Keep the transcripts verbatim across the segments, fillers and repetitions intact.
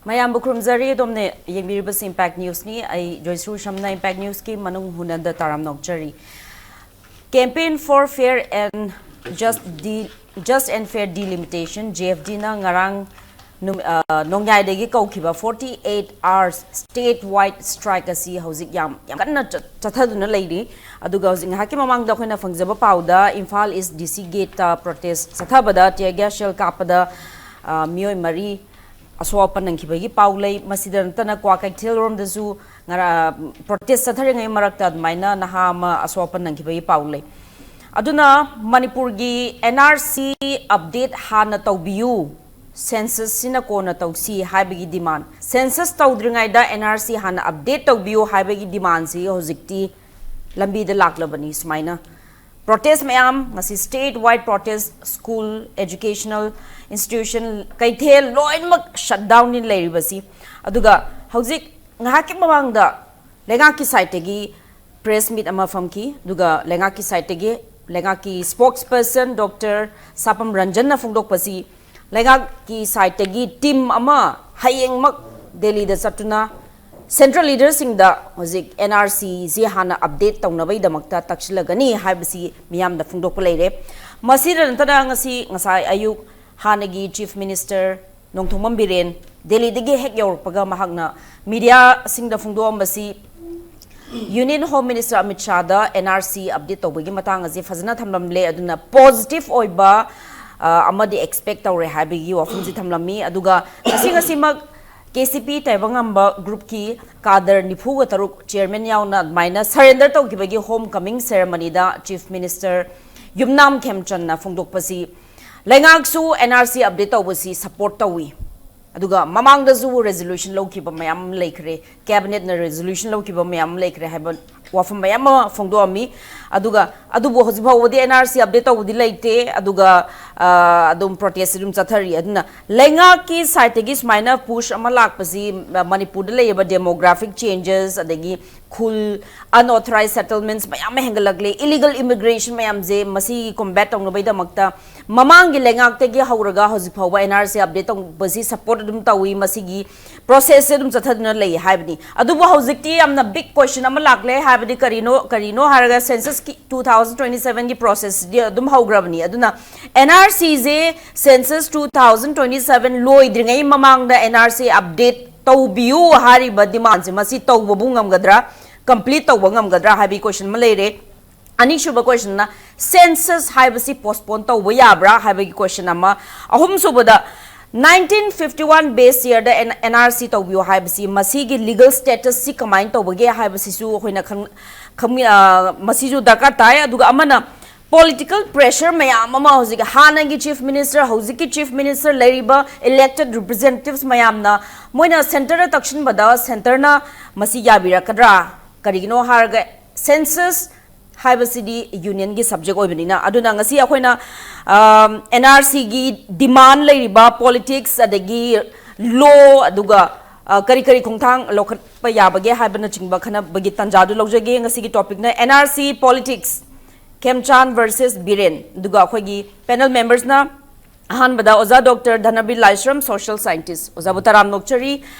ꯃꯌꯥꯝꯕꯨ ꯈꯨꯔꯨꯝꯖꯔꯤ꯫ ꯑꯗꯣꯝꯅ ꯌꯦꯡꯕꯤꯔꯤꯕꯁꯤ Impact Newsꯅꯤ꯫ ꯑꯩ ꯖꯣꯏꯁ꯭ꯔꯨ ꯁꯝꯅ Impact Newsꯀꯤ ꯃꯅꯨꯡ ꯍꯨꯅꯗ term ꯅꯣꯛꯆꯔꯤ꯫ Campaign for Fair and Just De-, Just and Fair Delimitation, JFDꯅ ꯉꯔꯥꯡ ꯅꯨꯃꯤ-, ꯑ, ꯅꯣꯡꯌꯥꯏꯗꯒꯤ ꯀꯧꯈꯤꯕ forty eight hours statewide strike ꯑꯁꯤ ꯍꯧꯖꯤꯛ ꯌꯥꯝ, ꯌꯥꯝ ꯀꯟꯅ ꯆꯠ-, ꯆꯠꯊꯗꯨꯅ ꯂꯩꯔꯤ꯫ ꯑꯗꯨꯒ ꯍꯧꯖꯤꯛ ꯉꯥꯏꯍꯥꯛꯀꯤ ꯃꯃꯥꯡꯗ ꯑꯩꯈꯣꯏꯅ ꯐꯪꯖꯕ ꯄꯥꯎꯗ ꯏꯝꯐꯥꯜ East DC Gateꯇ protest ꯆꯠꯊꯕꯗ tear gas shell ꯀꯥꯞꯄꯗ, ꯑ, ꯃꯤꯑꯣꯏ ꯃꯔꯤ ꯑꯁꯣꯛ ꯑꯄꯟ ꯅꯪꯈꯤꯕꯒꯤ ꯄꯥꯎ ꯂꯩ꯫ ꯃꯁꯤꯗ ꯅꯠꯇꯅ ꯀ꯭ꯋꯥꯀꯩꯊꯦꯜꯔꯣꯝꯗꯁꯨ ꯉꯔꯥꯡ protest ꯆꯠꯊꯔꯤꯉꯩ ꯃꯔꯛꯇ ꯑꯗꯨꯃꯥꯏꯅ ꯅꯍꯥ ꯑꯃ ꯑꯁꯣꯛ ꯑꯄꯟ ꯅꯪꯈꯤꯕꯒꯤ ꯄꯥꯎ ꯂꯩ꯫ ꯑꯗꯨꯅ ꯃꯅꯤꯄꯨꯔꯒꯤ NRC update ꯍꯥꯟꯅ ꯇꯧꯕꯤꯌꯨ, censusꯁꯤꯅ ꯀꯣꯟꯅ ꯇꯧꯁꯤ ꯍꯥꯏꯕꯒꯤ demand, census ꯇꯧꯗ꯭ꯔꯤꯉꯩꯗ NRC ꯍꯥꯟꯅ update ꯇꯧꯕꯤꯌꯨ ꯍꯥꯏꯕꯒꯤ demandꯁꯤ ꯍꯧꯖꯤꯛꯇꯤ ꯂꯝꯕꯤꯗ ꯂꯥꯛꯂꯕꯅꯤ꯫ ꯁꯨꯃꯥꯏꯅ protest ꯃꯌꯥꯝ, ꯉꯁꯤ statewide protest, school, educational institution, ꯀꯩꯊꯦꯜ ꯂꯣꯏꯅꯃꯛ shutdownꯅꯤ ꯂꯩꯔꯤꯕꯁꯤ꯫ ꯑꯗꯨꯒ ꯍꯧꯖꯤꯛ ꯉꯥꯏꯍꯥꯛꯀꯤ ꯃꯃꯥꯡꯗ ꯂꯩꯉꯥꯛꯀꯤ sideꯇꯒꯤ press meet ꯑꯃ ꯐꯝꯈꯤ꯫ ꯑꯗꯨꯒ ꯂꯩꯉꯥꯛꯀꯤ sideꯇꯒꯤ ꯂꯩꯉꯥꯛꯀꯤ spokesperson Doctor ꯁꯥꯄꯝ ꯔꯟꯖꯟꯅ ꯐꯣꯡꯗꯣꯛꯄꯁꯤ, ꯂꯩꯉꯥꯛꯀꯤ sideꯇꯒꯤ team ꯑꯃ ꯍꯌꯦꯡꯃꯛ ꯗꯦꯜꯂꯤꯗ ꯆꯠꯇꯨꯅ central leaderꯁꯤꯡꯗ ꯍꯧꯖꯤꯛ NRCꯁꯤ ꯍꯥꯟꯅ update ꯇꯧꯅꯕꯒꯤꯗꯃꯛꯇ ꯇꯛꯁꯤꯜꯂꯒꯅꯤ ꯍꯥꯏꯕꯁꯤ ꯃꯤꯌꯥꯝꯗ ꯐꯣꯡꯗꯣꯛꯄ ꯂꯩꯔꯦ꯫ ꯃꯁꯤꯗ ꯅꯠꯇꯅ ꯉꯁꯤ, ꯉꯁꯥꯏ ꯑꯌꯨꯛ ꯍꯥꯟꯅꯒꯤ Chief Minister ꯅꯣꯡꯊꯣꯝꯕꯝ ꯕꯤꯔꯦꯟ ꯗꯦꯜꯂꯤꯗꯒꯤ ꯍꯦꯛ ꯌꯧꯔꯛꯄꯒ ꯃꯍꯥꯛꯅ mediaꯁꯤꯡꯗ ꯐꯣꯡꯗꯣꯛꯑꯝꯕꯁꯤ, Union Home Minister Amit ꯁꯥꯍꯗ NRC update ꯇꯧꯕꯒꯤ ꯃꯇꯥꯡ ꯑꯁꯤ ꯐꯖꯅ ꯊꯝꯂꯝꯂꯦ꯫ ꯑꯗꯨꯅ positive ꯑꯣꯏꯕ, ꯑ, ꯑꯃꯗꯤ expect ꯇꯧꯔꯦ ꯍꯥꯏꯕꯒꯤ ꯋꯥꯐꯝꯁꯤ ꯊꯝꯂꯝꯃꯤ꯫ ꯑꯗꯨꯒ ꯉꯁꯤ, ꯉꯁꯤꯃꯛ KCP ꯇꯥꯏꯕꯪꯉꯝꯕ groupꯀꯤ cadre ꯅꯤꯐꯨꯒ ꯇꯔꯨꯛ chairman ꯌꯥꯎꯅ ꯑꯗꯨꯃꯥꯏꯅ surrender ꯇꯧꯈꯤꯕꯒꯤ home coming ceremonyꯗ Chief Minister ꯌꯨꯝꯅꯥꯝ ꯈꯦꯝꯆꯟꯅ ꯐꯣꯡꯗꯣꯛꯄꯁꯤ, ꯂꯩꯉꯥꯛꯁꯨ NRC update ꯇꯧꯕꯁꯤ support ꯇꯧꯏ꯫ ꯑꯗꯨꯒ ꯃꯃꯥꯡꯗꯁꯨ resolution ꯂꯧꯈꯤꯕ ꯃꯌꯥꯝ ꯑꯃ ꯂꯩꯈ꯭ꯔꯦ, cabinetꯅ resolution ꯂꯧꯈꯤꯕ ꯃꯌꯥꯝ ꯑꯃ ꯂꯩꯈ꯭ꯔꯦ ꯍꯥꯏꯕ ꯋꯥꯐꯝ ꯃꯌꯥꯝ ꯑꯃ ꯐꯣꯡꯗꯣꯛꯑꯝꯃꯤ꯫ ꯑꯗꯨꯒ ꯑꯗꯨꯕꯨ ꯍꯧꯖꯤꯛ ꯐꯥꯎꯕꯗꯤ NRC update ꯇꯧꯕꯗꯤ ꯂꯩꯇꯦ꯫ ꯑꯗꯨꯒ, ꯑ, ꯑꯗꯨꯝ protest ꯑꯗꯨꯝ ꯆꯠꯊꯔꯤ꯫ ꯑꯗꯨꯅ ꯂꯩꯉꯥꯛꯀꯤ sideꯇꯒꯤ ꯁꯨꯃꯥꯏꯅ push ꯑꯃ ꯂꯥꯛꯄꯁꯤ, ꯑ, ꯃꯅꯤꯄꯨꯔꯗ ꯂꯩꯔꯤꯕ demographic changes, ꯑꯗꯒꯤ ꯈꯨꯜ, unauthorized settlements ꯃꯌꯥꯝ ꯑꯃ ꯍꯦꯟꯒꯠꯂꯛꯂꯦ, illegal immigration ꯃꯌꯥꯝꯁꯦ ꯃꯁꯤ combat ꯇꯧꯅꯕꯒꯤꯗꯃꯛꯇ ꯃꯃꯥꯡꯒꯤ ꯂꯩꯉꯥꯛꯇꯒꯤ ꯍꯧꯔꯒ ꯍꯧꯖꯤꯛ ꯐꯥꯎꯕ N R C update ꯇꯧꯕꯁꯤ support ꯑꯗꯨꯝ ꯇꯧꯏ꯫ ꯃꯁꯤꯒꯤ process ꯁꯦ ꯑꯗꯨꯝ ꯆꯠꯊꯗꯨꯅ ꯂꯩ ꯍꯥꯏꯕꯅꯤ꯫ ꯑꯗꯨꯕꯨ ꯍꯧꯖꯤꯛꯇꯤ ꯌꯥꯝꯅ big question ꯑꯃ ꯂꯥꯛꯂꯦ ꯍꯥꯏꯕꯗꯤ ꯀꯔꯤꯅꯣ, ꯀꯔꯤꯅꯣ ꯍꯥꯏꯔꯒ census ꯀꯤ two thousand twenty seven ꯒꯤ process ꯁꯤꯗꯤ ꯑꯗꯨꯝ ꯍꯧꯈ꯭ꯔꯕꯅꯤ꯫ ꯑꯗꯨꯅ N R C ꯁꯦ census two thousand twenty seven ꯂꯣꯏꯗ꯭ꯔꯤꯉꯩ ꯃꯃꯥꯡꯗ N R C update ꯇꯧꯕꯤꯌꯨ ꯍꯥꯏꯔꯤꯕ demand ꯁꯦ ꯃꯁꯤ ꯇꯧꯕꯕꯨ ꯉꯝꯒꯗ꯭ꯔꯥ, complete ꯇꯧꯕ ꯉꯝꯒꯗ꯭ꯔꯥ ꯍꯥꯏꯕꯒꯤ question ꯑꯃ ꯂꯩꯔꯦ꯫ ꯑꯅꯤꯁꯨꯕ question ꯅ census ꯍꯥꯏꯕꯁꯤ postpone ꯇꯧꯕ ꯌꯥꯕ꯭ꯔꯥ ꯍꯥꯏꯕꯒꯤ question ꯑꯃ꯫ ꯑꯍꯨꯝꯁꯨꯕꯗ nineteen fifty one base year ꯗ N-, N R C ꯇꯧꯕꯤꯌꯣ ꯍꯥꯏꯕꯁꯤ ꯃꯁꯤꯒꯤ legal status ꯁꯤ ꯀꯃꯥꯏꯅ ꯇꯧꯕꯒꯦ ꯍꯥꯏꯕꯁꯤꯁꯨ ꯑꯩꯈꯣꯏꯅ ꯈꯪ-, ꯈꯪꯃꯤ-, ꯑ, ꯃꯁꯤꯁꯨ ꯗꯔꯀꯥꯔ ꯇꯥꯏ꯫ ꯑꯗꯨꯒ ꯑꯃꯅ political pressure ꯃꯌꯥꯝ ꯑꯃ ꯍꯧꯖꯤꯛ ꯍꯥꯟꯅꯒꯤ chief minister, ꯍꯧꯖꯤꯛꯀꯤ chief minister, ꯂꯩꯔꯤꯕ elected representatives ꯃꯌꯥꯝꯅ ꯃꯣꯏꯅ centre ꯗ ꯇꯛꯁꯤꯟꯕꯗ centre ꯅ ꯃꯁꯤ ꯌꯥꯕꯤꯔꯛꯀꯗ꯭ꯔꯥ? ꯀꯔꯤꯒꯤꯅꯣ ꯍꯥꯏꯔꯒ census ꯍꯥꯏꯕꯁꯤꯗꯤ union ꯒꯤ subject ꯑꯣꯏꯕꯅꯤꯅ꯫ ꯑꯗꯨꯅ ꯉꯁꯤ ꯑꯩꯈꯣꯏꯅ, ꯑꯝ, N R C ꯒꯤ demand ꯂꯩꯔꯤꯕ politics ꯑꯗꯒꯤ law ꯑꯗꯨꯒ, ꯑ, ꯀꯔꯤ ꯀꯔꯤ ꯈꯣꯡꯊꯥꯡ ꯂꯧꯈꯠꯄ ꯌꯥꯕꯒꯦ ꯍꯥꯏꯕꯅꯆꯤꯡꯕ ꯈꯟꯅꯕꯒꯤ ꯇꯥꯟꯖꯥꯗꯨ ꯂꯧꯖꯒꯦ꯫ ꯉꯁꯤꯒꯤ topic ꯅ N R C politics, ꯈꯦꯝꯆꯥꯟ versus Biren. ꯑꯗꯨꯒ ꯑꯩꯈꯣꯏꯒꯤ panel members ꯅ ꯑꯍꯥꯟꯕꯗ ꯑꯣꯖꯥ ꯗꯣꯛꯇꯔ ꯙꯅꯕꯤꯔ ꯂꯥꯏꯁ꯭ꯔꯝ, social scientist, ꯑꯣꯖꯥꯕꯨ ꯇꯔꯥꯝꯅ ꯑꯣꯛꯆꯔꯤ꯫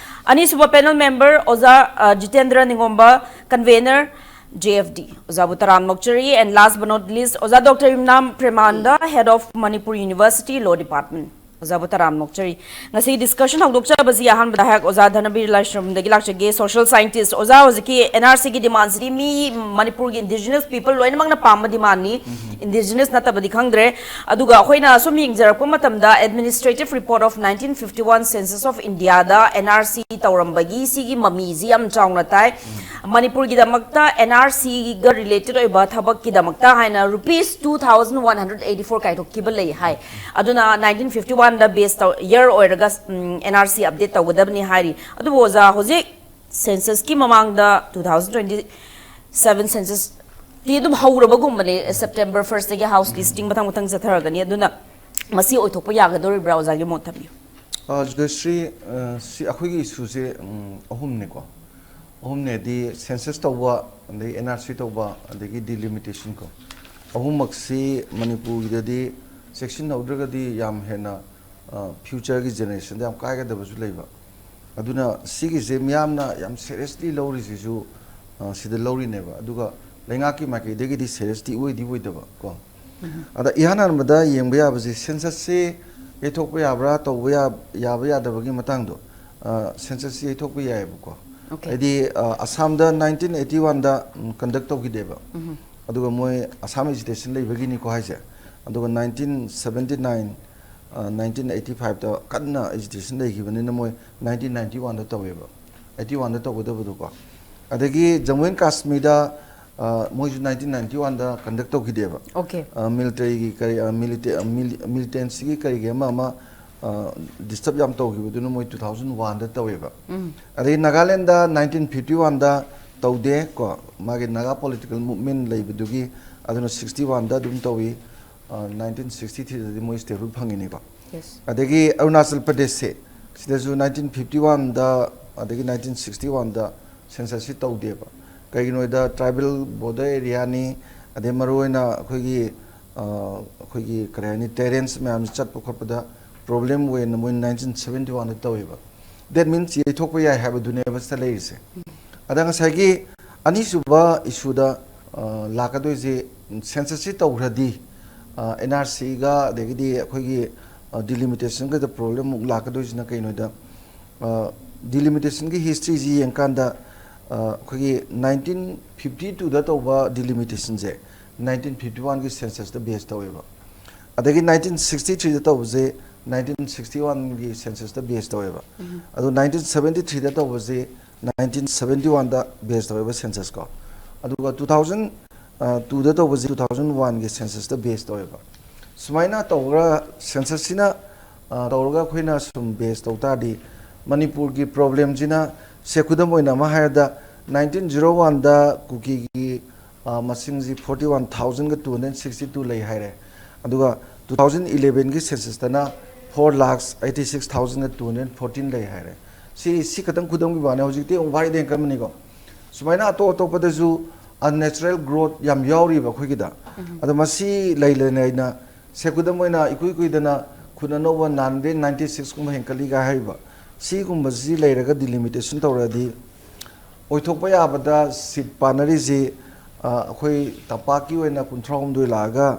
ꯑꯅꯤꯁꯨꯕ panel member ꯑꯣꯖꯥ, ꯑ, Jitendra ꯅꯤꯉꯣꯝꯕ, convener, J F D, ꯑꯣꯖꯥꯕꯨ ꯇꯔꯥꯝꯅ ꯑꯣꯛꯆꯔꯤ꯫ And last but not least, ꯑꯣꯖꯥ doctor Yumnam Premananda, head of Manipur University Law Department, ꯑꯣꯖꯥꯕꯨ ꯇꯔꯥꯝꯅ ꯑꯣꯛꯆꯔꯤ꯫ ꯉꯁꯤ discussion ꯍꯧꯗꯣꯛꯆꯕꯁꯤ ꯑꯍꯥꯟꯕꯗ ꯑꯩꯍꯥꯛ ꯑꯣꯖꯥ ꯙꯅꯕꯤꯔ ꯂꯥꯏꯁ꯭ꯔꯝꯗꯒꯤ ꯂꯥꯛꯆꯒꯦ꯫ Social scientist, ꯑꯣꯖꯥ, ꯍꯧꯖꯤꯛꯀꯤ N R C ꯒꯤ demand ꯁꯤꯗꯤ ꯃꯤ ꯃꯅꯤꯄꯨꯔꯒꯤ indigenous people ꯂꯣꯏꯅꯃꯛꯅ ꯄꯥꯝꯕ demand ꯅꯤ꯫ Indigenous ꯅꯠꯇꯕꯗꯤ ꯈꯪꯗ꯭ꯔꯦ꯫ ꯑꯗꯨꯒ ꯑꯩꯈꯣꯏꯅ ꯁꯨꯝ ꯌꯦꯡꯖꯔꯛꯄ ꯃꯇꯝꯗ Administrative Report of nineteen fifty one Census of India the N R C ꯇꯧꯔꯝꯕꯒꯤ ꯁꯤꯒꯤ ꯃꯃꯤꯁꯤ ꯌꯥꯝ ꯆꯥꯎꯅ ꯇꯥꯏ꯫ ꯃꯅꯤꯄꯨꯔꯒꯤꯗꯃꯛꯇ N R C ꯒ related ꯑꯣꯏꯕ ꯊꯕꯛꯀꯤꯗꯃꯛꯇ ꯍꯥꯏꯅ rupees two thousand one hundred eighty four ꯀꯥꯏꯊꯣꯛꯈꯤꯕ ꯂꯩ ꯍꯥꯏ꯫ ꯑꯗꯨꯅ nineteen fifty one ꯗ base ꯇꯧ-, year ꯑꯣꯏꯔꯒ, ꯎꯝ, N R C update ꯇꯧꯒꯗꯕꯅꯤ ꯍꯥꯏꯔꯤ꯫ ꯑꯗꯨꯕꯨ ꯑꯣꯖꯥ, ꯍꯧꯖꯤꯛ census ꯀꯤ ꯃꯃꯥꯡꯗ two thousand twenty seven census T ꯑꯗꯨꯝ ꯍꯧꯔꯕꯒꯨꯝꯕꯅꯦ, September first ꯇꯒꯤ house listing ꯃꯊꯪ ꯃꯊꯪ ꯆꯠꯊꯔꯒꯅꯤ꯫ ꯑꯗꯨꯅ ꯃꯁꯤ ꯑꯣꯏꯊꯣꯛꯄ ꯌꯥꯒꯗꯧꯔꯤꯕ꯭ꯔꯥ? ꯑꯣꯖꯥꯒꯤ ꯃꯣꯠ ꯊꯝꯕꯤꯌꯨ꯫ ꯑ, ꯖꯣꯏꯁ꯭ꯔꯤ, ꯑ, ꯁꯤ ꯑꯩꯈꯣꯏꯒꯤ issue ꯁꯦ, ꯎꯝ, ꯑꯍꯨꯝꯅꯤꯀꯣ꯫ ꯑꯍꯨꯝꯅꯦꯗꯤ ꯁꯦꯟꯁꯁ ꯇꯧꯕ, ꯑꯗꯒꯤ ꯑꯦꯟ ꯑꯥꯔ ꯁꯤ ꯇꯧꯕ, ꯑꯗꯒꯤ ꯗꯤꯂꯤꯃꯤꯇꯦꯁꯟ ꯀꯣ꯫ ꯑꯍꯨꯝꯃꯛꯁꯤ ꯃꯅꯤꯄꯨꯔꯒꯤꯗꯗꯤ ꯆꯦꯛꯁꯤꯟꯍꯧꯗ꯭ꯔꯒꯗꯤ ꯌꯥꯝ ꯍꯦꯟꯅ ꯐ꯭ꯌꯨꯆꯔꯒꯤ ꯖꯦꯅꯦꯔꯦꯁꯟꯗ ꯌꯥꯝ ꯀꯥꯏꯒꯗꯕꯁꯨ ꯂꯩꯕ꯫ ꯑꯗꯨꯅ ꯁꯤꯒꯤꯁꯦ ꯃꯤꯌꯥꯝꯅ ꯌꯥꯝ ꯁꯦꯔꯤꯌꯁꯂꯤ ꯂꯧꯔꯤꯁꯤꯁꯨ ꯁꯤꯗ ꯂꯧꯔꯤꯅꯦꯕ꯫ ꯑꯗꯨꯒ ꯂꯩꯉꯥꯛꯀꯤ ꯃꯥꯏꯀꯩꯗꯒꯤꯗꯤ ꯁꯦꯔꯤꯌꯁꯇꯤ ꯑꯣꯏꯗꯤ ꯑꯣꯏꯗꯕ ꯀꯣ꯫ ꯑꯗ ꯏꯍꯥꯟ ꯍꯥꯟꯕꯗ ꯌꯦꯡꯕ ꯌꯥꯕꯁꯦ ꯁꯦꯟꯁꯁꯁꯤ ꯌꯩꯊꯣꯛꯄ ꯌꯥꯕ꯭ꯔꯥ, ꯇꯧꯕ ꯌꯥ-, ꯌꯥꯕ ꯌꯥꯗꯕꯒꯤ ꯃꯇꯥꯡꯗꯣ꯫ ꯁꯦꯟꯁꯁꯁꯤ ꯌꯩꯊꯣꯛꯄ ꯌꯥꯏꯑꯕꯀꯣ꯫ ꯍꯥꯏꯗꯤ ꯑꯁꯥꯝꯗ ꯅꯥꯏꯟꯇꯤꯟ ꯑꯩꯠꯇꯤ ꯋꯥꯟꯗ ꯀꯟꯗꯛ ꯇꯧꯈꯤꯗꯦꯕ꯫ ꯑꯗꯨꯒ ꯃꯣꯏ ꯑꯁꯥꯝ ꯑꯦꯖꯤꯇꯦꯁꯟ ꯂꯩꯕꯒꯤꯅꯤꯀꯣ ꯍꯥꯏꯁꯦ꯫ ꯑꯗꯨꯒ nineteen seventy nine, nineteen eighty ꯐꯥꯏꯚꯇ ꯀꯟꯅ ꯑꯦꯖꯤꯇꯦꯁꯟ ꯂꯩꯈꯤꯕꯅꯤꯅ ꯃꯣꯏ ꯅꯥꯏꯟꯇꯤꯟ ꯅꯥꯏꯟꯇꯤ ꯋꯥꯟꯗ ꯇꯧꯋꯦꯕ꯫ ꯑꯩꯠꯇꯤ ꯋꯥꯟꯗ ꯇꯧꯒꯗꯕꯗꯣꯀꯣ꯫ ꯑꯗꯒꯤ ꯖꯃꯨ ꯑꯦꯟ ꯀꯥꯁꯃꯤꯔꯗ ꯃꯣꯏꯁꯨ ꯅꯥꯏꯟꯇꯤꯟ ꯅꯥꯏꯟꯇꯤ ꯋꯥꯟꯗ ꯀꯟꯗꯛ ꯇꯧꯈꯤꯗꯦꯕ꯫ Okay. ꯃꯤꯂꯤꯇꯔꯤꯒꯤ ꯀꯔꯤ, ꯃꯤꯂꯤꯇꯦꯟꯁꯤꯒꯤ ꯀꯔꯤꯒꯤ ꯑꯃ ꯑꯃ ꯗꯤꯁꯇꯔꯕ ꯌꯥꯝ ꯇꯧꯈꯤꯕꯗꯨꯅ ꯃꯣꯏ ꯇꯨ ꯊꯥꯎꯖꯟ ꯋꯥꯟꯗ ꯇꯧꯋꯦꯕ꯫ ꯑꯗꯒꯤ ꯅꯥꯒꯥꯂꯦꯟꯗ ꯅꯥꯏꯟꯇꯤꯟ ꯐꯤꯐꯇꯤ ꯋꯥꯟꯗ ꯇꯧꯗꯦ ꯀꯣ, ꯃꯥꯒꯤ ꯅꯥꯒꯥ ꯄꯣꯂꯤꯇꯤꯀꯦꯜ ꯃꯨꯚꯃꯦꯟ ꯂꯩꯕꯗꯨꯒꯤ꯫ ꯑꯗꯨꯅ ꯁꯤꯛꯁꯇꯤ ꯋꯥꯟꯗ ꯑꯗꯨꯝ ꯇꯧꯏ꯫ ꯅꯥꯏꯟꯇꯤꯟ ꯁꯤꯛꯁꯇꯤ ꯊ꯭ꯔꯤꯗꯗꯤ ꯃꯣꯏ ꯁ꯭ꯇꯦꯠꯍꯨꯗ ꯐꯪꯉꯤꯅꯤꯀꯣ꯫ Yes. ꯑꯗꯒꯤ ꯑꯔꯨꯅꯥꯆꯜ ꯄ꯭ꯔꯗꯦꯁꯁꯦ, ꯁꯤꯗꯁꯨ ꯅꯥꯏꯟꯇꯤꯟ ꯐꯤꯐꯇꯤ ꯋꯥꯟꯗ ꯑꯗꯒꯤ ꯅꯥꯏꯟꯇꯤꯟ ꯁꯤꯛꯁꯇꯤ ꯋꯥꯟꯗ ꯁꯦꯟꯁꯁꯁꯤ ꯇꯧꯗꯦꯕ꯫ ꯀꯩꯒꯤꯅꯣ ꯍꯥꯏꯗ ꯇ꯭ꯔꯥꯏꯕꯦꯜ ꯕꯣꯔꯗꯔ ꯑꯦꯔꯤꯌꯥꯅꯤ, ꯑꯗꯩ ꯃꯔꯨꯑꯣꯏꯅ ꯑꯩꯈꯣꯏꯒꯤ ꯑꯩꯈꯣꯏꯒꯤ ꯀꯔꯤ ꯍꯥꯏꯅꯤ, ꯇꯦꯔꯦꯟꯁ ꯃꯌꯥꯝꯁꯤ ꯆꯠꯄ ꯈꯣꯠꯄꯗ ꯄ꯭ꯔꯣꯕ꯭ꯂꯦꯝ ꯑꯣꯏꯅ ꯃꯣꯏ ꯅꯥꯏꯟꯇꯤꯟ ꯁꯕꯦꯟꯇꯤ ꯋꯥꯟꯗ ꯇꯧꯋꯦꯕ꯫ That means ꯌꯩꯊꯣꯛꯄ ꯌꯥꯏ ꯍꯥꯏꯕꯗꯨꯅꯦꯕ ꯁꯤꯗ ꯂꯩꯔꯤꯁꯦ꯫ ꯑꯗ ꯉꯁꯥꯏꯒꯤ ꯑꯅꯤꯁꯨꯕ ꯏꯁꯨꯗ ꯂꯥꯛꯀꯗꯣꯏꯁꯦ, ꯁꯦꯟꯁꯁꯁꯤ ꯇꯧꯈ꯭ꯔꯗꯤ ꯑꯦꯟ ꯑꯥꯔ ꯁꯤꯒ ꯑꯗꯒꯤꯗꯤ ꯑꯩꯈꯣꯏꯒꯤ ꯗꯤꯂꯤꯃꯤꯇꯦꯁꯟꯒꯗ ꯄ꯭ꯔꯣꯕ꯭ꯂꯦꯝ ꯑꯃꯨꯛ ꯂꯥꯛꯀꯗꯣꯏꯁꯤꯅ ꯀꯩꯅꯣꯗ, ꯗꯤꯂꯤꯃꯤꯇꯦꯁꯟꯒꯤ ꯍꯤꯁꯇ꯭ꯔꯤꯁꯤ ꯌꯦꯡꯀꯥꯟꯗ ꯑꯩꯈꯣꯏꯒꯤ ꯅꯥꯏꯟꯇꯤꯟ ꯐꯤꯐꯇꯤ ꯇꯨꯗ ꯇꯧꯕ ꯗꯤꯂꯤꯃꯤꯇꯦꯁꯟꯁꯦ ꯅꯥꯏꯟꯇꯤꯟ ꯐꯤꯐꯇꯤ ꯋꯥꯟꯒꯤ ꯁꯦꯟꯁꯁꯇ ꯕꯦꯁ ꯇꯧꯋꯦꯕ꯫ ꯑꯗꯒꯤ ꯅꯥꯏꯟꯇꯤꯟ ꯁꯤꯛꯁꯇꯤ ꯊ꯭ꯔꯤꯗ ꯇꯧꯕꯁꯦ ꯅꯥꯏꯟꯇꯤꯟ ꯁꯤꯛꯁꯇꯤ ꯋꯥꯟꯒꯤ ꯁꯦꯟꯁꯁꯇ ꯕꯦꯁ ꯇꯧꯋꯦꯕ꯫ ꯑꯗꯣ ꯅꯥꯏꯟꯇꯤꯟ ꯁꯕꯦꯟꯇꯤ ꯊ꯭ꯔꯤꯗ ꯇꯧꯕꯁꯦ ꯅꯥꯏꯟꯇꯤꯟ ꯁꯕꯦꯟꯇꯤ ꯋꯥꯟꯗ ꯕꯦꯁ ꯇꯧꯋꯦꯕ ꯁꯦꯟꯁꯁ ꯀꯣ꯫ ꯑꯗꯨꯒ ꯇꯨ ꯊꯥꯎꯖꯟ ꯇꯨꯗ ꯇꯧꯕꯁꯦ ꯇꯨ ꯊꯥꯎꯖꯟ ꯋꯥꯟꯒꯤ ꯁꯦꯟꯁꯁꯇ ꯕꯦꯁ ꯇꯧꯋꯦꯕ꯫ ꯁꯨꯃꯥꯏꯅ ꯇꯧꯔꯒ ꯁꯦꯟꯁꯁꯁꯤꯅ ꯇꯧꯔꯒ ꯑꯩꯈꯣꯏꯅ ꯁꯨꯝ ꯕꯦꯁ ꯇꯧ ꯇꯥꯔꯗꯤ ꯃꯅꯤꯄꯨꯔꯒꯤ ꯄ꯭ꯔꯣꯕ꯭ꯂꯦꯝꯁꯤꯅ, ꯁꯦ ꯈꯨꯗꯝ ꯑꯣꯏꯅ ꯑꯃ ꯍꯥꯏꯔꯕꯗ ꯅꯥꯏꯟꯇꯤꯟ ꯖꯤꯔꯣ ꯋꯥꯟꯗ ꯀꯨꯀꯤꯒꯤ ꯃꯁꯤꯡꯁꯤ ꯐꯣꯔꯇꯤ ꯋꯥꯟ ꯊꯥꯎꯖꯟꯒ ꯇꯨ ꯍꯟꯗ꯭ꯔꯦꯠ ꯁꯤꯛꯁꯇꯤ ꯇꯨ ꯂꯩ ꯍꯥꯏꯔꯦ꯫ ꯑꯗꯨꯒ ꯇꯨ ꯊꯥꯎꯖꯟ ꯏꯂꯦꯚꯦꯟꯒꯤ ꯁꯦꯟꯁꯁꯇꯅ ꯐꯣꯔ ꯂꯥꯛꯁ ꯑꯩꯠꯇꯤ ꯁꯤꯛꯁ ꯊꯥꯎꯖꯟꯒ ꯇꯨ ꯍꯟꯗ꯭ꯔꯦꯠ ꯐꯣꯔꯇꯤꯟ ꯂꯩ ꯍꯥꯏꯔꯦ꯫ ꯁꯤ ꯁꯤ ꯈꯛꯇꯪ ꯈꯨꯗꯝꯒꯤ ꯋꯥꯅꯤ, ꯍꯧꯖꯤꯛꯇꯤ ꯑꯃꯨꯛ ꯚꯥꯔꯤꯗ ꯍꯦꯟꯀꯠꯃꯅꯤꯀꯣ꯫ ꯁꯨꯃꯥꯏꯅ ꯑꯇꯣꯞ ꯑꯇꯣꯞꯄꯗꯁꯨ unnatural growth ꯌꯥꯝ ꯌꯥꯎꯔꯤꯕ ꯑꯩꯈꯣꯏꯒꯤꯗ꯫ ꯑꯗꯣ ꯃꯁꯤ ꯂꯩ ꯂꯩꯅ ꯑꯩꯅ, ꯁꯦ ꯈꯨꯗꯝ ꯑꯣꯏꯅ ꯏꯀꯨꯏ ꯀꯨꯏꯗꯅ ꯈꯨꯟ ꯑꯅꯧꯕ nine hundred ninety six ꯀꯨꯝꯕ ꯍꯦꯟꯀꯠꯂꯤꯒ ꯍꯥꯏꯔꯤꯕ, ꯁꯤꯒꯨꯝꯕꯁꯤ ꯂꯩꯔꯒ delimitation ꯇꯧꯔꯗꯤ ꯑꯣꯏꯊꯣꯛꯄ ꯌꯥꯕꯗ ꯁꯤꯠ ꯄꯥꯟꯅꯔꯤꯁꯤ, ꯑ, ꯑꯩꯈꯣꯏ ꯇꯝꯄꯥꯛꯀꯤ ꯑꯣꯏꯅ ꯀꯨꯟꯊ꯭ꯔꯥ ꯍꯨꯝꯗꯣꯏ ꯂꯥꯛꯑꯒ,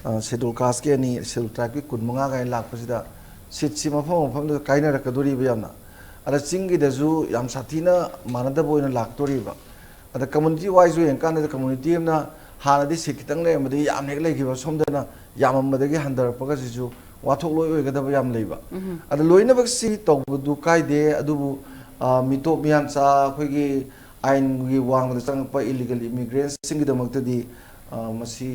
ꯑ, Scheduled Caste ꯀꯤ ꯑꯅꯤ, Scheduled Tribe ꯀꯤ ꯀꯨꯟ ꯃꯉꯥ ꯀꯥꯏꯅ ꯂꯥꯛꯄꯁꯤꯗ ꯁꯤꯠꯁꯤ ꯃꯐꯝ ꯃꯐꯝꯗ ꯀꯥꯏꯅꯔꯛꯀꯗꯣꯔꯤꯕ ꯌꯥꯝꯅ꯫ ꯑꯗ ꯆꯤꯡꯒꯤꯗꯁꯨ ꯌꯥꯝ ꯁꯥꯊꯤꯅ ꯃꯥꯟꯅꯗꯕ ꯑꯣꯏꯅ ꯂꯥꯛꯇꯣꯔꯤꯕ꯫ ꯑꯗ community wise ꯌꯦꯡꯀꯥꯟꯗ community ꯑꯃꯅ ꯍꯥꯟꯅꯗꯤ ꯁꯤꯠ ꯈꯤꯇꯪ ꯂꯩꯔꯝꯕꯗꯒꯤ ꯌꯥꯝ ꯍꯦꯛ ꯂꯩꯈꯤꯕ, ꯁꯣꯝꯗꯅ ꯌꯥꯝꯃꯝꯕꯗꯒꯤ ꯍꯟꯊꯔꯛꯄꯒꯁꯤꯁꯨ ꯋꯥꯊꯣꯛ ꯂꯣꯏ ꯑꯣꯏꯒꯗꯕ ꯌꯥꯝ ꯂꯩꯕ꯫ ꯑꯗ ꯂꯣꯏꯅꯃꯛꯁꯤ ꯇꯧꯕꯗꯨ ꯀꯥꯏꯗꯦ, ꯑꯗꯨꯕꯨ, ꯑ, ꯃꯤꯇꯣꯞ ꯃꯤꯌꯥꯟꯆꯥ, ꯑꯩꯈꯣꯏꯒꯤ ꯑꯥꯏꯟꯒꯤ ꯋꯥꯡꯃꯗ ꯆꯪꯉꯛꯄ illegal immigrants ꯁꯤꯡꯒꯤꯗꯃꯛꯇꯗꯤ, ꯑ, ꯃꯁꯤ,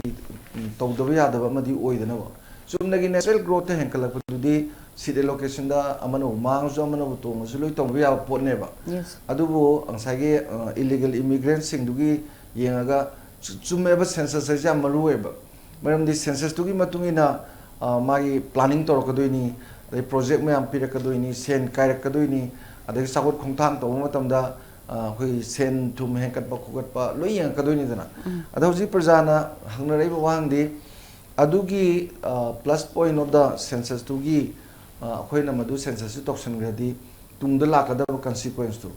ꯎꯝ, ꯇꯧꯗꯕ ꯌꯥꯗꯕ ꯑꯃꯗꯤ ꯑꯣꯏꯗꯅꯕ꯫ ꯆꯨꯝꯅꯒꯤ natural growth ꯇ ꯍꯦꯟꯀꯠꯂꯛꯄꯗꯨꯗꯤ seat allocation ꯗ ꯑꯃꯅꯕꯨ ꯃꯥꯡꯉꯁꯨ ꯑꯃꯅꯕꯨ ꯇꯣꯡꯉꯁꯨ ꯂꯣꯏ ꯇꯧꯕ ꯌꯥꯕ ꯄꯣꯠꯅꯦꯕ꯫ Yes. ꯑꯗꯨꯕꯨ ꯉꯁꯥꯏꯒꯤ, ꯑ, illegal immigrants ꯁꯤꯡꯗꯨꯒꯤ ꯌꯦꯡꯉꯒ ꯆꯨ-, ꯆꯨꯝꯃꯦꯕ, census ꯍꯥꯏꯁꯦ ꯌꯥꯝ ꯃꯔꯨ ꯑꯣꯏꯕ꯫ ꯃꯔꯝꯗꯤ census ꯇꯨꯒꯤ ꯃꯇꯨꯡ ꯏꯟꯅ, ꯑ, ꯃꯥꯒꯤ planning ꯇꯧꯔꯛꯀꯗꯣꯏꯅꯤ, ꯑꯗꯩ project ꯃꯌꯥꯝ ꯄꯤꯔꯛꯀꯗꯣꯏꯅꯤ, ꯁꯦꯟ ꯀꯥꯏꯔꯛꯀꯗꯣꯏꯅꯤ, ꯑꯗꯒꯤ ꯆꯥꯎꯈꯠ ꯈꯣꯡꯊꯥꯡ ꯇꯧꯕ ꯃꯇꯝꯗ, ꯑ, ꯑꯩꯈꯣꯏ ꯁꯦꯟ ꯊꯨꯝ ꯍꯦꯟꯒꯠꯄ ꯈꯣꯀꯠꯄ ꯂꯣꯏ ꯌꯦꯡꯉꯛꯀꯗꯣꯏꯅꯤꯗꯅ꯫ ꯑꯗꯣ ꯍꯧꯖꯤꯛ ꯄ꯭ꯔꯖꯥꯅ ꯍꯪꯅꯔꯛꯏꯕ ꯋꯥꯍꯪꯗꯤ, ꯑꯗꯨꯒꯤ, ꯑ, plus point of the census ꯇꯨꯒꯤ, ꯑ, ꯑꯩꯈꯣꯏꯅ ꯃꯗꯨ census ꯁꯤ ꯇꯧꯁꯟꯈ꯭ꯔꯗꯤ ꯇꯨꯡꯗ ꯂꯥꯛꯀꯗꯕ consequence ꯇꯨ,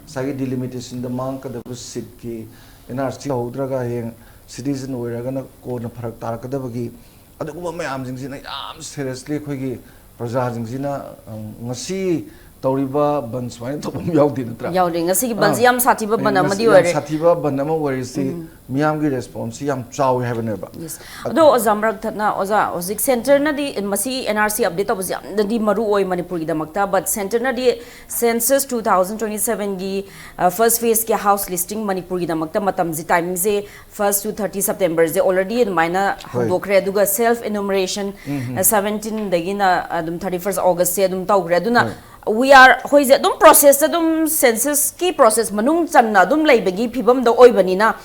ꯉꯁꯥꯏꯒꯤ delimitation ꯗ ꯃꯥꯡꯉꯛꯀꯗꯕ seat ꯀꯤ, N R C ꯇꯧꯍꯧꯗ꯭ꯔꯒ ꯍꯌꯦꯡ citizen ꯑꯣꯏꯔꯒꯅ ꯀꯣꯟꯅ ꯐꯔꯛ ꯇꯥꯔꯛꯀꯗꯕꯒꯤ, ꯑꯗꯨꯒꯨꯝꯕ ꯃꯌꯥꯝꯁꯤꯡꯁꯤꯅ ꯌꯥꯝ seriously ꯑꯩꯈꯣꯏꯒꯤ ꯄ꯭ꯔꯖꯥꯁꯤꯡꯁꯤꯅ, ꯑ, ꯉꯁꯤ ꯇꯧꯔꯤꯕ ꯕꯟ ꯁꯨꯃꯥꯏꯅ ꯇꯧꯕ ꯑꯃ ꯌꯥꯎꯗꯦ, ꯅꯠꯇ꯭ꯔꯥ? ꯌꯥꯎꯗꯦ꯫ ꯉꯁꯤꯒꯤ ꯕꯟꯁꯤ ꯑꯥ꯫ ꯌꯥꯝ ꯁꯥꯊꯤꯕ ꯕꯟ ꯉꯁꯤ ꯑꯃꯗꯤ ꯌꯥꯝ ꯑꯣꯏꯔꯦ꯫ ꯁꯥꯊꯤꯕ ꯕꯟ ꯑꯃ ꯑꯣꯏꯔꯤꯁꯤ, ꯃꯤꯌꯥꯝꯒꯤ response ꯁꯤ ꯌꯥꯝ ꯆꯥꯎꯋꯤ ꯍꯥꯏꯕꯅꯦꯕ꯫ Yes. ꯑꯗꯣ ꯑꯣꯖꯥ, ꯃꯔꯛ ꯊꯠꯅ, ꯑꯣꯖꯥ, ꯍꯧꯖꯤꯛ centre ꯅꯗꯤ ꯃꯁꯤ N R C update ꯇꯧꯕꯁꯤ ꯌꯥꯝꯅꯗꯤ ꯃꯔꯨ ꯑꯣꯏ ꯃꯅꯤꯄꯨꯔꯒꯤꯗꯃꯛꯇ, but centre ꯅꯗꯤ census two thousand twenty seven ꯒꯤ, ꯑ, first phase ꯀꯤ house listing ꯃꯅꯤꯄꯨꯔꯒꯤꯗꯃꯛꯇ ꯃꯇꯝꯁꯤ, timing say first to thirty September say already ꯑꯗꯨꯃꯥꯏꯅ ꯍꯧꯗꯣꯛꯈ꯭ꯔꯦ, ꯑꯗꯨꯒ self enumeration, ꯑ, seventeen ꯗꯒꯤꯅ ꯑꯗꯨꯝ thirty first August ꯁꯦ ꯑꯗꯨꯝ ꯇꯧꯈ꯭ꯔꯦ꯫ ꯑꯗꯨꯅ we are, ꯑꯩꯈꯣꯏꯁꯦ ꯑꯗꯨꯝ process ꯇ ꯑꯗꯨꯝ census ꯀꯤ process ꯃꯅꯨꯡ ꯆꯟꯅ ꯑꯗꯨꯝ ꯂꯩꯕꯒꯤ ꯐꯤꯕꯝꯗ ꯑꯣꯏꯕꯅꯤꯅ,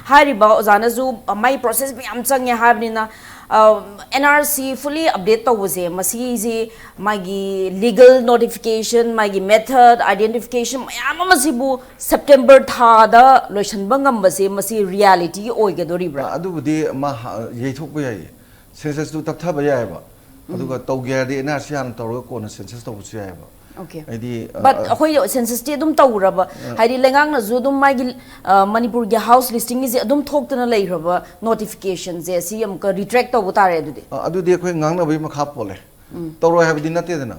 ꯍꯥꯏꯔꯤꯕ ꯑꯣꯖꯥꯅꯁꯨ ꯃꯥꯏ process ꯃꯌꯥꯝ ꯆꯪꯉꯦ ꯍꯥꯏꯕꯅꯤꯅ, N R C fully update ꯇꯧꯕꯁꯦ, ꯃꯁꯤꯁꯤ ꯃꯥꯒꯤ ꯂꯤꯒꯜ ꯅꯣꯇꯤꯐꯤꯀꯦꯁꯟ, ꯃꯥꯒꯤ ꯃꯦꯊꯗ ꯑꯥꯏꯗꯦꯟꯇꯤꯐꯤꯀꯦꯁꯟ ꯃꯌꯥꯝ ꯑꯃꯁꯤꯕꯨ ꯁꯦꯞꯇꯦꯝꯕꯔ ꯊꯥꯗ ꯂꯣꯏꯁꯤꯟꯕ ꯉꯝꯕꯁꯦ, ꯃꯁꯤ ꯔꯤꯌꯦꯂꯤꯇꯤ ꯑꯣꯏꯒꯗꯣꯔꯤꯕ꯭ꯔꯥ? ꯑꯗꯨꯕꯨꯗꯤ ꯃꯥ ꯍ- ꯌꯩꯊꯣꯛꯄ ꯌꯥꯏꯌꯦ꯫ ꯁꯦꯟꯁꯁꯇꯨ ꯇꯞꯊꯕ ꯌꯥꯏꯑꯕ꯫ ꯑꯗꯨꯒ ꯇꯧꯒꯦ ꯍꯥꯏꯔꯗꯤ ꯑꯦꯟ ꯑꯥꯔ ꯁꯤ ꯍꯥꯟꯅ ꯇꯧꯔꯒ ꯀꯣꯟꯅ ꯁꯦꯟꯁꯁ ꯇꯧꯕꯁꯨ ꯌꯥꯏꯑꯕ꯫ Okay. ꯍꯥꯏꯗꯤ ꯑ, ꯕꯠ ꯑ, ꯑꯩꯈꯣꯏ ꯁꯦꯟꯁꯁꯇꯤ ꯑꯗꯨꯝ ꯇꯧꯔꯕ, ꯍꯥꯏꯗꯤ ꯂꯩꯉꯥꯛꯅꯁꯨ ꯑꯗꯨꯝ ꯃꯥꯒꯤ ꯑ, ꯃꯅꯤꯄꯨꯔꯒꯤ ꯍꯥꯎꯁ ꯂꯤꯁꯇꯤꯡꯒꯤꯁꯦ ꯑꯗꯨꯝ ꯊꯣꯛꯇꯅ ꯂꯩꯈ꯭ꯔꯕ ꯅꯣꯇꯤꯐꯤꯀꯦꯁꯟꯁꯦ ꯁꯤ ꯑꯃꯨꯛꯀ ꯔꯤꯇ꯭ꯔꯦꯛ ꯇꯧꯕ ꯇꯥꯔꯦ ꯑꯗꯨꯗꯤ? ꯑ, ꯑꯗꯨꯗꯤ ꯑꯩꯈꯣꯏ ꯉꯥꯡꯅꯕꯒꯤ ꯃꯈꯥ ꯄꯣꯜꯂꯦ꯫ ꯇꯧꯔꯣꯏ ꯍꯥꯏꯕꯗꯤ ꯅꯠꯇꯦꯗꯅ,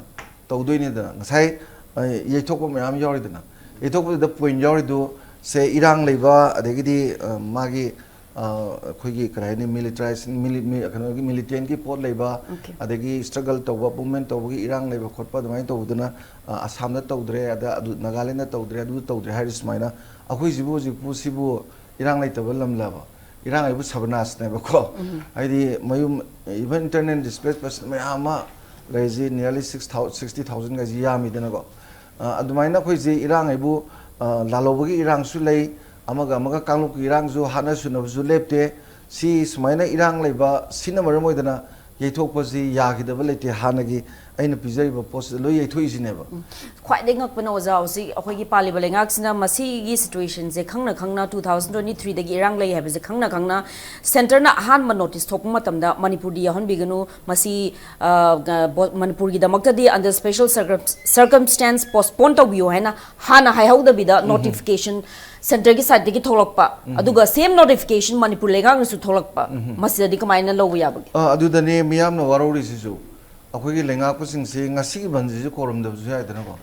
ꯇꯧꯗꯣꯏꯅꯤꯗꯅ꯫ ꯉꯁꯥꯏ ꯑ, ꯌꯩꯊꯣꯛꯄ ꯃꯌꯥꯝ ꯌꯥꯎꯔꯤꯗꯅ, ꯌꯩꯊꯣꯛꯄꯗꯨꯗ ꯄꯣꯏꯟ ꯌꯥꯎꯔꯤꯗꯨ ꯁꯦ ꯏꯔꯥꯡ ꯂꯩꯕ, ꯑꯗꯒꯤꯗꯤ ꯑ, ꯃꯥꯒꯤ ꯑ, ꯑꯩꯈꯣꯏꯒꯤ ꯀꯔꯤ ꯍꯥꯏꯅꯤ, ꯃꯤꯂꯤꯇꯔꯥꯏꯁ ꯀꯩꯅꯣꯒꯤ ꯃꯤꯂꯤꯇꯦꯟꯒꯤ ꯄꯣꯠ ꯂꯩꯕ, Okay. ꯑꯗꯒꯤ ꯁ꯭ꯇ꯭ꯔꯒꯜ ꯇꯧꯕ, ꯃꯨꯞꯃꯦꯟ ꯇꯧꯕꯒꯤ ꯏꯔꯥꯡ ꯂꯩꯕ ꯈꯣꯠꯄ ꯑꯗꯨꯃꯥꯏꯅ ꯇꯧꯕꯗꯨꯅ ꯑ, ꯑꯁꯥꯝꯗ ꯇꯧꯗ꯭ꯔꯦ, ꯑꯗ ꯑꯗꯨ ꯅꯥꯒꯥꯂꯦꯟꯗ ꯇꯧꯗ꯭ꯔꯦ, ꯑꯗꯨ ꯇꯧꯗ꯭ꯔꯦ ꯍꯥꯏꯔꯤ ꯁꯨꯃꯥꯏꯅ꯫ ꯑꯩꯈꯣꯏꯁꯤꯕꯨ ꯍꯧꯖꯤꯛꯄꯨ ꯁꯤꯕꯨ ꯏꯔꯥꯡ ꯂꯩꯇꯕ ꯂꯝꯂꯕ? ꯏꯔꯥꯡ ꯍꯥꯏꯕꯨ ꯁꯕꯅꯥꯁꯅꯦꯕꯀꯣ꯫ ꯍꯥꯏꯗꯤ ꯃꯌꯨꯝ, even internal displaced person ꯃꯌꯥꯝ ꯑꯃ ꯂꯩꯔꯤꯁꯤ, nearly six thousand, sixty thousand ꯒꯥꯏꯁꯤ ꯌꯥꯝꯃꯤꯗꯅꯀꯣ꯫ ꯑ, ꯑꯗꯨꯃꯥꯏꯅ ꯑꯩꯈꯣꯏꯁꯤ ꯏꯔꯥꯡ ꯍꯥꯏꯕꯨ ꯑ, ꯂꯥꯜꯍꯧꯕꯒꯤ ꯏꯔꯥꯡꯁꯨ ꯂꯩ, ꯑꯃꯒ ꯑꯃꯒ ꯀꯥꯡꯂꯨꯞꯀꯤ ꯏꯔꯥꯡꯁꯨ ꯍꯥꯠꯅ ꯁꯨꯅꯕꯁꯨ ꯂꯦꯞꯇꯦ꯫ ꯁꯤ ꯁꯨꯃꯥꯏꯅ ꯏꯔꯥꯡ ꯂꯩꯕ ꯁꯤꯅ ꯃꯔꯝ ꯑꯣꯏꯗꯅ ꯌꯩꯊꯣꯛꯄꯁꯤ ꯌꯥꯈꯤꯗꯕ ꯂꯩꯇꯦ꯫ ꯍꯥꯟꯅꯒꯤ ꯑꯩꯅ ꯄꯤꯖꯔꯤꯕ ꯄꯣꯠꯁꯤꯗ ꯂꯣꯏ ꯌꯩꯊꯣꯛꯏꯁꯤꯅꯦꯕ꯫ ꯈ꯭ꯋꯥꯏꯗꯒꯤ ꯉꯛꯄꯅ, ꯑꯣꯖꯥ, ꯍꯧꯖꯤꯛ ꯑꯩꯈꯣꯏꯒꯤ ꯄꯥꯜꯂꯤꯕ ꯂꯩꯉꯥꯛꯁꯤꯅ ꯃꯁꯤꯒꯤ ꯁꯤꯆꯨꯋꯦꯁꯟꯁꯦ ꯈꯪꯅ ꯈꯪꯅ, ꯇꯨ ꯊꯥꯎꯖꯟ ꯇ꯭ꯋꯦꯟꯇꯤ ꯊ꯭ꯔꯤꯗꯒꯤ ꯏꯔꯥꯡ ꯂꯩ ꯍꯥꯏꯕꯁꯦ ꯈꯪꯅ ꯈꯪꯅ, ꯁꯦꯟꯇꯔꯅ ꯑꯍꯥꯟꯕ ꯅꯣꯇꯤꯁ ꯊꯣꯛꯄ ꯃꯇꯝꯗ ꯃꯅꯤꯄꯨꯔꯗꯤ ꯌꯥꯎꯍꯟꯕꯤꯒꯅꯨ, ꯃꯁꯤ ꯑ, ꯒ- ꯕꯣ- ꯃꯅꯤꯄꯨꯔꯒꯤꯗꯃꯛꯇꯗꯤ under special circumstance postpone ꯇꯧꯕꯤꯌꯨ ꯍꯥꯏꯅ ꯍꯥꯟꯅ ꯍꯥꯏꯍꯧꯗꯕꯤꯗ ꯅꯣꯇꯤꯐꯤꯀꯦꯁꯟ ꯁꯦꯟꯇꯔꯒꯤ ꯁꯥꯏꯠꯇꯒꯤ ꯊꯣꯛꯂꯛꯄ, ꯑꯗꯨꯒ ꯁꯦꯝ ꯅꯣꯇꯤꯐꯤꯀꯦꯁꯟ ꯃꯅꯤꯄꯨꯔ ꯂꯩꯉꯥꯛꯅꯁꯨ ꯊꯣꯛꯂꯛꯄ, ꯃꯁꯤꯗꯗꯤ ꯀꯃꯥꯏꯅ ꯂꯧꯕ ꯌꯥꯕꯒꯦ? ꯑ, ꯑꯗꯨꯗꯅꯦ ꯃꯤꯌꯥꯝꯅ ꯋꯥꯔꯧꯔꯤꯁꯤꯁꯨ꯫ ꯑꯩꯈꯣꯏꯒꯤ ꯂꯩꯉꯥꯛꯄꯁꯤꯡꯁꯤ ꯉꯁꯤꯒꯤ ꯕꯟꯁꯤꯁꯨ ꯀꯧꯔꯝꯗꯕꯁꯨ ꯌꯥꯏꯗꯅꯀꯣ꯫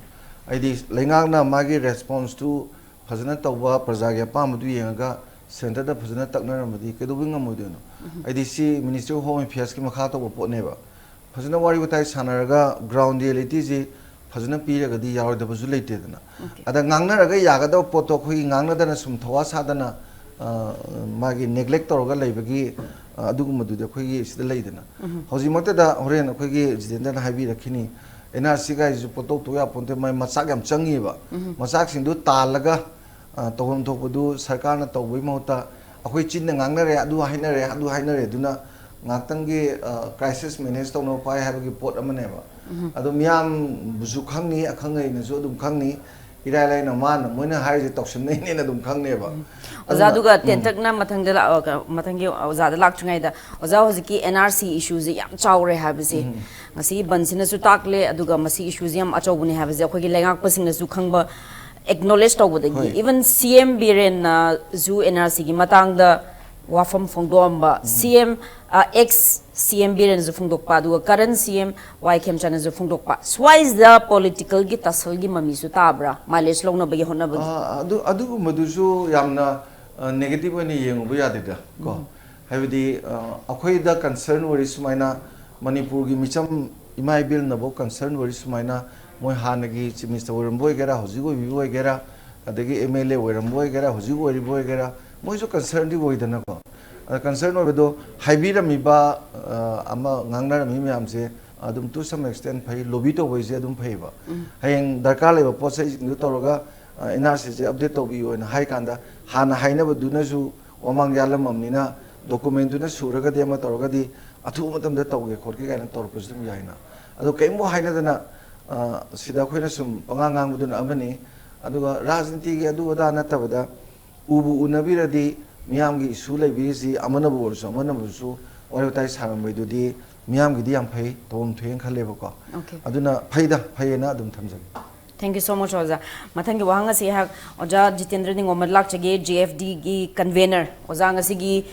ꯍꯥꯏꯗꯤ ꯂꯩꯉꯥꯛꯅ ꯃꯥꯒꯤ ꯔꯦꯁꯄꯣꯟꯁꯇꯨ ꯐꯖꯅ ꯇꯧꯕ, ꯄ꯭ꯔꯖꯥꯒꯤ ꯑꯄꯥꯝꯕꯗꯨ ꯌꯦꯡꯉꯒ ꯁꯦꯟꯇꯔꯗ ꯐꯖꯅ ꯇꯛꯅꯔꯝꯃꯗꯤ ꯀꯩꯗꯧꯕꯩ ꯉꯝꯃꯣꯏꯗꯣꯏꯅꯣ? ꯍꯥꯏꯗꯤ ꯁꯤ ꯃꯤꯅꯤꯁꯇ꯭ꯔꯤ ꯑꯣꯐ ꯍꯣꯝ ꯑꯦꯐꯤꯌꯔꯁꯀꯤ ꯃꯈꯥ ꯇꯧꯕ ꯄꯣꯠꯅꯦꯕ꯫ ꯐꯖꯅ ꯋꯥꯔꯤ ꯋꯥꯇꯥꯏ ꯁꯥꯟꯅꯔꯒ ꯒ꯭ꯔꯥꯎꯟ ꯔꯤꯌꯦꯂꯤꯇꯤꯁꯤ ꯐꯖꯅ ꯄꯤꯔꯒꯗꯤ ꯌꯥꯔꯣꯏꯗꯕꯁꯨ ꯂꯩꯇꯦꯗꯅ꯫ Okay. ꯑꯗ ꯉꯥꯡꯅꯔꯒ ꯌꯥꯒꯗꯕ ꯄꯣꯠꯇꯣ ꯑꯩꯈꯣꯏꯒꯤ ꯉꯥꯡꯅꯗꯅ ꯁꯨꯝ ꯊꯧꯋꯥ ꯁꯥꯗꯅ, ꯑ, ꯃꯥꯒꯤ ꯅꯦꯒ꯭ꯂꯦꯛ ꯇꯧꯔꯒ ꯂꯩꯕꯒꯤ, ꯑ, ꯑꯗꯨꯒꯨꯝꯕꯗꯨꯗꯤ ꯑꯩꯈꯣꯏꯒꯤ ꯁꯤꯗ ꯂꯩꯗꯅ꯫ ꯍꯧꯖꯤꯛꯃꯛꯇꯗ ꯍꯣꯔꯦꯟ ꯑꯩꯈꯣꯏꯒꯤ ꯖꯤꯇꯦꯟꯗ꯭ꯔꯅ ꯍꯥꯏꯕꯤꯔꯛꯈꯤꯅꯤ, ꯑꯦꯟ ꯑꯥꯔ ꯁꯤ ꯒꯥꯏꯁꯤꯁꯨ ꯄꯣꯠꯇꯧ ꯇꯧ ꯌꯥꯄꯣꯟꯇꯦ, ꯃꯥꯏ ꯃꯆꯥꯛ ꯌꯥꯝ ꯆꯪꯉꯤꯕ꯫ ꯃꯆꯥꯛꯁꯤꯡꯗꯨ ꯇꯥꯜꯂꯒ ꯑ, ꯇꯧꯐꯝ ꯊꯣꯛꯄꯗꯨ ꯁꯔꯀꯥꯔꯅ ꯇꯧꯕꯒꯤ ꯃꯍꯨꯠꯇ ꯑꯩꯈꯣꯏ ꯆꯤꯟꯅ ꯉꯥꯡꯅꯔꯦ, ꯑꯗꯨ ꯍꯥꯏꯅꯔꯦ, ꯑꯗꯨ ꯍꯥꯏꯅꯔꯦ ꯑꯗꯨꯅ ꯉꯥꯛꯇꯪꯒꯤ ꯀ꯭ꯔꯥꯏꯁꯤꯁ ꯃꯦꯅꯦꯖ ꯇꯧꯅꯕ ꯄꯥꯏ ꯍꯥꯏꯕꯒꯤ ꯄꯣꯠ ꯑꯃꯅꯦꯕ꯫ ꯑꯗꯣ ꯃꯤꯌꯥꯝꯕꯨꯁꯨ ꯈꯪꯅꯤ, ꯑꯈꯪ ꯑꯍꯩꯅꯁꯨ ꯑꯗꯨꯝ ꯈꯪꯅꯤ, ꯏꯔꯥꯏ ꯂꯥꯏꯅ ꯃꯥꯅ, ꯃꯣꯏꯅ ꯍꯥꯏꯔꯤꯁꯦ ꯇꯧꯁꯤꯟꯅꯩꯅꯦꯅ ꯑꯗꯨꯝ ꯈꯪꯅꯦꯕ꯫ ꯑꯣꯖꯥ, ꯑꯗꯨꯒ ꯇꯦꯟꯇꯛꯅ ꯃꯊꯪꯗ ꯂꯥꯛ-, ꯑ, ꯃꯊꯪꯒꯤ ꯑꯣꯖꯥꯗ ꯂꯥꯛꯇ꯭ꯔꯤꯉꯩꯗ, ꯑꯣꯖꯥ, ꯍꯧꯖꯤꯛꯀꯤ N R C issue ꯁꯦ ꯌꯥꯝ ꯆꯥꯎꯔꯦ ꯍꯥꯏꯕꯁꯦ ꯉꯁꯤꯒꯤ ꯕꯟꯁꯤꯅꯁꯨ ꯇꯥꯛꯂꯦ, ꯑꯗꯨꯒ ꯃꯁꯤ issue ꯁꯦ ꯌꯥꯝ ꯑꯆꯧꯕꯅꯦ ꯍꯥꯏꯕꯁꯦ ꯑꯩꯈꯣꯏꯒꯤ ꯂꯩꯉꯥꯛꯄꯁꯤꯡꯅꯁꯨ ꯈꯪꯕ, acknowledge ꯇꯧꯕꯗꯒꯤ, ꯍꯣꯏ꯫ Even C M ꯕꯤꯔꯦꯟꯅꯁꯨ N R C ꯒꯤ ꯃꯇꯥꯡꯗ ꯋꯥꯐꯝ ꯐꯣꯡꯗꯣꯛꯑꯝꯕ, C M, ꯑ, ex C M ꯕꯤꯔꯦꯟꯅꯁꯨ ꯐꯣꯡꯗꯣꯛꯄ, ꯑꯗꯨꯒ current C M Y ꯈꯦꯝꯆꯥꯟꯅꯁꯨ ꯐꯣꯡꯗꯣꯛꯄ, ꯁ꯭ꯋꯥꯏꯁꯤꯗ political ꯒꯤ tussle ꯒꯤ ꯃꯃꯤꯁꯨ ꯇꯥꯕ꯭ꯔꯥ, mileage ꯂꯧꯅꯕꯒꯤ ꯍꯣꯠꯅꯕꯒꯤ? ꯑꯥ, ꯑꯗꯨ, ꯑꯗꯨꯒꯨꯝꯕꯗꯨꯁꯨ ꯌꯥꯝꯅ, ꯑ, negative ꯑꯣꯏꯅ ꯌꯦꯡꯉꯨꯕ ꯌꯥꯗꯦꯗ ꯀꯣ꯫ ꯍꯥꯏꯕꯗꯤ, ꯑ, ꯑꯩꯈꯣꯏꯗ concern ꯑꯣꯏꯔꯤ ꯁꯨꯃꯥꯏꯅ, ꯃꯅꯤꯄꯨꯔꯒꯤ ꯃꯤꯆꯝ ꯏꯃꯥ ꯏꯕꯦꯜꯅꯐꯧ concern ꯑꯣꯏꯔꯤ ꯁꯨꯃꯥꯏꯅ, ꯃꯣꯏ ꯍꯥꯟꯅꯒꯤ Chief Minister ꯑꯣꯏꯔꯝꯕ ꯑꯣꯏꯒꯦꯔꯥ, ꯍꯧꯖꯤꯛ ꯑꯣꯏꯕꯤꯕ ꯑꯣꯏꯒꯦꯔꯥ, ꯑꯗꯒꯤ M L A ꯑꯣꯏꯔꯝꯕ ꯑꯣꯏꯒꯦꯔꯥ, ꯍꯧꯖꯤꯛ ꯑꯣꯏꯔꯤꯕ ꯑꯣꯏꯒꯦꯔꯥ, ꯃꯣꯏꯁꯨ concern ꯗꯤ ꯑꯣꯏꯗꯅꯀꯣ꯫ ꯑꯗ concern ꯑꯣꯏꯕꯗꯣ ꯍꯥꯏꯕꯤꯔꯝꯃꯤꯕ, ꯑ, ꯑꯃ ꯉꯥꯡꯅꯔꯝꯃꯤ ꯃꯌꯥꯝꯁꯦ ꯑꯗꯨꯝ to some extent ꯐꯩ, lobby ꯇꯧꯕꯩꯁꯦ ꯑꯗꯨꯝ ꯐꯩꯌꯦꯕ꯫ ꯍꯌꯦꯡ ꯗꯔꯀꯥꯔ ꯂꯩꯕ ꯄꯣꯠ ꯆꯩꯁꯤꯡꯗꯨ ꯇꯧꯔꯒ, ꯑ, N R C ꯁꯦ update ꯇꯧꯕꯤꯌꯣꯅ ꯍꯥꯏ ꯀꯥꯟꯗ, ꯍꯥꯟꯅ ꯍꯥꯏꯅꯕꯗꯨꯅꯁꯨ ꯃꯃꯥꯡ ꯌꯥꯜꯂꯝꯃꯕꯅꯤꯅ, document ꯗꯨꯅ ꯁꯨꯔꯒꯗꯤ ꯑꯃ ꯇꯧꯔꯒꯗꯤ ꯑꯊꯨꯕ ꯃꯇꯝꯗ ꯇꯧꯒꯦ ꯈꯣꯠꯀꯦ ꯀꯥꯏꯅ ꯇꯧꯔꯛꯄꯁꯨ ꯑꯗꯨꯝ ꯌꯥꯏꯅ꯫ ꯑꯗꯣ ꯀꯔꯤꯝꯐꯥꯎ ꯍꯥꯏꯅꯗꯅ, ꯑ, ꯁꯤꯗ ꯑꯩꯈꯣꯏꯅ ꯁꯨꯝ ꯄꯉꯥꯡ ꯉꯥꯡꯕꯗꯨꯅ ꯑꯃꯅꯤ꯫ ꯑꯗꯨꯒ ꯔꯥꯖꯅꯤꯇꯤꯒꯤ ꯑꯗꯨ ꯑꯗꯥ ꯅꯠꯇꯕꯗ, ꯎꯕꯨ ꯎꯅꯕꯤꯔꯗꯤ, ꯃꯤꯌꯥꯝꯒꯤ issue ꯂꯩꯕꯤꯔꯤꯁꯤ ꯑꯃꯅꯕꯨ ꯑꯣꯏꯔꯁꯨ ꯑꯃꯅꯕꯨꯁꯨ ꯋꯥꯔꯤ ꯋꯥꯇꯥꯏ ꯁꯥꯔꯝꯕꯩꯗꯨꯗꯤ ꯃꯤꯌꯥꯝꯒꯤꯗꯤ ꯌꯥꯝ ꯐꯩ, ꯇꯧꯐꯝ ꯊꯣꯛꯑꯦꯅ ꯈꯜꯂꯦꯕꯀꯣ꯫ Okay. ꯑꯗꯨꯅ ꯐꯩꯗ, ꯐꯩꯌꯦꯅ ꯑꯗꯨꯝ ꯊꯝꯖꯒꯦ꯫ Thank you so much, ꯑꯣꯖꯥ꯫ ꯃꯊꯪꯒꯤ ꯋꯥꯍꯪ ꯑꯁꯤ ꯑꯩꯍꯥꯛ ꯑꯣꯖꯥ ꯖꯤꯇꯦꯟꯗ꯭ꯔ ꯅꯤꯡꯉꯣꯝꯕꯗ ꯂꯥꯛꯆꯒꯦ, J F D ꯒꯤ convener꯫ ꯑꯣꯖꯥ, ꯉꯁꯤꯒꯤ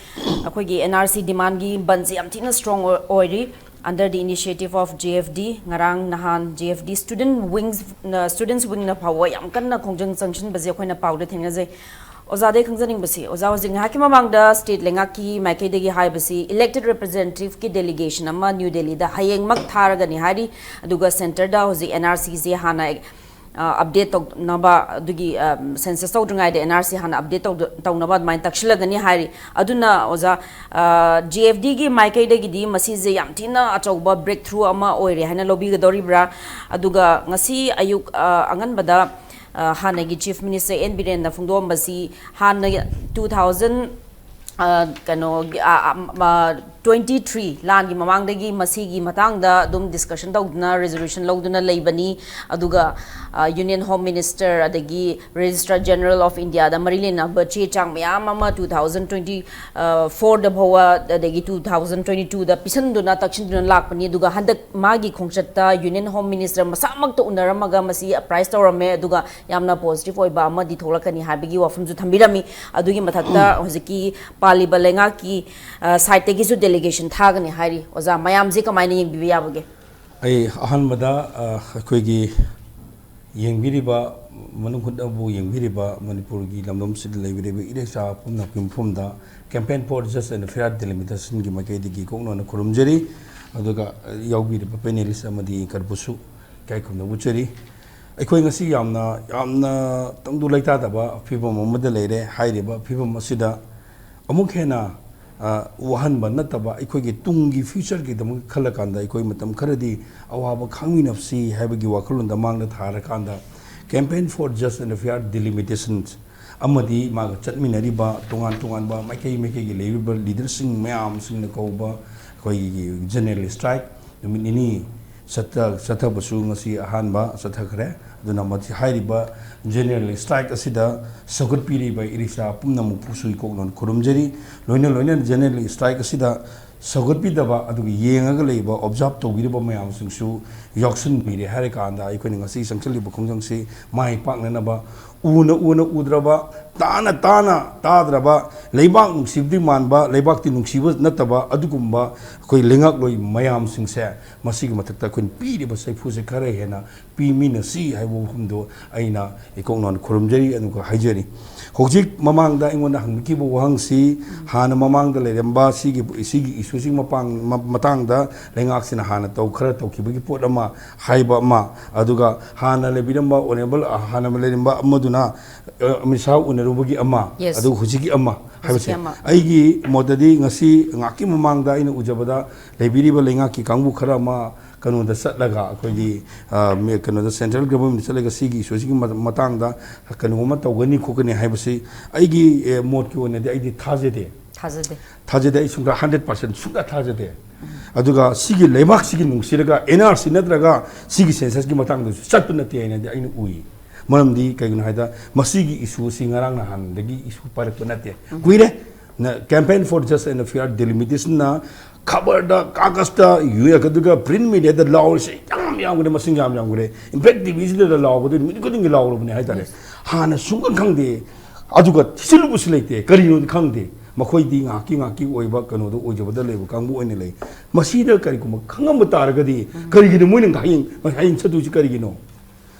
ꯑꯩꯈꯣꯏꯒꯤ N R C demand ꯒꯤ ꯕꯟꯁꯦ ꯌꯥꯝ ꯊꯤꯅ strong ꯑꯣꯏ-, ꯑꯣꯏꯔꯤ꯫ Under the initiative of J F D, ꯉꯔꯥꯡ ꯅꯍꯥꯟ J F D student wings, students wing ꯅ ꯐꯥꯎꯕ ꯌꯥꯝ ꯀꯟꯅ ꯈꯣꯡꯖꯪ ꯆꯪꯁꯤꯟꯕꯁꯦ ꯑꯩꯈꯣꯏꯅ ꯄꯥꯎꯗ ꯊꯦꯡꯅꯖꯩ꯫ ꯑꯣꯖꯥꯗꯩ ꯈꯪꯖꯅꯤꯡꯕꯁꯤ, ꯑꯣꯖꯥ, ꯍꯧꯖꯤꯛ ꯉꯥꯏꯍꯥꯛꯀꯤ ꯃꯃꯥꯡꯗ state ꯂꯩꯉꯥꯛꯀꯤ ꯃꯥꯏꯀꯩꯗꯒꯤ ꯍꯥꯏꯕꯁꯤ elected representative ꯀꯤ delegation ꯑꯃ New Delhi ꯗ ꯍꯌꯦꯡꯃꯛ ꯊꯥꯔꯒꯅꯤ ꯍꯥꯏꯔꯤ, ꯑꯗꯨꯒ centre ꯗ ꯍꯧꯖꯤꯛ N R C ꯁꯦ ꯍꯥꯟꯅ, ꯑ, update ꯇꯧꯅꯕ, ꯑꯗꯨꯒꯤ, ꯑ, census ꯇꯧꯗ꯭ꯔꯤꯉꯩꯗ N R C ꯍꯥꯟꯅ update ꯇꯧꯗ-, ꯇꯧꯅꯕ ꯑꯗꯨꯃꯥꯏꯅ ꯇꯛꯁꯤꯜꯂꯒꯅꯤ ꯍꯥꯏꯔꯤ꯫ ꯑꯗꯨꯅ ꯑꯣꯖꯥ, ꯑ, J F D ꯒꯤ ꯃꯥꯏꯀꯩꯗꯒꯤꯗꯤ ꯃꯁꯤꯁꯦ ꯌꯥꯝ ꯊꯤꯅ ꯑꯆꯧꯕ breakthrough ꯑꯃ ꯑꯣꯏꯔꯦ ꯍꯥꯏꯅ ꯂꯧꯕꯤꯒꯗꯧꯔꯤꯕ꯭ꯔꯥ? ꯑꯗꯨꯒ ꯉꯁꯤ ꯑꯌꯨꯛ, ꯑ, ꯑꯉꯟꯕꯗ, ꯑ, ꯍꯥꯟꯅꯒꯤ Chief Minister N ꯕꯤꯔꯦꯟꯅ ꯐꯣꯡꯗꯣꯛꯑꯝꯕꯁꯤ ꯍꯥꯟꯅ two thousand ꯀꯩꯅꯣꯒꯤ ꯇ꯭ꯋꯦꯟꯇꯤ ꯊ꯭ꯔꯤ ꯂꯥꯟꯒꯤ ꯃꯃꯥꯡꯗꯒꯤ ꯃꯁꯤꯒꯤ ꯃꯇꯥꯡꯗ ꯑꯗꯨꯝ ꯗꯤꯁꯀꯁꯟ ꯇꯧꯗꯨꯅ ꯔꯤꯖꯣꯂꯨꯁꯟ ꯂꯧꯗꯨꯅ ꯂꯩꯕꯅꯤ꯫ ꯑꯗꯨꯒ ꯌꯨꯅꯤꯌꯟ ꯍꯣꯝ ꯃꯤꯅꯤꯁꯇꯔ ꯑꯗꯒꯤ ꯔꯦꯖꯤꯁꯇ꯭ꯔꯥꯔ ꯖꯦꯅꯔꯦꯜ ꯑꯣꯐ ꯏꯟꯗꯤꯌꯥꯗ ꯃꯔꯤ ꯂꯩꯅꯕ ꯆꯦ ꯆꯥꯡ ꯃꯌꯥꯝ ꯑꯃ ꯇꯨ ꯊꯥꯎꯖꯟ ꯇ꯭ꯋꯦꯟꯇꯤ ꯐꯣꯔꯗ ꯐꯥꯎꯕ ꯑꯗꯒꯤ ꯇꯨ ꯊꯥꯎꯖꯟ ꯇ꯭ꯋꯦꯟꯇꯤ ꯇꯨꯗ ꯄꯤꯁꯟꯗꯨꯅ ꯇꯛꯁꯤꯟꯗꯨꯅ ꯂꯥꯛꯄꯅꯤ꯫ ꯑꯗꯨꯒ ꯍꯟꯗꯛ ꯃꯥꯒꯤ ꯈꯣꯡꯆꯠꯇ ꯌꯨꯅꯤꯌꯟ ꯍꯣꯝ ꯃꯤꯅꯤꯁꯇꯔ ꯃꯁꯥꯃꯛꯇ ꯎꯅꯔꯝꯃꯒ ꯃꯁꯤ ꯑꯦꯄ꯭ꯔꯥꯏꯁ ꯇꯧꯔꯝꯃꯦ꯫ ꯑꯗꯨꯒ ꯌꯥꯝꯅ ꯄꯣꯖꯤꯇꯤꯚ ꯑꯣꯏꯕ ꯑꯃꯗꯤ ꯊꯣꯛꯂꯛꯀꯅꯤ ꯍꯥꯏꯕꯒꯤ ꯋꯥꯐꯝꯁꯨ ꯊꯝꯕꯤꯔꯝꯃꯤ꯫ ꯑꯗꯨꯒꯤ ꯃꯊꯛꯇ ꯍꯧꯖꯤꯛꯀꯤ ꯄꯥꯜꯂꯤꯕ ꯂꯩꯉꯥꯛꯀꯤ ꯁꯥꯏꯠꯇꯒꯤꯁꯨ ꯗꯦꯂꯤꯒꯦꯁꯟ ꯊꯥꯒꯅꯤ ꯍꯥꯏꯔꯤ꯫ ꯑꯣꯖꯥ, ꯃꯌꯥꯝꯁꯦ ꯀꯃꯥꯏꯅ ꯌꯦꯡꯕꯤꯕ ꯌꯥꯕꯒꯦ? ꯑꯩ ꯑꯍꯥꯟꯕꯗ ꯑ, ꯑꯩꯈꯣꯏꯒꯤ ꯌꯦꯡꯕꯤꯔꯤꯕ ꯃꯅꯨꯡ ꯍꯨꯠꯅꯕꯨ ꯌꯦꯡꯕꯤꯔꯤꯕ ꯃꯅꯤꯄꯨꯔꯒꯤ ꯂꯝꯗꯝꯁꯤꯗ ꯂꯩꯕꯤꯔꯤꯕ ꯏꯔꯩꯆꯥ ꯄꯨꯝꯅꯃꯛꯀꯤ ꯃꯐꯝꯗ Campaign for Just and Fair Delimitation ꯒꯤ ꯃꯥꯏꯀꯩꯗꯒꯤ ꯀꯣꯛꯅꯣꯟꯅ ꯈꯨꯔꯨꯝꯖꯔꯤ꯫ ꯑꯗꯨꯒ ꯑ, ꯌꯥꯎꯕꯤꯔꯤꯕ ꯄꯦꯅꯦꯂꯤꯁ ꯑꯃꯗꯤ ꯑꯦꯡꯀꯔꯕꯨꯁꯨ ꯏꯀꯥꯏ ꯈꯨꯝꯅꯕ ꯎꯠꯆꯔꯤ꯫ ꯑꯩꯈꯣꯏ ꯉꯁꯤ ꯌꯥꯝꯅ ꯌꯥꯝꯅ ꯇꯪꯗꯨ ꯂꯩꯇꯥꯗꯕ ꯐꯤꯕꯝ ꯑꯃꯗ ꯂꯩꯔꯦ꯫ ꯍꯥꯏꯔꯤꯕ ꯐꯤꯕꯝ ꯑꯁꯤꯗ ꯑꯃꯨꯛ ꯍꯦꯟꯅ ꯑ, ꯋꯥꯍꯟꯕ ꯅꯠꯇꯕ ꯑꯩꯈꯣꯏꯒꯤ ꯇꯨꯡꯒꯤ ꯐ꯭ꯌꯨꯆꯔꯒꯤꯗꯃꯛ ꯈꯜꯂꯀꯥꯟꯗ ꯑꯩꯈꯣꯏ ꯃꯇꯝ ꯈꯔꯗꯤ ꯑꯋꯥꯕ ꯈꯥꯡꯃꯤꯟꯅꯁꯤ ꯍꯥꯏꯕꯒꯤ ꯋꯥꯈꯜꯂꯣꯟꯗ ꯃꯥꯡꯗ ꯊꯥꯔꯀꯥꯟꯗ Campaign for Just and Fair Delimitation ꯑꯃꯗꯤ ꯃꯥꯒ ꯆꯠꯃꯤꯟꯅꯔꯤꯕ ꯇꯣꯉꯥꯟ ꯇꯣꯉꯥꯟꯕ ꯃꯥꯏꯀꯩ ꯃꯥꯏꯀꯩꯒꯤ ꯂꯩꯔꯤꯕ ꯂꯤꯗꯔꯁꯤꯡ ꯃꯌꯥꯝꯁꯤꯡꯅ ꯀꯧꯕ ꯑꯩꯈꯣꯏꯒꯤ ꯖꯦꯅꯔꯦꯜ ꯁ꯭ꯇ꯭ꯔꯥꯏꯛ ꯅꯨꯃꯤꯠ ꯅꯤꯅꯤ ꯆꯠꯊ-, ꯆꯠꯊꯕꯁꯨ ꯉꯁꯤ ꯑꯍꯥꯟꯕ ꯆꯠꯊꯈ꯭ꯔꯦ꯫ ꯑꯗꯨꯅ ꯃꯁꯤ ꯍꯥꯏꯔꯤꯕ ꯖꯦꯅꯔꯦꯜ ꯁ꯭ꯇ꯭ꯔꯥꯏꯛ ꯑꯁꯤꯗ ꯁꯧꯒꯠꯄꯤꯔꯤꯕ ꯏꯔꯩꯆꯥ ꯄꯨꯝꯅꯃꯛꯄꯨꯁꯨ ꯏꯀꯣꯛꯅꯣꯟ ꯈꯨꯔꯨꯝꯖꯔꯤ꯫ ꯂꯣꯏꯅ ꯂꯣꯏꯅꯅ ꯖꯦꯅꯔꯦꯜ ꯁ꯭ꯇ꯭ꯔꯥꯏꯛ ꯑꯁꯤꯗ ꯁꯧꯒꯠꯄꯤꯗꯕ ꯑꯗꯨꯒ ꯌꯦꯡꯉꯒ ꯂꯩꯕ, ꯑꯣꯕꯖꯥꯔꯕ ꯇꯧꯕꯤꯔꯤꯕ ꯃꯌꯥꯝꯁꯤꯡꯁꯨ ꯌꯥꯎꯁꯟꯕꯤꯔꯦ ꯍꯥꯏꯔꯀꯥꯟꯗ ꯑꯩꯈꯣꯏꯅ ꯉꯁꯤ ꯆꯪꯁꯤꯜꯂꯤꯕ ꯈꯣꯡꯖꯪꯁꯤ ꯃꯥꯏ ꯄꯥꯛꯅꯅꯕ ꯎꯅ ꯎꯅ ꯎꯗ꯭ꯔꯕ, ꯇꯥꯅ ꯇꯥꯅ ꯇꯥꯗ꯭ꯔꯕ, ꯂꯩꯕꯥꯛ ꯅꯨꯡꯁꯤꯕꯗꯤ ꯃꯥꯟꯕ, ꯂꯩꯕꯥꯛꯇꯤ ꯅꯨꯡꯁꯤꯕ ꯅꯠꯇꯕ ꯑꯗꯨꯒꯨꯝꯕ ꯑꯩꯈꯣꯏ ꯂꯩꯉꯥꯛꯂꯣꯏ ꯃꯌꯥꯝꯁꯤꯡꯁꯦ ꯃꯁꯤꯒꯤ ꯃꯊꯛꯇ ꯑꯩꯈꯣꯏꯅ ꯄꯤꯔꯤꯕ ꯆꯩꯐꯨꯁꯦ ꯈꯔ ꯍꯦꯟꯅ ꯄꯤꯃꯤꯟꯅꯁꯤ ꯍꯥꯏꯕ ꯋꯥꯐꯝꯗꯣ ꯑꯩꯅ ꯏꯀꯣꯛꯅꯣꯟ ꯈꯨꯔꯨꯝꯖꯔꯤ꯫ ꯑꯗꯨꯒ ꯍꯥꯏꯖꯔꯤ, ꯍꯧꯖꯤꯛ ꯃꯃꯥꯡꯗ ꯑꯩꯉꯣꯟꯗ ꯍꯪꯕꯤꯈꯤꯕ ꯋꯥꯍꯪꯁꯤ ꯍꯥꯟꯅ ꯃꯃꯥꯡꯗ ꯂꯩꯔꯝꯕ ꯁꯤꯒꯤ, ꯁꯤꯒꯤ ꯏꯁꯨꯁꯤꯒꯤ ꯃꯄꯥꯡ-, ꯃ-, ꯃꯇꯥꯡꯗ ꯂꯩꯉꯥꯛꯁꯤꯅ ꯍꯥꯟꯅ ꯇꯧ-, ꯈꯔ ꯇꯧꯈꯤꯕꯒꯤ ꯄꯣꯠ ꯑꯃ ꯍꯥꯏꯕ ꯑꯃ, ꯑꯗꯨꯒ ꯍꯥꯟꯅ ꯂꯩꯕꯤꯔꯝꯕ ꯑꯣꯅꯔꯦꯕꯜ, ꯍꯥꯟꯅ ꯂꯩꯔꯝꯕ ꯑꯃꯗꯨꯅ, ꯑ, ꯑꯃꯤꯠ ꯁꯥꯍ ꯎꯅꯔꯨꯕꯒꯤ ꯑꯃ, Yes. ꯑꯗꯨꯒ ꯍꯧꯖꯤꯛꯀꯤ ꯑꯃ, ꯍꯥꯏꯕꯁꯦ ꯍꯧꯖꯤꯛꯀꯤ ꯑꯃ ꯑꯩꯒꯤ ꯃꯣꯠꯇꯗꯤ ꯉꯁꯤ ꯉꯥꯏꯍꯥꯛꯀꯤ ꯃꯃꯥꯡꯗ ꯑꯩꯅ ꯎꯖꯕꯗ ꯂꯩꯕꯤꯔꯤꯕ ꯂꯩꯉꯥꯛꯀꯤ ꯀꯥꯡꯕꯨ ꯈꯔ ꯑꯃ ꯀꯩꯅꯣꯗ ꯆꯠꯂꯒ ꯑꯩꯈꯣꯏꯒꯤ ꯑ, ꯃꯦ- ꯀꯩꯅꯣꯗ ꯁꯦꯟꯇ꯭ꯔꯦꯜ ꯒꯚꯔꯟꯃꯦꯟꯠ ꯆꯠꯂꯒ ꯁꯤꯒꯤ ꯏꯁꯨꯁꯤꯒꯤ ꯃ- ꯃꯇꯥꯡꯗ ꯀꯩꯅꯣ ꯑꯃ ꯇꯧꯒꯅꯤ ꯈꯣꯠꯀꯅꯤ ꯍꯥꯏꯕꯁꯤ ꯑꯩꯒꯤ ꯑ, ꯃꯣꯠꯀꯤ ꯑꯣꯏꯅꯗꯤ ꯑꯩꯗꯤ ꯊꯥꯖꯗꯦ꯫ ꯊꯥꯖꯗꯦ꯫ ꯊꯥꯖꯗꯦ, ꯑꯩ ꯁꯨꯡꯊꯥ ꯍꯟꯗ꯭ꯔꯦꯠ ꯄꯥꯔꯁꯦꯟ ꯁꯨꯡꯊꯥ ꯊꯥꯖꯗꯦ꯫ ꯑꯗꯨꯒ ꯁꯤꯒꯤ ꯂꯩꯕꯥꯛꯁꯤꯒꯤ ꯅꯨꯡꯁꯤꯔꯒ ꯑꯦꯟ ꯑꯥꯔ ꯁꯤ ꯅꯠꯇ꯭ꯔꯒ ꯁꯤꯒꯤ ꯁꯦꯟꯁꯁꯀꯤ ꯃꯇꯥꯡꯗꯁꯨ ꯆꯠꯄ ꯅꯠꯇꯦ ꯍꯥꯏꯅꯗꯤ ꯑꯩꯅ ꯎꯏ꯫ ꯃꯔꯝꯗꯤ ꯀꯩꯒꯤꯅꯣ ꯍꯥꯏꯗ ꯃꯁꯤꯒꯤ ꯏꯁꯨ ꯑꯁꯤ ꯉꯔꯥꯡ ꯅꯍꯥꯟꯗꯒꯤ ꯏꯁꯨ ꯄꯥꯏꯔꯛꯄ ꯅꯠꯇꯦ, ꯀꯨꯏꯔꯦ꯫ Campaign for Just and Fair Delimitation ꯅ ꯈꯕꯔꯗ, ꯀꯥꯒꯖꯇ, ꯌꯨ- ꯑꯗꯨꯒ ꯄ꯭ꯔꯤꯟꯠ ꯃꯦꯗꯤꯌꯥꯗ ꯂꯥꯎꯔꯤꯁꯦ ꯌꯥꯝ ꯌꯥꯝꯈ꯭ꯔꯦ, ꯃꯁꯤꯡ ꯌꯥꯝ ꯌꯥꯝꯈ꯭ꯔꯦ꯫ ꯏꯝꯄꯦꯛ ꯇꯤ ꯚꯤꯁꯤꯗ ꯂꯥꯎꯕꯗ ꯅꯨꯃꯤꯠ ꯈꯨꯗꯤꯡꯒꯤ ꯂꯥꯎꯔꯕꯅꯦ ꯍꯥꯏꯇꯥꯔꯦ꯫ ꯍꯥꯟꯅ ꯁꯨꯡꯈꯪ ꯈꯪꯗꯦ, ꯑꯗꯨꯒ ꯊꯤꯖꯤꯜꯂꯨꯕꯁꯨ ꯂꯩꯇꯦ꯫ ꯀꯔꯤꯅꯣꯗꯤ ꯈꯪꯗꯦ꯫ ꯃꯈꯣꯏꯗꯤ ꯉꯥꯏꯍꯥꯛꯀꯤ ꯉꯥꯏꯍꯥꯛꯀꯤ ꯑꯣꯏꯕ ꯀꯩꯅꯣꯗ ꯑꯣꯏꯖꯕꯗ ꯂꯩꯕ ꯀꯥꯡꯕꯨ ꯑꯣꯏꯅ ꯂꯩ꯫ ꯃꯁꯤꯗ ꯀꯔꯤꯒꯨꯝꯕ ꯈꯪꯉꯝꯕ ꯇꯥꯔꯒꯗꯤ ꯀꯔꯤꯒꯤꯅꯣ ꯃꯣꯏꯅ ꯍꯌꯦꯡ ꯍꯌꯦꯡ ꯆꯠꯇꯣꯏꯁꯤ ꯀꯔꯤꯒꯤꯅꯣ?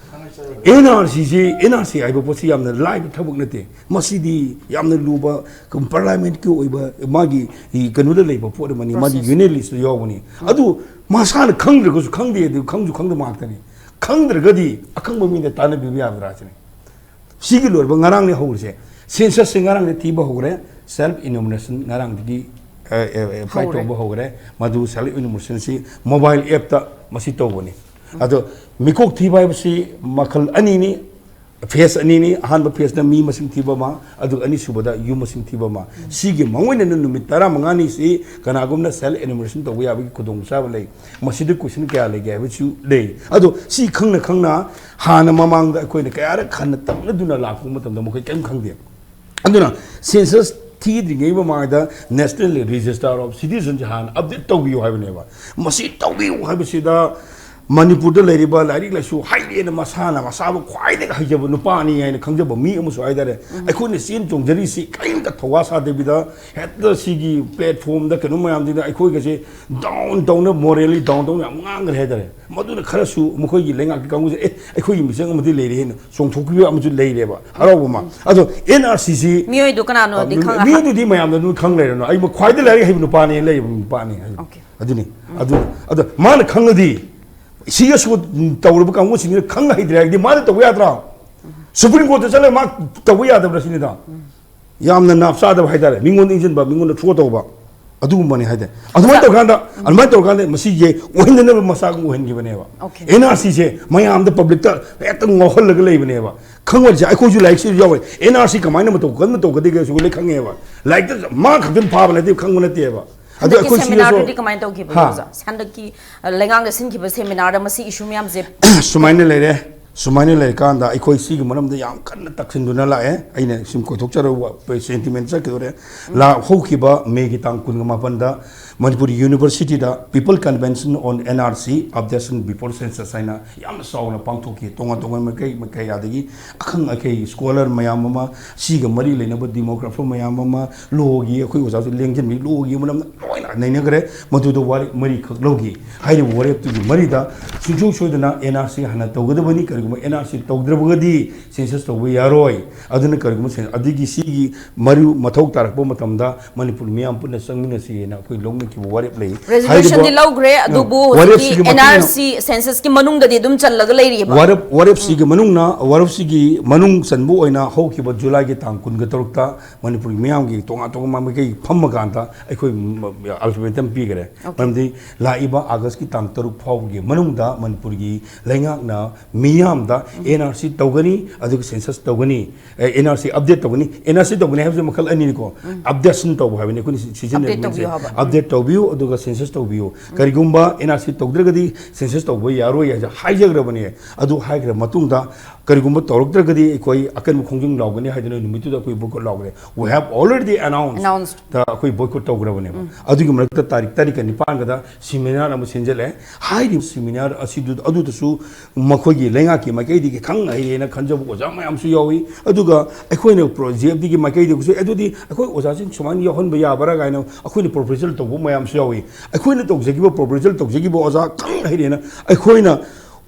ꯑꯦꯟ ꯑꯥꯔ ꯁꯤꯁꯤ, ꯑꯦꯟ ꯑꯥꯔ ꯁꯤ ꯍꯥꯏꯕ ꯄꯣꯠꯁꯤ ꯌꯥꯝꯅ ꯂꯥꯏꯕ ꯊꯕꯛ ꯅꯠꯇꯦ꯫ ꯃꯁꯤꯗꯤ ꯌꯥꯝꯅ ꯂꯨꯕ ꯄꯥꯔꯂꯥꯃꯦꯟꯠꯀꯤ ꯑꯣꯏꯕ ꯃꯥꯒꯤ ꯀꯩꯅꯣꯗ ꯂꯩꯕ ꯄꯣꯠ ꯑꯃꯅꯤ, ꯃꯥꯒꯤ Process. ꯌꯨꯅꯤꯌꯟ ꯂꯤꯁꯇ ꯌꯥꯎꯕꯅꯤ꯫ ꯑꯗꯨ ꯃꯁꯥꯅ ꯈꯪꯗ꯭ꯔꯒꯁꯨ ꯈꯪꯗꯦ, ꯑꯗꯨ ꯈꯪꯁꯨ ꯈꯪꯗꯕ ꯉꯥꯛꯇꯅꯤ꯫ ꯈꯪꯗ꯭ꯔꯒꯗꯤ ꯑꯈꯪꯕ ꯃꯤꯗ ꯇꯥꯟꯅꯕꯤꯕ ꯌꯥꯕ꯭ꯔꯥ ꯁꯤꯅꯤ꯫ ꯁꯤꯒꯤ ꯂꯣꯏꯔꯕ ꯉꯔꯥꯡꯅꯦ ꯍꯧꯔꯤꯁꯦ꯫ ꯁꯦꯟꯁꯁꯁꯦ ꯉꯔꯥꯡꯗꯤ ꯊꯤꯕ ꯍꯧꯈ꯭ꯔꯦ꯫ ꯁꯦꯜꯐ ꯏꯅꯨꯃꯔꯦꯁꯟ ꯉꯔꯥꯡꯗꯒꯤ ꯑꯦꯄ꯭ꯂꯥꯏ ꯍꯧꯔꯦ꯫ ꯇꯧꯕ ꯍꯧꯈ꯭ꯔꯦ꯫ ꯃꯗꯨ ꯁꯦꯜꯐ ꯏꯅꯨꯃꯔꯦꯁꯟꯁꯤ ꯃꯣꯕꯥꯏꯜ ꯑꯦꯞꯇ ꯃꯁꯤ ꯇꯧꯕꯅꯤ꯫ ꯑꯗꯣ ꯃꯤꯀꯣꯛ ꯊꯤꯕ ꯍꯥꯏꯕꯁꯤ ꯃꯈꯜ ꯑꯅꯤꯅꯤ꯫ ꯐꯦꯁ ꯑꯅꯤꯅꯤ꯫ ꯑꯍꯥꯟꯕ ꯐꯦꯁꯅ ꯃꯤ ꯃꯁꯤꯡ ꯊꯤꯕ ꯑꯃ, ꯑꯗꯨꯒ ꯑꯅꯤꯁꯨꯕꯗ ꯌꯨꯝ ꯃꯁꯤꯡ ꯊꯤꯕ ꯑꯃ꯫ ꯁꯤꯒꯤ ꯃꯥꯡꯑꯣꯏꯅꯅ ꯅꯨꯃꯤꯠ ꯇꯔꯥꯃꯉꯥꯅꯤ ꯁꯤ ꯀꯅꯥꯒꯨꯝꯕꯅ ꯁꯦꯜꯐ ꯏꯅꯨꯃꯔꯦꯁꯟ ꯇꯧꯕ ꯌꯥꯕꯒꯤ ꯈꯨꯗꯣꯡꯆꯥꯕ ꯂꯩ꯫ ꯃꯁꯤꯗ ꯀꯣꯏꯁꯟ ꯀꯌꯥ ꯂꯩꯒꯦ ꯍꯥꯏꯕꯁꯨ ꯂꯩ꯫ ꯑꯗꯣ ꯁꯤ ꯈꯪꯅ ꯈꯪꯅ ꯍꯥꯟꯅ ꯃꯃꯥꯡꯗ ꯑꯩꯈꯣꯏꯅ ꯀꯌꯥꯔꯛ ꯍꯟꯅ ꯇꯛꯅꯗꯨꯅ ꯂꯥꯛꯄ ꯃꯇꯝꯗ ꯃꯈꯣꯏ ꯀꯔꯤꯝ ꯈꯪꯗꯦ꯫ ꯑꯗꯨꯅ ꯁꯦꯟꯁꯁ ꯊꯤꯗ꯭ꯔꯤꯉꯩ ꯃꯃꯥꯡꯗ ꯅꯦꯁꯅꯦꯜ ꯔꯦꯖꯤꯁꯇꯥꯔ ꯑꯣꯐ ꯁꯤꯇꯤꯖꯟꯁꯦ ꯍꯥꯟꯅ ꯑꯞꯗꯦꯠ ꯇꯧꯕꯤꯌꯨ ꯍꯥꯏꯕꯅꯦꯕ꯫ ꯃꯁꯤ ꯇꯧꯕꯤꯌꯨ ꯍꯥꯏꯕꯁꯤꯗ ꯃꯅꯤꯄꯨꯔꯗ ꯂꯩꯔꯤꯕ ꯂꯥꯏꯔꯤꯛ ꯂꯥꯏꯁꯨ ꯍꯩꯔꯦꯅ ꯃꯁꯥꯅ ꯃꯁꯥꯕꯨ ꯈ꯭ꯋꯥꯏꯗꯒꯤ ꯍꯩꯖꯕ ꯅꯨꯄꯥꯅꯤ ꯍꯥꯏꯅ ꯈꯪꯖꯕ ꯃꯤ ꯑꯃꯁꯨ ꯍꯥꯏꯇꯥꯔꯦ꯫ ꯑꯩꯈꯣꯏꯅ ꯆꯦꯟ ꯆꯣꯡꯖꯔꯤꯁꯤ ꯀꯔꯤꯝꯇ ꯊꯧꯋꯥ ꯁꯥꯗꯕꯤꯗ ꯍꯦꯛꯇ ꯁꯤꯒꯤ ꯄ꯭ꯂꯦꯠꯐꯣꯝꯗ ꯀꯩꯅꯣ ꯃꯌꯥꯝꯁꯤꯗ ꯑꯩꯈꯣꯏꯒꯁꯦ ꯗꯥꯎꯟ ꯇꯧꯅ, ꯃꯣꯔꯦꯜꯂꯤ ꯗꯥꯎꯟ ꯇꯧꯅ ꯌꯥꯝ ꯉꯥꯡꯈ꯭ꯔꯦ ꯍꯥꯏꯇꯥꯔꯦ꯫ ꯃꯗꯨꯅ ꯈꯔꯁꯨ ꯃꯈꯣꯏꯒꯤ ꯂꯩꯉꯥꯛꯀꯤ ꯀꯥꯡꯕꯨꯁꯦ, "ꯑꯦ, ꯑꯩꯈꯣꯏꯒꯤ ꯃꯤꯆꯪ ꯑꯃꯗꯤ ꯂꯩꯔꯦ" ꯍꯥꯏꯅ ꯆꯣꯡꯊꯣꯛꯈꯤꯕ ꯑꯃꯁꯨ ꯂꯩꯔꯦꯕ, ꯍꯔꯥꯎꯕ ꯑꯃ꯫ ꯑꯗꯣ ꯑꯦꯟ ꯑꯥꯔ ꯁꯤꯁꯤ ꯃꯤꯑꯣꯏꯗꯨ ꯀꯅꯥꯅꯣꯗꯤ ꯈꯪ- ꯃꯤꯑꯣꯏꯗꯨꯗꯤ ꯃꯌꯥꯝꯅ ꯑꯗꯨꯝ ꯈꯪ ꯂꯩꯔꯅꯣ꯫ ꯑꯩ ꯈ꯭ꯋꯥꯏꯗꯒꯤ ꯂꯥꯏꯔꯤꯛ ꯍꯩꯕ ꯅꯨꯄꯥꯅꯦꯅ ꯂꯩꯕ ꯅꯨꯄꯥꯅꯤ ꯍꯥꯏꯕ꯫ Okay. ꯑꯗꯨꯅꯤ꯫ ꯑꯗꯨ, ꯑꯗꯣ ꯃꯥꯅ ꯈꯪꯉꯗꯤ, ꯁꯤ ꯑꯁꯨ ꯇꯧꯔꯕ ꯀꯥꯡꯕꯨꯁꯤꯡꯁꯤꯅ ꯈꯪ ꯍꯩꯇ꯭ꯔꯦ ꯍꯥꯏꯔꯗꯤ ꯃꯥꯅ ꯇꯧꯕ ꯌꯥꯗ꯭ꯔꯥ? ꯁꯨꯄ꯭ꯔꯤꯝ ꯀꯣꯔꯠꯇ ꯆꯠꯂꯒ ꯃꯥ ꯇꯧꯕ ꯌꯥꯗꯕ꯭ꯔꯥ ꯁꯤꯅꯤꯗ꯫ ꯌꯥꯝꯅ ꯅꯥꯞ ꯆꯥꯗꯕ ꯍꯥꯏꯇꯥꯔꯦ, ꯃꯤꯉꯣꯟꯗ ꯏꯟꯁꯤꯟꯕ, ꯃꯤꯉꯣꯟꯗ ꯊ꯭ꯔꯣ ꯇꯧꯕ, ꯑꯗꯨꯒꯨꯝꯕꯅꯤ ꯍꯥꯏꯇꯥꯔꯦ꯫ ꯑꯗꯨꯃꯥꯏꯅ ꯇꯧꯔꯀꯥꯟꯗ, ꯑꯗꯨꯃꯥꯏꯅ ꯇꯧꯔꯀꯥꯟꯗ ꯃꯁꯤꯁꯦ ꯑꯣꯏꯍꯟꯗꯅꯕ ꯃꯆꯥꯛ ꯑꯃ ꯑꯣꯏꯍꯟꯈꯤꯕꯅꯦꯕ꯫ Okay. ꯑꯦꯟ ꯑꯥꯔ ꯁꯤꯁꯦ ꯃꯌꯥꯝꯗ, ꯄꯕ꯭ꯂꯤꯛꯇ ꯍꯦꯛꯇ ꯉꯥꯎꯍꯜꯂꯒ ꯂꯩꯕꯅꯦꯕ꯫ ꯈꯪꯕꯁꯦ ꯑꯩꯈꯣꯏꯁꯨ ꯂꯥꯏꯔꯤꯛꯁꯤꯁꯨ ꯌꯥꯎꯋꯦ, ꯑꯦꯟ ꯑꯥꯔ ꯁꯤ ꯀꯃꯥꯏꯅ ꯃꯇꯧ ꯀꯔꯝꯅ ꯇꯧꯒꯗꯒꯦꯁꯨ ꯂꯣꯏ ꯈꯪꯉꯦꯕ꯫ ꯂꯥꯏꯔꯤꯛꯇ ꯃꯥ ꯈꯛꯇꯪ ꯐꯥꯕ ꯅꯠꯇꯦ, ꯈꯪꯕ ꯅꯠꯇꯦꯕ꯫ ꯑꯗꯣ ꯍꯟꯗꯛꯀꯤ ꯑꯩꯈꯣꯏ ꯁꯤꯗꯁꯨ ꯁꯦꯃꯤꯅꯥꯔꯗꯨꯗꯤ ꯀꯃꯥꯏꯅ ꯇꯧꯈꯤꯕꯅꯣ ꯍꯥ? ꯑꯣꯖꯥ? ꯍꯟꯗꯛꯀꯤ ꯑ, ꯂꯩꯉꯥꯛꯅ ꯁꯤꯟꯈꯤꯕ ꯁꯦꯃꯤꯅꯥꯔꯗ ꯃꯁꯤ ꯏꯁꯨ ꯃꯌꯥꯝꯁꯦ ꯁꯨꯃꯥꯏꯅ ꯂꯩꯔꯦ꯫ ꯁꯨꯃꯥꯏꯅ ꯂꯩꯔꯀꯥꯟꯗ ꯑꯩꯈꯣꯏ ꯁꯤꯒꯤ ꯃꯔꯝꯗ ꯌꯥꯝ ꯀꯟꯅ ꯇꯛꯁꯤꯟꯗꯨꯅ ꯂꯥꯛꯑꯦ꯫ ꯑꯩꯅ ꯁꯨꯝ ꯀꯣꯏꯊꯣꯛꯆꯔꯨꯕ ꯁꯦꯟꯇꯤꯃꯦꯟ ꯆꯠꯈꯤꯗꯣꯔꯦ꯫ ꯂꯥꯛ ꯍꯧꯈꯤꯕ ꯃꯦꯒꯤ ꯇꯥꯡ ꯀꯨꯟꯒ ꯃꯥꯄꯟꯗ ꯃꯅꯤꯄꯨꯔ ꯌꯨꯅꯤꯚꯔꯁꯤꯇꯤꯗ People Convention on N R C Updation Before Census ꯍꯥꯏꯅ ꯌꯥꯝꯅ ꯆꯥꯎꯅ ꯄꯥꯡꯊꯣꯛꯈꯤ꯫ ꯇꯣꯉꯥꯟ ꯇꯣꯉꯥꯟꯕ ꯃꯥꯏꯀꯩ ꯃꯥꯏꯀꯩ, ꯑꯗꯒꯤ ꯑꯈꯪ ꯑꯈꯩ ꯁ꯭ꯀꯣꯂꯔ ꯃꯌꯥꯝ ꯑꯃ, ꯁꯤꯒ ꯃꯔꯤ ꯂꯩꯅꯕ ꯗꯤꯃꯣꯒ꯭ꯔꯥꯐꯔ ꯃꯌꯥꯝ ꯑꯃ, ꯂꯣꯒꯤ ꯑꯩꯈꯣꯏ ꯑꯣꯖꯥꯁꯨ ꯂꯦꯡꯁꯤꯟꯕꯤ, ꯂꯣꯒꯤ ꯃꯔꯝꯗ ꯂꯣꯏꯅ ꯅꯩꯅꯈ꯭ꯔꯦ꯫ ꯃꯗꯨꯗ ꯋꯥꯔꯦꯞ ꯃꯔꯤꯈꯛ ꯂꯧꯈꯤ꯫ ꯍꯥꯏꯔꯤꯕ ꯋꯥꯔꯦꯞꯇꯨꯒꯤ ꯃꯔꯤꯗ ꯁꯨꯡꯁꯣꯏ ꯁꯣꯏꯗꯅ ꯑꯦꯟ ꯑꯥꯔ ꯁꯤ ꯍꯥꯟꯅ ꯇꯧꯒꯗꯕꯅꯤ, ꯀꯔꯤꯒꯨꯝꯕ ꯑꯦꯟ ꯑꯥꯔ ꯁꯤ ꯇꯧꯗ꯭ꯔꯕꯒꯗꯤ ꯁꯦꯟꯁꯁ ꯇꯧꯕ ꯌꯥꯔꯣꯏ꯫ ꯑꯗꯨꯅ ꯀꯔꯤꯒꯨꯝꯕ ꯁꯦꯟ-, ꯑꯗꯒꯤ ꯁꯤꯒꯤ ꯃꯔꯨ ꯃꯊꯧ ꯇꯥꯔꯛꯄ ꯃꯇꯝꯗ ꯃꯅꯤꯄꯨꯔ ꯃꯤꯌꯥꯝ ꯄꯨꯟꯅ ꯆꯪꯃꯤꯟꯅꯁꯤ ꯍꯥꯏꯅ ꯑꯩꯈꯣꯏ ꯂꯧꯅꯈꯤꯕ ꯋꯥꯔꯦꯞ ꯂꯩ꯫ ꯔꯦꯖꯣꯂꯨꯁꯟꯗꯤ ꯍꯥꯏꯔꯤꯕ ꯂꯧꯈ꯭ꯔꯦ, ꯑꯗꯨꯕꯨ ꯋꯥꯔꯦꯞꯁꯤꯒꯤ ꯍꯧꯖꯤꯛꯀꯤ ꯃꯇꯨꯡ ꯏꯟꯅ ꯑꯦꯟ ꯑꯥꯔ ꯁꯤ ꯁꯦꯟꯁꯁꯀꯤ ꯃꯅꯨꯡꯗꯗꯤ ꯑꯗꯨꯝ ꯆꯜꯂꯒ ꯂꯩꯔꯤꯑꯕ꯫ ꯋꯥꯔꯦꯞ, ꯋꯥꯔꯦꯞꯁꯤꯒꯤ ꯃꯅꯨꯡꯅ, ꯋꯥꯔꯦꯞꯁꯤꯒꯤ ꯃꯅꯨꯡ ꯆꯟꯕ ꯑꯣꯏꯅ ꯍꯧꯈꯤꯕ ꯖꯨꯂꯥꯏꯒꯤ ꯇꯥꯡ ꯀꯨꯟꯒ ꯇꯔꯨꯛꯇ ꯃꯅꯤꯄꯨꯔꯒꯤ ꯃꯤꯌꯥꯝꯒꯤ ꯇꯣꯉꯥꯟ ꯇꯣꯉꯥꯟꯕ ꯃꯥꯏꯀꯩ ꯐꯝꯃ ꯀꯥꯟꯗ ꯑꯩꯈꯣꯏ ꯑꯜꯇꯤꯃꯦꯇꯝ ꯄꯤꯈꯔꯦ꯫ Okay. ꯃꯔꯝꯗꯤ ꯂꯥꯛꯏꯕ ꯑꯥꯒꯁꯀꯤ ꯇꯥꯡ ꯇꯔꯨꯛ ꯐꯥꯎꯕꯒꯤ ꯃꯅꯨꯡꯗ ꯃꯅꯤꯄꯨꯔꯒꯤ ꯂꯩꯉꯥꯛꯅ ꯃꯤꯌꯥꯝꯗ ꯑꯦꯟ ꯑꯥꯔ ꯁꯤ ꯇꯧꯒꯅꯤ, ꯑꯗꯨꯒ ꯁꯦꯟꯁꯁ ꯇꯧꯒꯅꯤ, ꯑꯦꯟ ꯑꯥꯔ ꯁꯤ ꯑꯞꯗꯦꯠ ꯇꯧꯒꯅꯤ꯫ ꯑꯦꯟ ꯑꯥꯔ ꯁꯤ ꯇꯧꯒꯅꯤ ꯍꯥꯏꯕꯁꯦ ꯃꯈꯜ ꯑꯅꯤꯅꯤꯀꯣ꯫ ꯑꯞꯗꯦꯁꯟ ꯇꯧꯕ ꯍꯍꯥꯏꯕꯅꯤ ꯑꯩꯈꯣꯏꯅ ꯁꯤ-, ꯁꯤꯖꯤꯟꯅꯔꯤꯕ ꯑꯞꯗꯦꯠ ꯇꯧꯕꯤꯌꯨ ꯃꯤꯡꯁꯦ꯫ ꯍꯥꯏꯕ꯫ ꯑꯞꯗꯦꯠ ꯇꯧꯕꯤꯌꯨ, ꯑꯗꯨꯒ ꯁꯦꯟꯁꯁ ꯇꯧꯕꯤꯌꯨ꯫ ꯀꯔꯤꯒꯨꯝꯕ ꯑꯦꯟ ꯑꯥꯔ ꯁꯤ ꯇꯧꯗ꯭ꯔꯒꯗꯤ ꯁꯦꯟꯁꯁ ꯇꯧꯕ ꯌꯥꯔꯣꯏ ꯍꯥꯏꯁꯦ ꯍꯥꯏꯖꯈ꯭ꯔꯕꯅꯦ꯫ ꯑꯗꯨ ꯍꯥꯏꯈ꯭ꯔ ꯃꯇꯨꯡꯗ ꯀꯔꯤꯒꯨꯝꯕ ꯇꯧꯔꯛꯇ꯭ꯔꯒꯗꯤ ꯑꯩꯈꯣꯏ ꯑꯀꯟꯕ ꯈꯣꯡꯖꯪ ꯂꯥꯎꯒꯅꯤ ꯍꯥꯏꯗꯅ ꯅꯨꯃꯤꯠꯇꯨꯗ ꯑꯩꯈꯣꯏ boycott ꯂꯥꯎꯒꯅꯤ꯫ We have already announced. Announced. ꯇ ꯑꯩꯈꯣꯏ ꯕꯣꯏꯀꯣꯠ ꯇꯧꯈ꯭ꯔꯕꯅꯦꯕ꯫ ꯑꯗꯨꯒꯤ ꯃꯔꯛꯇ ꯇꯥꯔꯤꯛ ꯇꯔꯥꯅꯤꯊꯣꯏ ꯅꯤꯄꯥꯟꯒꯗ ꯁꯤꯃꯤꯅꯥꯔ ꯑꯃ ꯁꯤꯟꯖꯜꯂꯦ꯫ ꯍꯥꯏꯔꯤꯕ ꯁꯤꯃꯤꯅꯥꯔ ꯑꯁꯤꯗꯨ, ꯑꯗꯨꯗꯁꯨ ꯃꯈꯣꯏꯒꯤ ꯂꯩꯉꯥꯛꯀꯤ ꯃꯥꯏꯀꯩꯗꯒꯤ ꯈꯪ ꯍꯩꯔꯦꯅ ꯈꯟꯖꯕ ꯑꯣꯖꯥ ꯃꯌꯥꯝꯁꯨ ꯌꯥꯎꯏ꯫ ꯑꯗꯨꯒ ꯑꯩꯈꯣꯏꯅ ꯄ꯭ꯔꯣ-, ꯖꯤ ꯑꯦꯐ ꯗꯤꯒꯤ ꯃꯥꯏꯀꯩꯗꯒꯤꯁꯨ, "ꯑꯦ, ꯑꯗꯨꯗꯤ ꯑꯩꯈꯣꯏ ꯑꯣꯖꯥꯁꯤꯡ ꯁꯨꯃꯥꯏꯅ ꯌꯥꯎꯍꯟꯕ ꯌꯥꯕ꯭ꯔꯥ?" ꯀꯥꯏꯅ ꯑꯩꯈꯣꯏꯅ ꯄ꯭ꯔꯣꯄꯣꯖꯦꯜ ꯇꯧꯕ ꯃꯌꯥꯝꯁꯨ ꯌꯥꯎꯏ꯫ ꯑꯩꯈꯣꯏꯅ ꯇꯧꯖꯈꯤꯕ, ꯄ꯭ꯔꯣꯄꯣꯖꯦꯜ ꯇꯧꯖꯈꯤꯕ ꯑꯣꯖꯥ ꯈꯪ ꯍꯩꯔꯦꯅ ꯑꯩꯈꯣꯏꯅ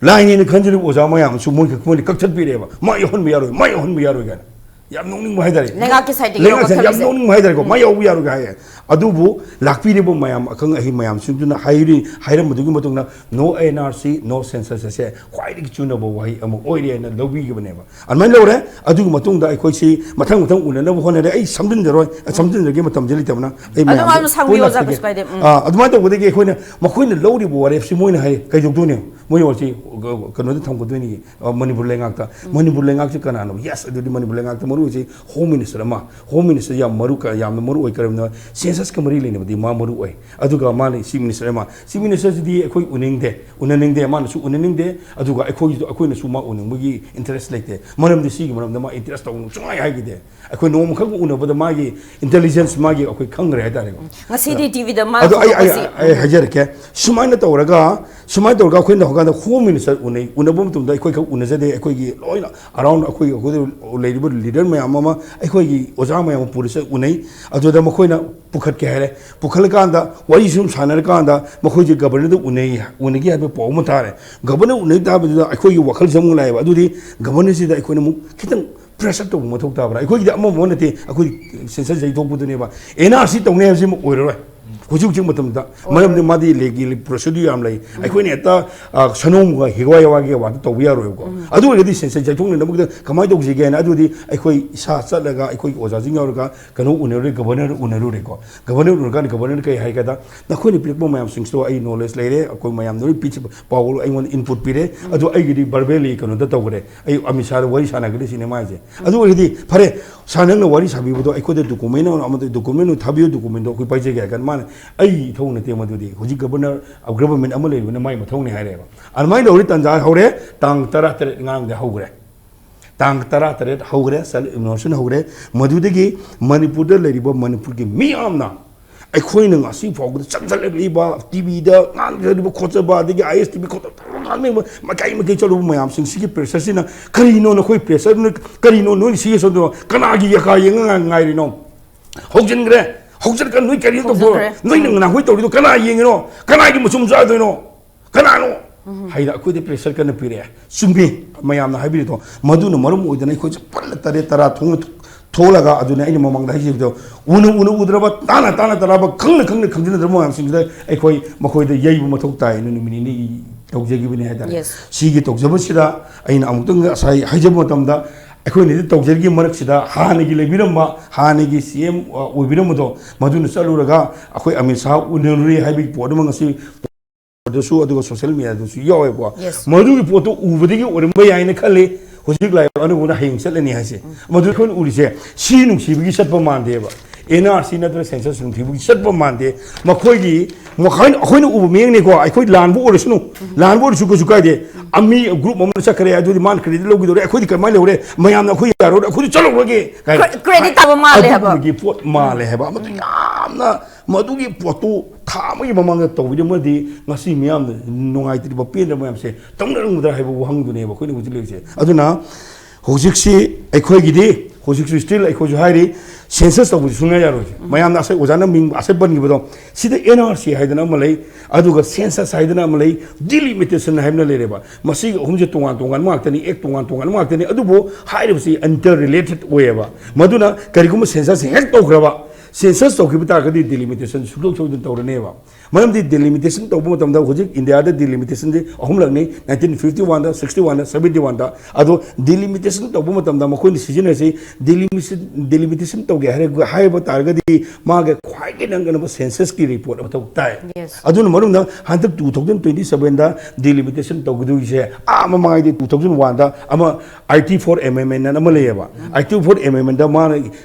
ꯂꯥꯏꯅꯦꯅ ꯈꯟꯖꯔꯤꯕ ꯑꯣꯖꯥ ꯃꯌꯥꯝꯁꯨ ꯃꯣꯏ, ꯃꯣꯏꯅ ꯀꯛꯊꯠꯄꯤꯔꯦꯕ, "ꯃꯥ ꯌꯥꯎꯍꯟꯕ ꯌꯥꯔꯣꯏ, ꯃꯥ ꯌꯥꯎꯍꯟꯕ ꯌꯥꯔꯣꯏ" ꯀꯥꯏꯅ꯫ ꯌꯥꯝ ꯅꯣꯛꯅꯤꯡꯕ ꯍꯥꯏꯇꯥꯔꯦ꯫ ꯂꯩꯉꯥꯛꯀꯤ sideꯇꯒꯤ ꯂꯩꯉꯥꯛꯁꯦ ꯌꯥꯝ ꯌꯧꯔꯛꯀꯗꯧꯔꯤꯁꯦ꯫ ꯅꯣꯛꯅꯤꯡꯕ ꯍꯥꯏꯇꯥꯔꯦꯀꯣ꯫ ꯃꯥ ꯌꯥꯎꯕ ꯌꯥꯔꯣꯏꯒ ꯍꯥꯏꯌꯦ꯫ ꯑꯗꯨꯕꯨ ꯂꯥꯛꯄꯤꯔꯤꯕ ꯃꯌꯥꯝ, ꯑꯈꯪ ꯑꯍꯩ ꯃꯌꯥꯝꯁꯤꯡꯗꯨꯅ ꯍꯥꯏꯔꯤ, ꯍꯥꯏꯔꯝꯕꯗꯨꯒꯤ ꯃꯇꯨꯡꯗ no N R C, no census ꯑꯁꯦ ꯈ꯭ꯋꯥꯏꯗꯒꯤ ꯆꯨꯅꯕ ꯋꯥꯍꯩ ꯑꯃ ꯑꯣꯏꯔꯦ ꯍꯥꯏꯅ ꯂꯧꯕꯤꯈꯤꯕꯅꯦꯕ꯫ ꯑꯗꯨꯃꯥꯏꯅ ꯂꯧꯔꯦ꯫ ꯑꯗꯨꯒꯤ ꯃꯇꯨꯡꯗ ꯑꯩꯈꯣꯏꯁꯤ ꯃꯊꯪ ꯃꯊꯪ ꯎꯅꯅꯕ ꯍꯣꯠꯅꯔꯦ꯫ ꯑꯩ ꯁꯝꯖꯤꯟꯖꯔꯣꯏ, ꯁꯝꯖꯤꯟꯖꯒꯦ, ꯃꯇꯝꯁꯦ ꯂꯩꯇꯕꯅ꯫ ꯑꯩ ꯑꯗꯨ ꯃꯌꯥꯝꯗ ꯃꯥꯁꯨ ꯁꯥꯡꯕꯤꯌꯣ, ꯄꯨꯟꯅ ꯑꯣꯖꯥ, ꯁꯥꯒꯦ꯫ ꯀꯩꯁꯨ ꯀꯥꯏꯗꯦ꯫ ꯎꯝ꯫ ꯑꯥ, ꯑꯗꯨꯃꯥꯏꯅ ꯇꯧꯕꯗꯒꯤ ꯑꯩꯈꯣꯏꯅ, ꯃꯈꯣꯏꯅ ꯂꯧꯔꯤꯕ ꯋꯥꯔꯦꯞꯁꯤ ꯃꯣꯏꯅ ꯍꯥꯏ ꯀꯩꯗꯧꯗꯣꯏꯅꯣ? ꯃꯣꯏ ꯋꯥꯔꯤꯁꯤ ꯀꯩꯅꯣꯗ ꯊꯝꯒꯗꯣꯏꯅꯤ, ꯑ, ꯃꯅꯤꯄꯨꯔ ꯂꯩꯉꯥꯛꯇ꯫ ꯃꯅꯤꯄꯨꯔ ꯂꯩꯉꯥꯛꯁꯤ ꯀꯅꯥꯅꯣ? Yes, ꯑꯗꯨꯗꯤ ꯃꯅꯤꯄꯨꯔ ꯂꯩꯉꯥꯛꯇ ꯃꯔꯨ ꯑꯣꯏꯁꯤ Home Minister ꯑꯃ, Home Minister ꯌꯥꯝ ꯃꯔꯨ ꯀ-, ꯌꯥꯝꯅ ꯃꯔꯨ ꯑꯣꯏ꯫ ꯀꯔꯝꯅ? Census ꯀ ꯃꯔꯤ ꯂꯩꯅꯕꯗꯤ ꯃꯥ ꯃꯔꯨ ꯑꯣꯏ꯫ ꯑꯗꯨꯒ ꯃꯥꯅ Chief Minister ꯑꯃ, Chief Minister ꯁꯤꯗꯤ ꯑꯩꯈꯣꯏ ꯎꯅꯤꯡꯗꯦ, ꯎꯅꯅꯤꯡꯗꯦ, ꯃꯥꯅꯁꯨ ꯎꯅꯅꯤꯡꯗꯦ꯫ ꯑꯗꯨꯒ ꯑꯩꯈꯣꯏꯒꯤꯁꯨ, ꯑꯩꯈꯣꯏꯅꯁꯨ ꯃꯥ ꯎꯅꯤꯡꯕꯒꯤ interest ꯂꯩꯇꯦ꯫ ꯃꯔꯝꯗꯤ ꯁꯤꯒꯤ ꯃꯔꯝꯗ ꯃꯥ interest ꯇꯧꯅꯨ ꯁꯨꯡꯍꯥꯏ ꯍꯥꯏꯈꯤꯗꯦ꯫ ꯑꯩꯈꯣꯏ ꯅꯣꯡꯃꯈꯛ ꯎꯅꯕꯗ ꯃꯥꯒꯤ intelligence, ꯃꯥꯒꯤ ꯑꯩꯈꯣꯏ ꯈꯪꯈ꯭ꯔꯦ ꯍꯥꯏꯇꯥꯔꯦꯀꯣ꯫ ꯉꯁꯤꯗꯤ TVꯗ ꯃꯥ ꯑꯗꯣ ꯑꯩ, ꯑꯩ, ꯊꯣꯛꯂꯛꯄꯁꯤ ꯑꯩ ꯍꯥꯏꯖꯔꯛꯀꯦ꯫ ꯁꯨꯃꯥꯏꯅ ꯇꯧꯔꯒ, ꯁꯨꯃꯥꯏꯅ ꯇꯧꯔꯒ ꯑꯩꯈꯣꯏꯅ ꯍꯧꯀꯥꯟꯗ Home Minister ꯎꯅꯩ꯫ ꯎꯅꯕ ꯃꯇꯝꯗ ꯑꯩꯈꯣꯏ ꯈꯛ ꯎꯅꯖꯗꯦ꯫ ꯑꯩꯈꯣꯏꯒꯤ ꯂꯣꯏꯅ around ꯑꯩꯈꯣꯏꯒꯤ, ꯑꯩꯈꯣꯏꯗ ꯂꯩꯔꯤꯕ leader ꯃꯌꯥꯝ ꯑꯃ, ꯑꯩꯈꯣꯏꯒꯤ ꯑꯣꯖꯥ ꯃꯌꯥꯝ ꯑꯃ ꯄꯨꯔꯁ ꯎꯅꯩ꯫ ꯑꯗꯨꯗ ꯃꯈꯣꯏꯅ ꯄꯨꯈꯠꯀꯦ ꯍꯥꯏꯔꯦ꯫ ꯄꯨꯈꯠꯂꯀꯥꯟꯗ ꯋꯥꯔꯤ ꯁꯨꯝ ꯁꯥꯟꯅꯔꯀꯥꯟꯗ ꯃꯈꯣꯏꯁꯦ Governorꯗ ꯎꯅꯩ, ꯎꯅꯒꯦ ꯍꯥꯏꯕ ꯄꯥꯎ ꯑꯃ ꯇꯥꯔꯦ꯫ Governor ꯎꯅꯩ ꯇꯥꯕꯗꯨꯗ ꯑꯩꯈꯣꯏꯒꯤ ꯋꯥꯈꯜꯁꯦ ꯑꯃꯨꯛ ꯂꯥꯛꯑꯦꯕ꯫ ꯑꯗꯨꯗꯤ Governorꯁꯤꯗ ꯑꯩꯈꯣꯏꯅ ꯑꯃꯨꯛ ꯈꯤꯇꯪ pressure ꯇꯧꯕ ꯃꯊꯧ ꯇꯥꯕ꯭ꯔꯥ? ꯑꯩꯈꯣꯏꯒꯤꯗꯤ ꯑꯃ ꯑꯃ ꯅꯠꯇꯦ, ꯑꯩꯈꯣꯏ census ꯌꯩꯊꯣꯛꯄꯗꯨꯅꯦꯕ꯫ N R C ꯇꯧꯅꯤ ꯍꯥꯏꯕꯁꯤꯃ ꯑꯣꯏꯔꯔꯣꯏ ꯍꯧꯖꯤꯛ ꯍꯧꯖꯤꯛ ꯃꯇꯝꯗ꯫ ꯃꯔꯝꯗꯤ ꯃꯥꯗꯤ ꯂꯦꯒꯤ procedure ꯌꯥꯝ ꯂꯩ꯫ ꯑꯩꯈꯣꯏꯅ ꯍꯦꯛꯇ, ꯑ, ꯁꯅꯣꯝꯒ ꯍꯤꯒꯋꯥ ꯌꯋꯥꯒꯤ ꯋꯥꯗ ꯇꯧꯕ ꯌꯥꯔꯣꯏꯕꯀꯣ꯫ ꯑꯗꯨ ꯑꯣꯏꯔꯒꯗꯤ census ꯌꯩꯊꯣꯛꯅꯅꯕꯒꯤꯗ ꯀꯃꯥꯏꯅ ꯇꯧꯁꯤꯒꯦ ꯍꯥꯏꯅ, ꯑꯗꯨꯗꯤ ꯑꯩꯈꯣꯏ ꯏꯁꯥ ꯆꯠꯂꯒ ꯑꯩꯈꯣꯏꯒꯤ ꯑꯣꯖꯥꯁꯤꯡ ꯌꯥꯎꯔꯒ ꯀꯩꯅꯣ ꯎꯅꯔꯨꯔꯦ, Governor ꯎꯅꯔꯨꯔꯦꯀꯣ꯫ Governor ꯎꯅꯔꯀꯥꯟꯗ Governor ꯀꯩ ꯍꯥꯏꯒꯦꯗ, "ꯅꯈꯣꯏꯅ ꯄꯤꯔꯛꯄ ꯃꯌꯥꯝꯁꯤꯡꯁꯤꯗꯣ ꯑꯩ knowledge ꯂꯩꯔꯦ, ꯑꯩꯈꯣꯏ ꯃꯌꯥꯝꯗ ꯂꯣꯏ ꯄꯤꯖꯕ ꯄꯥꯎ ꯑꯩꯉꯣꯟꯗ input ꯄꯤꯔꯦ, ꯑꯗꯨ ꯑꯩꯒꯤꯗꯤ verbally ꯀꯩꯅꯣꯗ ꯇꯧꯈ꯭ꯔꯦ, ꯑꯩ ꯑꯃꯤꯠ ꯁꯥꯍꯗ ꯋꯥꯔꯤ ꯁꯥꯟꯅꯈ꯭ꯔꯦ ꯁꯤꯅꯦ ꯃꯥ ꯍꯥꯏꯁꯦ"꯫ ꯑꯗꯨ ꯑꯣꯏꯔꯗꯤ ꯐꯔꯦ, ꯁꯥꯔ ꯅꯪꯅ ꯋꯥꯔꯤ ꯁꯥꯕꯤꯕꯗꯣ ꯑꯩꯈꯣꯏꯗ document ꯑꯃ, ꯑꯃꯗ document ꯑꯃ ꯊꯥꯕꯤꯌꯨ, documentꯗꯣ ꯑꯩꯈꯣꯏ ꯄꯥꯏꯖꯒꯦ ꯍꯥꯏ ꯀꯥꯟꯗ ꯃꯥꯅ, "ꯑꯩ ꯏꯊꯧ ꯅꯠꯇꯦ ꯃꯗꯨꯗꯤ, ꯍꯧꯖꯤꯛ Governor of Government ꯑꯃ ꯂꯩꯔꯤꯕꯅ ꯃꯥꯏ ꯃꯊꯧꯅꯤ" ꯍꯥꯏꯔꯦꯕ꯫ ꯑꯗꯨꯃꯥꯏꯅ ꯇꯧꯔꯤ ꯇꯥꯟꯖꯥ ꯍꯧꯔꯦ, ꯇꯥꯡ ꯇꯔꯥ ꯇꯔꯦꯠ ꯉꯔꯥꯡꯗ ꯍꯧꯈ꯭ꯔꯦ꯫ ꯇꯥꯡ ꯇꯔꯥ ꯇꯔꯦꯠ ꯍꯧꯈ꯭ꯔꯦ, self inauguration ꯍꯧꯈ꯭ꯔꯦ꯫ ꯃꯗꯨꯗꯒꯤ ꯃꯅꯤꯄꯨꯔꯗ ꯂꯩꯔꯤꯕ ꯃꯅꯤꯄꯨꯔꯒꯤ ꯃꯤꯌꯥꯝꯅ ꯑꯩꯈꯣꯏꯅ ꯉꯁꯤ ꯐꯥꯎꯕꯗ ꯆꯪꯁꯤꯜꯂꯛꯂꯤꯕ TVꯗ ꯉꯥꯡꯖꯔꯤꯕ ꯈꯣꯠꯆꯕ, ꯑꯗꯒꯤ ISTV ꯈꯣꯠꯆꯕ ꯉꯥꯡꯅꯤꯡꯕ ꯃꯥꯏꯀꯩ ꯃꯥꯏꯀꯩ ꯆꯠꯂꯨꯕ ꯃꯌꯥꯝꯁꯤꯡꯁꯤꯒꯤ pressureꯁꯤꯅ ꯀꯔꯤꯅꯣ ꯅꯈꯣꯏ pressureꯅ ꯀꯔꯤꯅꯣ ꯅꯣꯏꯅ ꯁꯤꯒꯤ ꯁꯣꯝꯗ ꯀꯅꯥꯒꯤ ꯌꯥꯀꯥ ꯌꯦꯡꯉ ꯉꯥꯏꯔꯤꯅꯣ? ꯍꯧꯖꯤꯟꯈ꯭ꯔꯦ, ꯍꯧꯖꯤꯜꯂꯒ ꯅꯣꯏ ꯀꯔꯤ ꯇꯧꯕ? ꯍꯧꯖꯤꯟꯈ꯭ꯔꯦ꯫ ꯅꯣꯏꯅ ꯅꯈꯣꯏ ꯇꯧꯔꯤꯗꯣ ꯀꯅꯥ ꯌꯦꯡꯉꯤꯅꯣ? ꯀꯅꯥꯒꯤ ꯃꯆꯨꯝ ꯆꯥꯗꯣꯏꯅꯣ? ꯀꯅꯥꯅꯣ? ꯍꯥꯏꯅ ꯑꯩꯈꯣꯏꯗ pressure ꯀꯟꯅ ꯄꯤꯔꯛꯑꯦ꯫ ꯆꯨꯝꯃꯤ, ꯃꯌꯥꯝꯅ ꯍꯥꯏꯕꯤꯔꯤꯗꯣ꯫ ꯃꯗꯨꯅ ꯃꯔꯝ ꯑꯣꯏꯗꯅ ꯑꯩꯈꯣꯏꯁꯦ ꯄꯨꯟꯅ ꯇꯔꯦꯠ ꯇꯔꯥ ꯊꯣꯛꯅ ꯊꯣꯛꯂꯒ, ꯑꯗꯨꯅ ꯑꯩꯅ ꯃꯃꯥꯡꯗ ꯍꯥꯏꯖꯕꯗꯣ, ꯎꯅ ꯎꯅ ꯎꯗ꯭ꯔꯕ, ꯇꯥꯅ ꯇꯥꯅ ꯇꯥꯔꯕ, ꯈꯪꯅ ꯈꯪꯅ ꯈꯪꯖꯤꯟꯅꯗ꯭ꯔꯕ ꯃꯌꯥꯝꯁꯤꯡꯁꯤꯗ ꯑꯩꯈꯣꯏ ꯃꯈꯣꯏꯗ ꯌꯩꯕ ꯃꯊꯧ ꯇꯥꯏꯅ ꯅꯨꯃꯤꯠ ꯅꯤꯅꯤꯒꯤ ꯇꯧꯖꯈꯤꯕꯅꯤ ꯍꯥꯏꯇꯥꯔꯦ꯫ Yes. ꯁꯤꯒꯤ ꯇꯧꯖꯕꯁꯤꯗ ꯑꯩꯅ ꯑꯃꯨꯛꯇꯪ ꯉꯁꯥꯏ ꯍꯥꯏꯖꯕ ꯃꯇꯝꯗ, ꯑꯩꯈꯣꯏꯅꯗꯤ ꯇꯧꯖꯔꯤꯒꯤ ꯃꯔꯛꯁꯤꯗ ꯍꯥꯟꯅꯒꯤ ꯂꯩꯕꯤꯔꯝꯕ, ꯍꯥꯟꯅꯒꯤ C M ꯑꯣꯏꯕꯤꯔꯝꯕꯗꯣ, ꯃꯗꯨꯅ ꯆꯠꯂꯨꯔꯒ ꯑꯩꯈꯣꯏ ꯑꯃꯤꯠ ꯁꯥꯍ ꯎꯅꯔꯨꯔꯦ ꯍꯥꯏꯕꯒꯤ ꯄꯣꯠ ꯑꯃ ꯉꯁꯤ ꯗꯁꯨ ꯑꯗꯨꯒ social media ꯗꯁꯨ ꯌꯥꯎꯋꯦꯕꯀꯣ꯫ Yes. ꯃꯗꯨꯒꯤ ꯄꯣꯠꯇꯣ ꯎꯕꯗꯒꯤ ꯑꯣꯏꯔꯝꯕ ꯌꯥꯏꯅ ꯈꯜꯂꯤ꯫ ꯍꯧꯖꯤꯛ ꯂꯥꯛꯏꯕ ꯑꯅꯧꯕꯅ ꯍꯌꯦꯡ ꯆꯠꯂꯅꯤ ꯍꯥꯏꯁꯦ, ꯃꯗꯨ ꯑꯩꯈꯣꯏꯅ ꯎꯔꯤꯁꯦ ꯁꯤ ꯅꯨꯡꯁꯤꯕꯒꯤ ꯆꯠꯄ ꯃꯥꯟꯗꯦꯕ, N R C ꯅꯠꯇ꯭ꯔꯒ census ꯅꯨꯡꯁꯤꯕꯒꯤ ꯆꯠꯄ ꯃꯥꯟꯗꯦ꯫ ꯃꯈꯣꯏꯒꯤ, ꯃꯈꯣꯏ, ꯑꯩꯈꯣꯏꯅ ꯎꯕ ꯃꯤꯠꯌꯦꯡꯅꯤꯀꯣ, ꯑꯩꯈꯣꯏ ꯂꯥꯟꯕ ꯑꯣꯏꯔꯁꯅꯨ, ꯂꯥꯟꯕ ꯑꯣꯏꯔꯁꯨ ꯀꯩꯁꯨ ꯀꯥꯏꯗꯦ꯫ ꯑ, ꯃꯤ group ꯑꯃꯅ ꯆꯠꯈ꯭ꯔꯦ, ꯑꯗꯨꯗꯤ ꯃꯥꯅ credit ꯂꯧꯈꯤꯗꯧꯔꯦ, ꯑꯩꯈꯣꯏꯗꯤ ꯀꯃꯥꯏꯅ ꯂꯧꯔꯦ, ꯃꯌꯥꯝꯅ ꯑꯩꯈꯣꯏ ꯌꯥꯔꯣꯏ, ꯑꯩꯈꯣꯏꯗꯤ ꯆꯠꯂꯨꯔꯒꯦ ꯀꯥꯏꯅ꯫ Cre-, credit ꯇꯥꯕ ꯃꯥꯜꯂꯦ ꯍꯥꯏꯕ꯫ ꯑꯗꯨꯒꯨꯝꯕꯒꯤ ꯄꯣꯠ ꯃꯥꯜꯂꯦ ꯍꯥꯏꯕ꯫ ꯑꯃꯗꯨ ꯌꯥꯝꯅ, ꯃꯗꯨꯒꯤ ꯄꯣꯠꯇꯨ ꯊꯥ ꯑꯃꯒꯤ ꯃꯃꯥꯡꯗ ꯇꯧꯕꯤꯔꯝꯃꯗꯤ ꯉꯁꯤ ꯃꯤꯌꯥꯝꯅ ꯅꯨꯡꯉꯥꯏꯇ꯭ꯔꯤꯕ, ꯄꯦꯟꯗꯕ ꯃꯌꯥꯝꯁꯦ ꯇꯧꯅꯔꯝꯒꯗ꯭ꯔꯥ ꯍꯥꯏꯕ ꯋꯥꯍꯪꯗꯨꯅꯦꯕ ꯑꯩꯈꯣꯏꯅ ꯍꯧꯖꯤꯛ ꯂꯩꯔꯤꯁꯦ꯫ ꯑꯗꯨꯅ ꯍꯧꯖꯤꯛꯁꯤ ꯑꯩꯈꯣꯏꯒꯤꯗꯤ, ꯍꯧꯖꯤꯛꯁꯨ still ꯑꯩꯈꯣꯏꯁꯨ ꯍꯥꯏꯔꯤ, census ꯇꯧꯕꯁꯨ ꯁꯨꯡꯌꯥ ꯌꯥꯔꯣꯏ꯫ ꯃꯌꯥꯝꯅ ꯑꯁ, ꯑꯣꯖꯥꯅ ꯃꯤꯡ ꯑꯁ ꯄꯟꯈꯤꯕꯗꯣ, ꯁꯤꯗ N R C ꯍꯥꯏꯗꯅ ꯑꯃ ꯂꯩ, ꯑꯗꯨꯒ census ꯍꯥꯏꯗꯅ ꯑꯃ ꯂꯩ, delimitation ꯍꯥꯏꯕꯅ ꯂꯩꯔꯦꯕ꯫ ꯃꯁꯤꯒꯤ ꯑꯍꯨꯝꯁꯦ ꯇꯣꯉꯥꯟ ꯇꯣꯉꯥꯟꯕ ꯉꯥꯛꯇꯅꯤ, act ꯇꯣꯉꯥꯟ ꯇꯣꯉꯥꯟꯕ ꯉꯥꯛꯇꯅꯤ꯫ ꯑꯗꯨꯕꯨ ꯍꯥꯏꯔꯤꯕꯁꯤ inter related ꯑꯣꯏꯌꯦꯕ꯫ ꯃꯗꯨꯅ ꯀꯔꯤꯒꯨꯝꯕ census ꯍꯦꯛ ꯇꯧꯈ꯭ꯔꯕ, census ꯇꯧꯈꯤꯕ ꯇꯥꯔꯒꯗꯤ delimitation ꯁꯨꯡꯁꯣꯏ ꯁꯣꯏꯗꯅ ꯇꯧꯔꯅꯦꯕ꯫ ꯃꯔꯝꯗꯤ delimitation ꯇꯧꯕ ꯃꯇꯝꯗ, ꯍꯧꯖꯤꯛ ꯏꯟꯗꯤꯌꯥꯗ delimitation ꯁꯦ ꯑꯍꯨꯝꯂꯛꯅꯤ, nineteen fifty one ꯗ, sixty one ꯗ, seventy one ꯗ꯫ ꯑꯗꯣ delimitation ꯇꯧꯕ ꯃꯇꯝꯗ ꯃꯈꯣꯏꯅ ꯁꯤꯖꯤꯟꯅꯔꯤꯁꯤ, delimitation, delimitation ꯇꯧꯒꯦ ꯍꯥꯏꯔ-, ꯍꯥꯏꯕ ꯇꯥꯔꯒꯗꯤ ꯃꯥꯒ ꯈ꯭ꯋꯥꯏꯗꯒꯤ ꯅꯛꯅꯕ census ꯀꯤ report ꯑꯃ ꯃꯊꯧ ꯇꯥꯏ꯫ Yes. ꯑꯗꯨꯅ ꯃꯔꯝꯅ ꯍꯟꯗꯛ two thousand twenty seven ꯗ delimitation ꯇꯧꯒꯗꯣꯏꯁꯦ, ꯑꯥ ꯃꯃꯥꯡꯒꯤ two thousand one ꯗ ꯑꯃ, I T four amendment ꯑꯅ ꯑꯃ ꯂꯩꯌꯦꯕ꯫ I T four amendment ꯗ ꯃꯥꯅ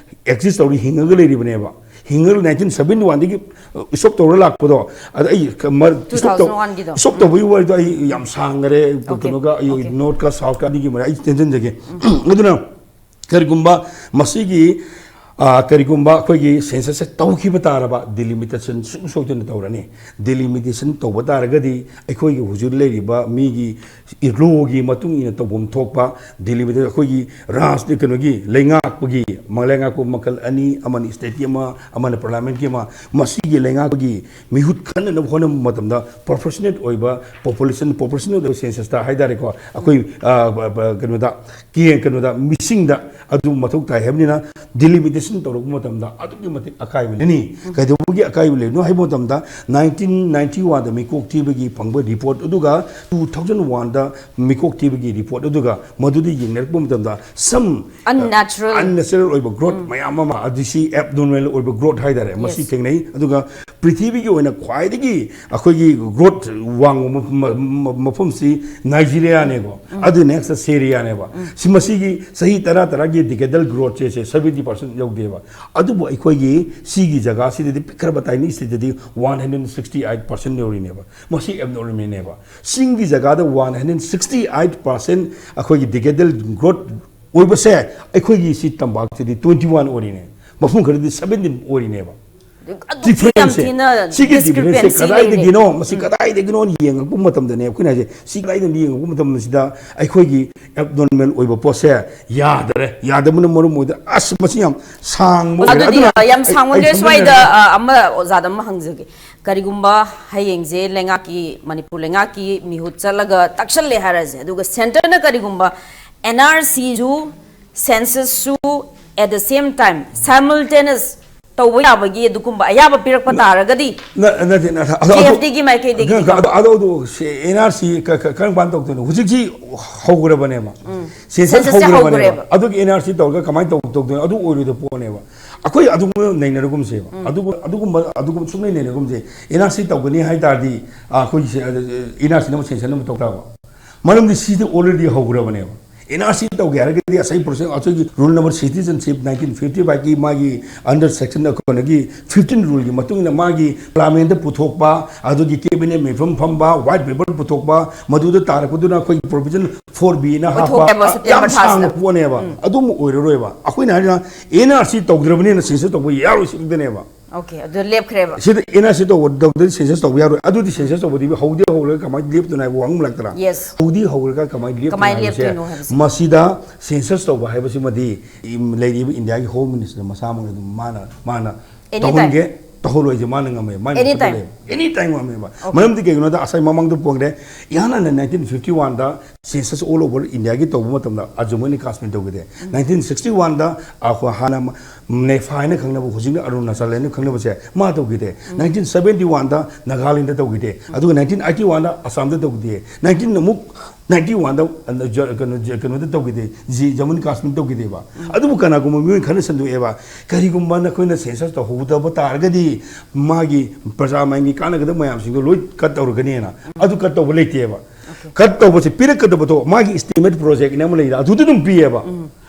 exist ꯇꯧꯔꯤ, ꯍꯤꯡꯉꯒ ꯂꯩꯔꯤꯕꯅꯦꯕ꯫ ꯍꯤꯡꯉꯒ nineteen seventy one ꯗꯒꯤ stop ꯇꯧꯔ ꯂꯥꯛꯄꯗꯣ, ꯑꯗ ꯑꯩ ꯈ-, ꯃ-, stop ꯇꯧ-, two thousand one ꯒꯤꯗꯣ꯫ stop ꯇꯧꯕꯒꯤ ꯋꯥꯔꯤꯗꯣ ꯑꯩ ꯌꯥꯝ ꯁꯥꯡꯈꯔꯦ꯫ Okay. ꯀꯩꯅꯣꯒ ꯑꯩ Okay. North ꯀ South ꯀ ꯑꯅꯤꯒꯤ ꯃꯔꯛ ꯑꯩ ꯇꯦꯟꯁꯤꯟꯖꯒꯦ꯫ ꯑꯗꯨꯅ ꯀꯔꯤꯒꯨꯝꯕ ꯃꯁꯤꯒꯤ, ꯑꯥ, ꯀꯔꯤꯒꯨꯝꯕ ꯑꯩꯈꯣꯏꯒꯤ ꯁꯦꯟꯁꯁꯁꯦ ꯇꯧꯈꯤꯕ ꯇꯥꯔꯕ, ꯗꯤꯂꯤꯃꯤꯇꯦꯁꯟ ꯁꯨꯡꯁꯣꯏ ꯁꯣꯏꯗꯅ ꯇꯧꯔꯅꯤ꯫ ꯗꯤꯂꯤꯃꯤꯇꯦꯁꯟ ꯇꯧꯕ ꯇꯥꯔꯒꯗꯤ ꯑꯩꯈꯣꯏꯒꯤ ꯍꯧꯖꯤꯛ ꯂꯩꯔꯤꯕ ꯃꯤꯒꯤ ꯂꯣꯒꯤ ꯃꯇꯨꯡ ꯏꯟꯅ ꯇꯧꯐꯝ ꯊꯣꯛꯄ ꯗꯤꯂꯤꯃꯤꯇꯦꯁꯟ, ꯑꯩꯈꯣꯏꯒꯤ ꯔꯥꯖ ꯀꯩꯅꯣꯒꯤ ꯂꯩꯉꯥꯛꯄꯒꯤ ꯃ-, ꯂꯩꯉꯥꯛꯄ ꯃꯈꯜ ꯑꯅꯤ, ꯑꯃꯅ ꯁ꯭ꯇꯦꯠꯀꯤ ꯑꯃ, ꯑꯃꯅ ꯄꯥꯔꯂꯤꯌꯥꯃꯦꯟꯠꯀꯤ ꯑꯃ, ꯃꯁꯤꯒꯤ ꯂꯩꯉꯥꯛꯄꯒꯤ ꯃꯤꯍꯨꯠ ꯈꯟꯅꯅꯕ ꯍꯣꯠꯅꯕ ꯃꯇꯝꯗ ꯄ꯭ꯔꯣꯐꯦꯁꯅꯦꯜ ꯑꯣꯏꯕ ꯄꯣꯄꯨꯂꯦꯁꯟ, ꯄ꯭ꯔꯣꯐꯦꯁꯅꯦꯜ ꯑꯣꯏꯕ ꯁꯦꯟꯁꯁꯇ ꯍꯥꯏꯇꯥꯔꯦꯀꯣ, ꯑꯩꯈꯣꯏ, ꯑ, ꯕ-, ꯕ-, ꯀꯩꯅꯣꯗ, ꯀꯦ-, ꯀꯩꯅꯣꯗ, ꯃꯤꯁꯤꯡꯗ ꯑꯗꯨ ꯃꯊꯧ ꯇꯥꯏ ꯍꯥꯏꯕꯅꯤꯅ, ꯗꯤꯂꯤꯃꯤꯇꯦꯁꯟ ꯇꯧꯔꯛꯄ ꯃꯇꯝꯗ ꯑꯗꯨꯛꯀꯤ ꯃꯇꯤꯛ ꯑꯀꯥꯏꯕ ꯂꯩꯅꯤ꯫ ꯀꯩꯗꯧꯕꯒꯤ ꯑꯀꯥꯏꯕ ꯂꯩꯕꯅꯣ ꯍꯥꯏꯕ ꯃꯇꯝꯗ, ꯅꯥꯏꯟꯇꯤꯟ ꯅꯥꯏꯟꯇꯤ ꯋꯥꯟꯗ ꯃꯤꯀꯣꯛ ꯊꯤꯕꯒꯤ ꯐꯪꯕ ꯔꯤꯄꯣꯔꯠ ꯑꯗꯨꯒ ꯇꯨ ꯊꯥꯎꯖꯟ ꯋꯥꯟꯗ ꯃꯤꯀꯣꯛ ꯊꯤꯕꯒꯤ ꯔꯤꯄꯣꯔꯠ ꯑꯗꯨꯒ ꯃꯗꯨꯗ ꯌꯦꯡꯅꯔꯛꯄ ꯃꯇꯝꯗ, ꯁꯝ, Unnatural. ꯑꯟꯅꯦꯆꯔꯦꯜ ꯑꯣꯏꯕ ꯒ꯭ꯔꯣꯠ ꯃꯌꯥꯝ ꯑꯃ, ꯑꯗꯨ ꯁꯤ ꯑꯦꯕꯅꯣꯔꯃꯦꯜ ꯑꯣꯏꯕ ꯒ꯭ꯔꯣꯠ ꯍꯥꯏꯇꯥꯔꯦ, ꯃꯁꯤ Yes. ꯊꯦꯡꯅꯩ꯫ ꯑꯗꯨꯒ ꯄ꯭ꯔꯤꯊꯤꯕꯤꯒꯤ ꯑꯣꯏꯅ ꯈ꯭ꯋꯥꯏꯗꯒꯤ ꯑꯩꯈꯣꯏꯒꯤ ꯒ꯭ꯔꯣꯠ ꯋꯥꯡꯕ ꯃ-, ꯃ-, ꯃ-, ꯃꯐꯝꯁꯤ ꯅꯥꯏꯖꯤꯔꯤꯌꯥꯅꯦꯀꯣ꯫ ꯑꯗꯨ ꯅꯦꯛꯁꯇ ꯁꯦꯔꯤꯌꯥꯅꯦꯕ꯫ ꯁꯤ ꯃꯁꯤꯒꯤ ꯆꯍꯤ ꯇꯔꯥ ꯇꯔꯥꯒꯤ ꯗꯤꯀꯦꯗꯦꯜ ꯒ꯭ꯔꯣꯠꯁꯦ, ꯁꯦ ꯁꯚꯦꯟꯇꯤ ꯄꯥꯔꯁꯦꯟ ꯌꯧꯗꯦꯕ꯫ ꯑꯗꯨꯕꯨ ꯑꯩꯈꯣꯏꯒꯤ ꯁꯤꯒꯤ ꯖꯒꯥꯁꯤꯗꯗꯤ ꯄꯤꯛꯈ꯭ꯔꯕ ꯇꯥꯏꯅꯤ ꯁꯤꯗꯗꯤ one hundred sixty eight percent ꯌꯧꯔꯤꯅꯦꯕ꯫ ꯃꯁꯤ ꯑꯦꯕꯅꯣꯔꯃꯦꯜꯅꯦꯕ꯫ ꯆꯤꯡꯒꯤ ꯖꯒꯥꯗ one hundred sixty eight percent ꯑꯩꯈꯣꯏꯒꯤ ꯗꯤꯀꯦꯗꯦꯜ ꯒ꯭ꯔꯣꯠ ꯑꯣꯏꯕꯁꯦ, ꯑꯩꯈꯣꯏꯒꯤ ꯁꯤ ꯇꯝꯄꯥꯛꯁꯤꯗꯤ ꯇ꯭ꯋꯦꯟꯇꯤ ꯋꯥꯟ ꯑꯣꯏꯔꯤꯅꯦ, ꯃꯐꯝ ꯈꯔꯗꯤ ꯁꯚꯦꯟꯇꯤꯟ ꯑꯣꯏꯔꯤꯅꯦꯕ꯫ ꯑꯗꯨꯛ ꯌꯥꯝ ꯗꯤꯐ꯭ꯔꯦꯟꯁꯁꯦ, ꯊꯤꯅ ꯁꯤꯒꯤ ꯗꯤꯐ꯭ꯔꯦꯟꯁꯁꯦ discrepancy ꯂꯩꯔꯦ꯫ ꯀꯗꯥꯏꯗꯒꯤꯅꯣ, ꯃꯁꯤ ꯀꯗꯥꯏꯗꯒꯤꯅꯣ ꯌꯦꯡꯉꯛꯄ ꯃꯇꯝꯗꯅꯦ, ꯑꯩꯈꯣꯏꯅ ꯍꯥꯏꯁꯦ, ꯁꯤ ꯀꯗꯥꯏꯗꯒꯤꯅꯣ ꯌꯦꯡꯉꯛꯄ ꯃꯇꯝꯁꯤꯗ ꯑꯩꯈꯣꯏꯒꯤ ꯑꯦꯕꯅꯣꯔꯃꯦꯜ ꯑꯣꯏꯕ ꯄꯣꯠꯁꯦ ꯌꯥꯗꯔꯦ꯫ ꯌꯥꯗꯕꯅ ꯃꯔꯝ ꯑꯣꯏꯗꯅ, ꯑꯁ, ꯃꯁꯤ ꯌꯥꯝ ꯁꯥꯡꯕ ꯑꯣꯏꯔꯦ꯫ ꯑꯗꯨꯗꯤ, ꯑꯗꯨꯅ ꯑ, ꯌꯥꯝ ꯑꯩ ꯁꯥꯡꯃꯟꯈ꯭ꯔꯦ꯫ ꯁꯝꯖꯤꯟꯅꯔꯒ ꯁ꯭ꯋꯥꯏꯗ, ꯑ, ꯑꯃ ꯑꯣꯖꯥꯗ ꯑꯃ ꯍꯪꯖꯒꯦ꯫ ꯀꯔꯤꯒꯨꯝꯕ ꯍꯌꯦꯡꯁꯦ ꯂꯩꯉꯥꯛꯀꯤ, ꯃꯅꯤꯄꯨꯔ ꯂꯩꯉꯥꯛꯀꯤ ꯃꯤꯍꯨꯠ ꯆꯠꯂꯒ ꯇꯛꯁꯜꯂꯦ ꯍꯥꯏꯔꯁꯦ, ꯑꯗꯨꯒ ꯁꯦꯟꯇꯔꯅ ꯀꯔꯤꯒꯨꯝꯕ ꯑꯦꯟ ꯑꯥꯔ ꯁꯤꯁꯨ, ꯁꯦꯟꯁꯁꯁꯨ, at the same time, simultaneous ꯇꯧꯕ ꯌꯥꯕꯒꯤ ꯑꯗꯨꯒꯨꯝꯕ ꯑꯌꯥꯕ ꯄꯤꯔꯛꯄ ꯇꯥꯔꯒꯗꯤ ꯅ-, ꯅꯠꯇꯦ, ꯅꯠꯇꯦ, ꯑꯗꯣ, ꯀꯦ ꯑꯦꯐ ꯗꯤꯒꯤ ꯃꯥꯏꯀꯩꯗꯒꯤ ꯑꯗꯣ, ꯑꯗꯣ, ꯑꯗꯣ, ꯁꯤ ꯑꯦꯟ ꯑꯥꯔ ꯁꯤ ꯀ-, ꯀ-, ꯀꯔꯝ ꯀꯥꯟꯗ ꯇꯧꯗꯣꯏꯅꯣ? ꯍꯧꯖꯤꯛꯁꯤ ꯍꯧꯈ꯭ꯔꯕꯅꯦꯕ꯫ ꯁꯦꯟꯁꯁ ꯁꯦꯟꯁꯁꯁꯦ ꯍꯧꯈ꯭ꯔꯕꯅꯦꯕ꯫ ꯍꯧꯈ꯭ꯔꯦꯕ꯫ ꯑꯗꯨꯒꯤ ꯑꯦꯟ ꯑꯥꯔ ꯁꯤ ꯇꯧꯔꯒ ꯀꯃꯥꯏꯅ ꯇꯧ-, ꯇꯧꯗꯣꯏꯅꯣ? ꯑꯗꯨ ꯑꯣꯏꯔꯣꯏꯗꯕ ꯄꯣꯠꯅꯦꯕ꯫ ꯑꯩꯈꯣꯏ ꯑꯗꯨꯒꯨꯝꯕ ꯅꯩꯅꯔꯒꯨꯝꯁꯦꯕ꯫ ꯑꯗꯨꯒ-, ꯑꯗꯨꯒꯨꯝꯕ, ꯑꯗꯨꯒꯨꯝꯕ ꯁꯨꯡꯅꯩ ꯅꯩꯅꯔꯒꯨꯝꯁꯦ꯫ ꯑꯦꯟ ꯑꯥꯔ ꯁꯤ ꯇꯧꯒꯅꯤ ꯍꯥꯏ ꯇꯥꯔꯗꯤ, ꯑ, ꯑꯩꯈꯣꯏꯒꯤ ꯁꯦ-, ꯑ, ꯑꯦꯟ ꯑꯥꯔ ꯁꯤꯅ ꯑꯃꯨꯛ ꯁꯦꯟꯁꯟ ꯑꯃ ꯇꯧ ꯇꯥꯕ꯫ ꯃꯔꯝꯗꯤ ꯁꯤꯗꯤ already ꯍꯧꯈ꯭ꯔꯕꯅꯦꯕ꯫ ꯑꯦꯟ ꯑꯥꯔ ꯁꯤ ꯇꯧꯒꯦ ꯍꯥꯏꯔꯒꯗꯤ ꯉꯁꯥꯏ ꯄ꯭ꯔꯣꯁꯦꯁ ꯑꯩꯈꯣꯏꯒꯤ rule number sixty six nineteen fifty ꯐꯥꯏꯚꯀꯤ ꯃꯥꯒꯤ under section, ꯀꯩꯅꯣꯒꯤ ꯐꯤꯐꯇꯤꯟ ꯔꯨꯜꯒꯤ ꯃꯇꯨꯡ ꯏꯟꯅ ꯃꯥꯒꯤ ꯄꯥꯔꯂꯥꯃꯦꯟꯗ ꯄꯨꯊꯣꯛꯄ, ꯑꯗꯨꯒꯤ ꯀꯦꯕꯤꯅꯦꯠ ꯃꯤꯐꯝ ꯐꯝꯕ, ꯋꯥꯏꯠ ꯄꯦꯄꯔ ꯄꯨꯊꯣꯛꯄ, ꯃꯗꯨꯗ ꯇꯥꯔꯛꯄꯗꯨꯅ ꯑꯩꯈꯣꯏꯒꯤ ꯄ꯭ꯔꯣꯚꯤꯖꯟ ꯐꯣꯔ ꯕꯤꯅ ꯍꯥꯞꯄ, ꯑꯣꯏꯊꯣꯛꯑꯦꯕ ꯌꯥꯝ ꯁꯦꯞꯇꯦꯝꯕꯔ ꯁꯥꯡꯕ ꯊꯥꯁꯤꯗ꯫ ꯄꯣꯠꯅꯦꯕ꯫ ꯑꯗꯨꯝ ꯑꯣꯏꯔꯔꯣꯏꯕ꯫ ꯑꯩꯈꯣꯏꯅ ꯍꯥꯏꯔꯤꯅ ꯑꯦꯟ ꯑꯥꯔ ꯁꯤ ꯇꯧꯗ꯭ꯔꯕꯅꯤꯅ ꯁꯦꯟꯁꯁ ꯇꯧꯕ ꯌꯥꯔꯣꯏ ꯁꯤꯗꯅꯦꯕ꯫ ꯑꯣꯀꯦ, ꯑꯗꯨ ꯂꯦꯞꯈ꯭ꯔꯦꯕ꯫ ꯁꯤꯗ ꯑꯦꯟ ꯑꯥꯔ ꯁꯤ ꯇꯧꯕ, ꯇꯧꯗ꯭ꯔꯗꯤ ꯁꯦꯟꯁꯁ ꯇꯧꯕ ꯌꯥꯔꯣꯏ꯫ ꯑꯗꯨꯗꯤ ꯁꯦꯟꯁꯁ ꯇꯧꯕꯗꯤ ꯍꯧꯗꯤ ꯍꯧꯔꯒ ꯀꯃꯥꯏꯅ ꯂꯦꯞꯇꯣꯏꯅꯣ ꯍꯥꯏꯕ ꯋꯥꯍꯪ ꯂꯥꯛꯇ꯭ꯔꯥ? Yes. ꯍꯧꯗꯤ ꯍꯧꯔꯒ ꯀꯃꯥꯏꯅ ꯂꯦꯞꯇꯣꯏꯅꯣ ꯀꯃꯥꯏꯅ ꯍꯥꯏꯕꯁꯦ ꯂꯦꯞꯇꯣꯏꯅꯣ ꯍꯥꯏꯕꯁꯦ? ꯃꯁꯤꯗ ꯁꯦꯟꯁꯁ ꯇꯧꯕ ꯍꯥꯏꯕꯁꯤꯃꯗꯤ ꯂꯩꯔꯤꯕ ꯏꯟꯗꯤꯌꯥꯒꯤ ꯍꯣꯝ ꯃꯤꯅꯤꯁꯇꯔ ꯃꯁꯥꯃꯛꯅ ꯑꯗꯨꯝ ꯃꯥꯅ, ꯃꯥꯅ Any ꯇꯧꯍꯟꯒꯦ ꯇꯧꯍꯜꯂꯣꯏꯁꯦ ꯃꯥꯅ ꯉꯝꯃꯦ, ꯃꯥꯏ Any ꯃꯈꯨꯠꯇ time. ꯂꯩ꯫ ꯑꯦꯅꯤ ꯇꯥꯏꯝ ꯉꯝꯃꯦꯕ꯫ Okay. ꯃꯔꯝꯗꯤ ꯀꯩꯒꯤꯅꯣꯗ ꯉꯁꯥꯏ ꯃꯃꯥꯡꯗ ꯄꯣꯡꯈ꯭ꯔꯦ, ꯏꯍꯥꯟ ꯍꯥꯟꯅ ꯅꯥꯏꯟꯇꯤꯟ ꯐꯤꯐꯇꯤ ꯋꯥꯟꯗ ꯁꯦꯟꯁꯁ ꯑꯣꯜ ꯑꯣꯚꯔ ꯏꯟꯗꯤꯌꯥꯒꯤ ꯇꯧꯕ ꯃꯇꯝꯗ ꯖꯃꯨ ꯑꯦꯟ ꯀꯥꯁꯃꯤꯔ ꯇꯧꯈꯤꯗꯦ꯫ ꯅꯥꯏꯟꯇꯤꯟ ꯁꯤꯛꯁꯇꯤ ꯋꯥꯟꯗ ꯑꯩꯈꯣꯏ ꯍꯥꯟꯅ ꯅꯦꯐꯥ ꯍꯥꯏꯅ ꯈꯪꯅꯕ, ꯍꯧꯖꯤꯛꯅ ꯑꯔꯨꯅꯥꯆꯜ ꯍꯥꯏꯅ ꯈꯪꯅꯕꯁꯦ, ꯃꯥ ꯇꯧꯈꯤꯗꯦ꯫ ꯅꯥꯏꯟꯇꯤꯟ ꯁꯕꯦꯟꯇꯤ ꯋꯥꯟꯗ ꯅꯥꯒꯥꯂꯦꯟꯗ ꯇꯧꯈꯤꯗꯦ꯫ ꯑꯗꯨꯒ ꯅꯥꯏꯟꯇꯤꯟ ꯑꯩꯠꯇꯤ ꯋꯥꯟꯗ ꯑꯁꯥꯝꯗ ꯇꯧꯈꯤꯗꯦ꯫ ꯅꯥꯏꯟꯇꯤꯟ ꯑꯃꯨꯛ ꯅꯥꯏꯟꯇꯤ ꯋꯥꯟꯗ ꯀꯩꯅꯣ ꯀꯩꯅꯣꯗ ꯇꯧꯈꯤꯗꯦ, ꯖꯤ ꯖꯃꯨ ꯑꯦꯟ ꯀꯥꯁꯃꯤꯔ ꯇꯧꯈꯤꯗꯦꯕ꯫ ꯑꯗꯨꯕꯨ ꯀꯅꯥꯒꯨꯝꯕ ꯃꯤꯑꯣꯏ ꯈꯔꯅ ꯁꯟꯗꯣꯛꯑꯦꯕ, ꯀꯔꯤꯒꯨꯝꯕ ꯅꯈꯣꯏꯅ ꯁꯦꯟꯁꯁ ꯇꯧꯍꯧꯗꯕ ꯇꯥꯔꯒꯗꯤ ꯃꯥꯒꯤ ꯄ꯭ꯔꯖꯥ ꯃꯌꯥꯝꯒꯤ ꯀꯥꯟꯅꯒꯗꯕ ꯃꯌꯥꯝꯁꯤꯡꯗꯣ ꯂꯣꯏ ꯀꯠ ꯇꯧꯔꯒꯅꯤꯅ꯫ ꯑꯗꯨ ꯀꯠ ꯇꯧꯕ ꯂꯩꯇꯦꯕ꯫ ꯀꯠ ꯇꯧꯕꯁꯦ ꯄꯤꯔꯛꯀꯗꯕꯗꯣ ꯃꯥꯒꯤ ꯏꯁꯇꯤꯃꯦꯠ ꯄ꯭ꯔꯣꯖꯦꯛꯅ ꯑꯃ ꯂꯩꯔ ꯑꯗꯨꯗ ꯑꯗꯨꯝ ꯄꯤꯌꯦꯕ꯫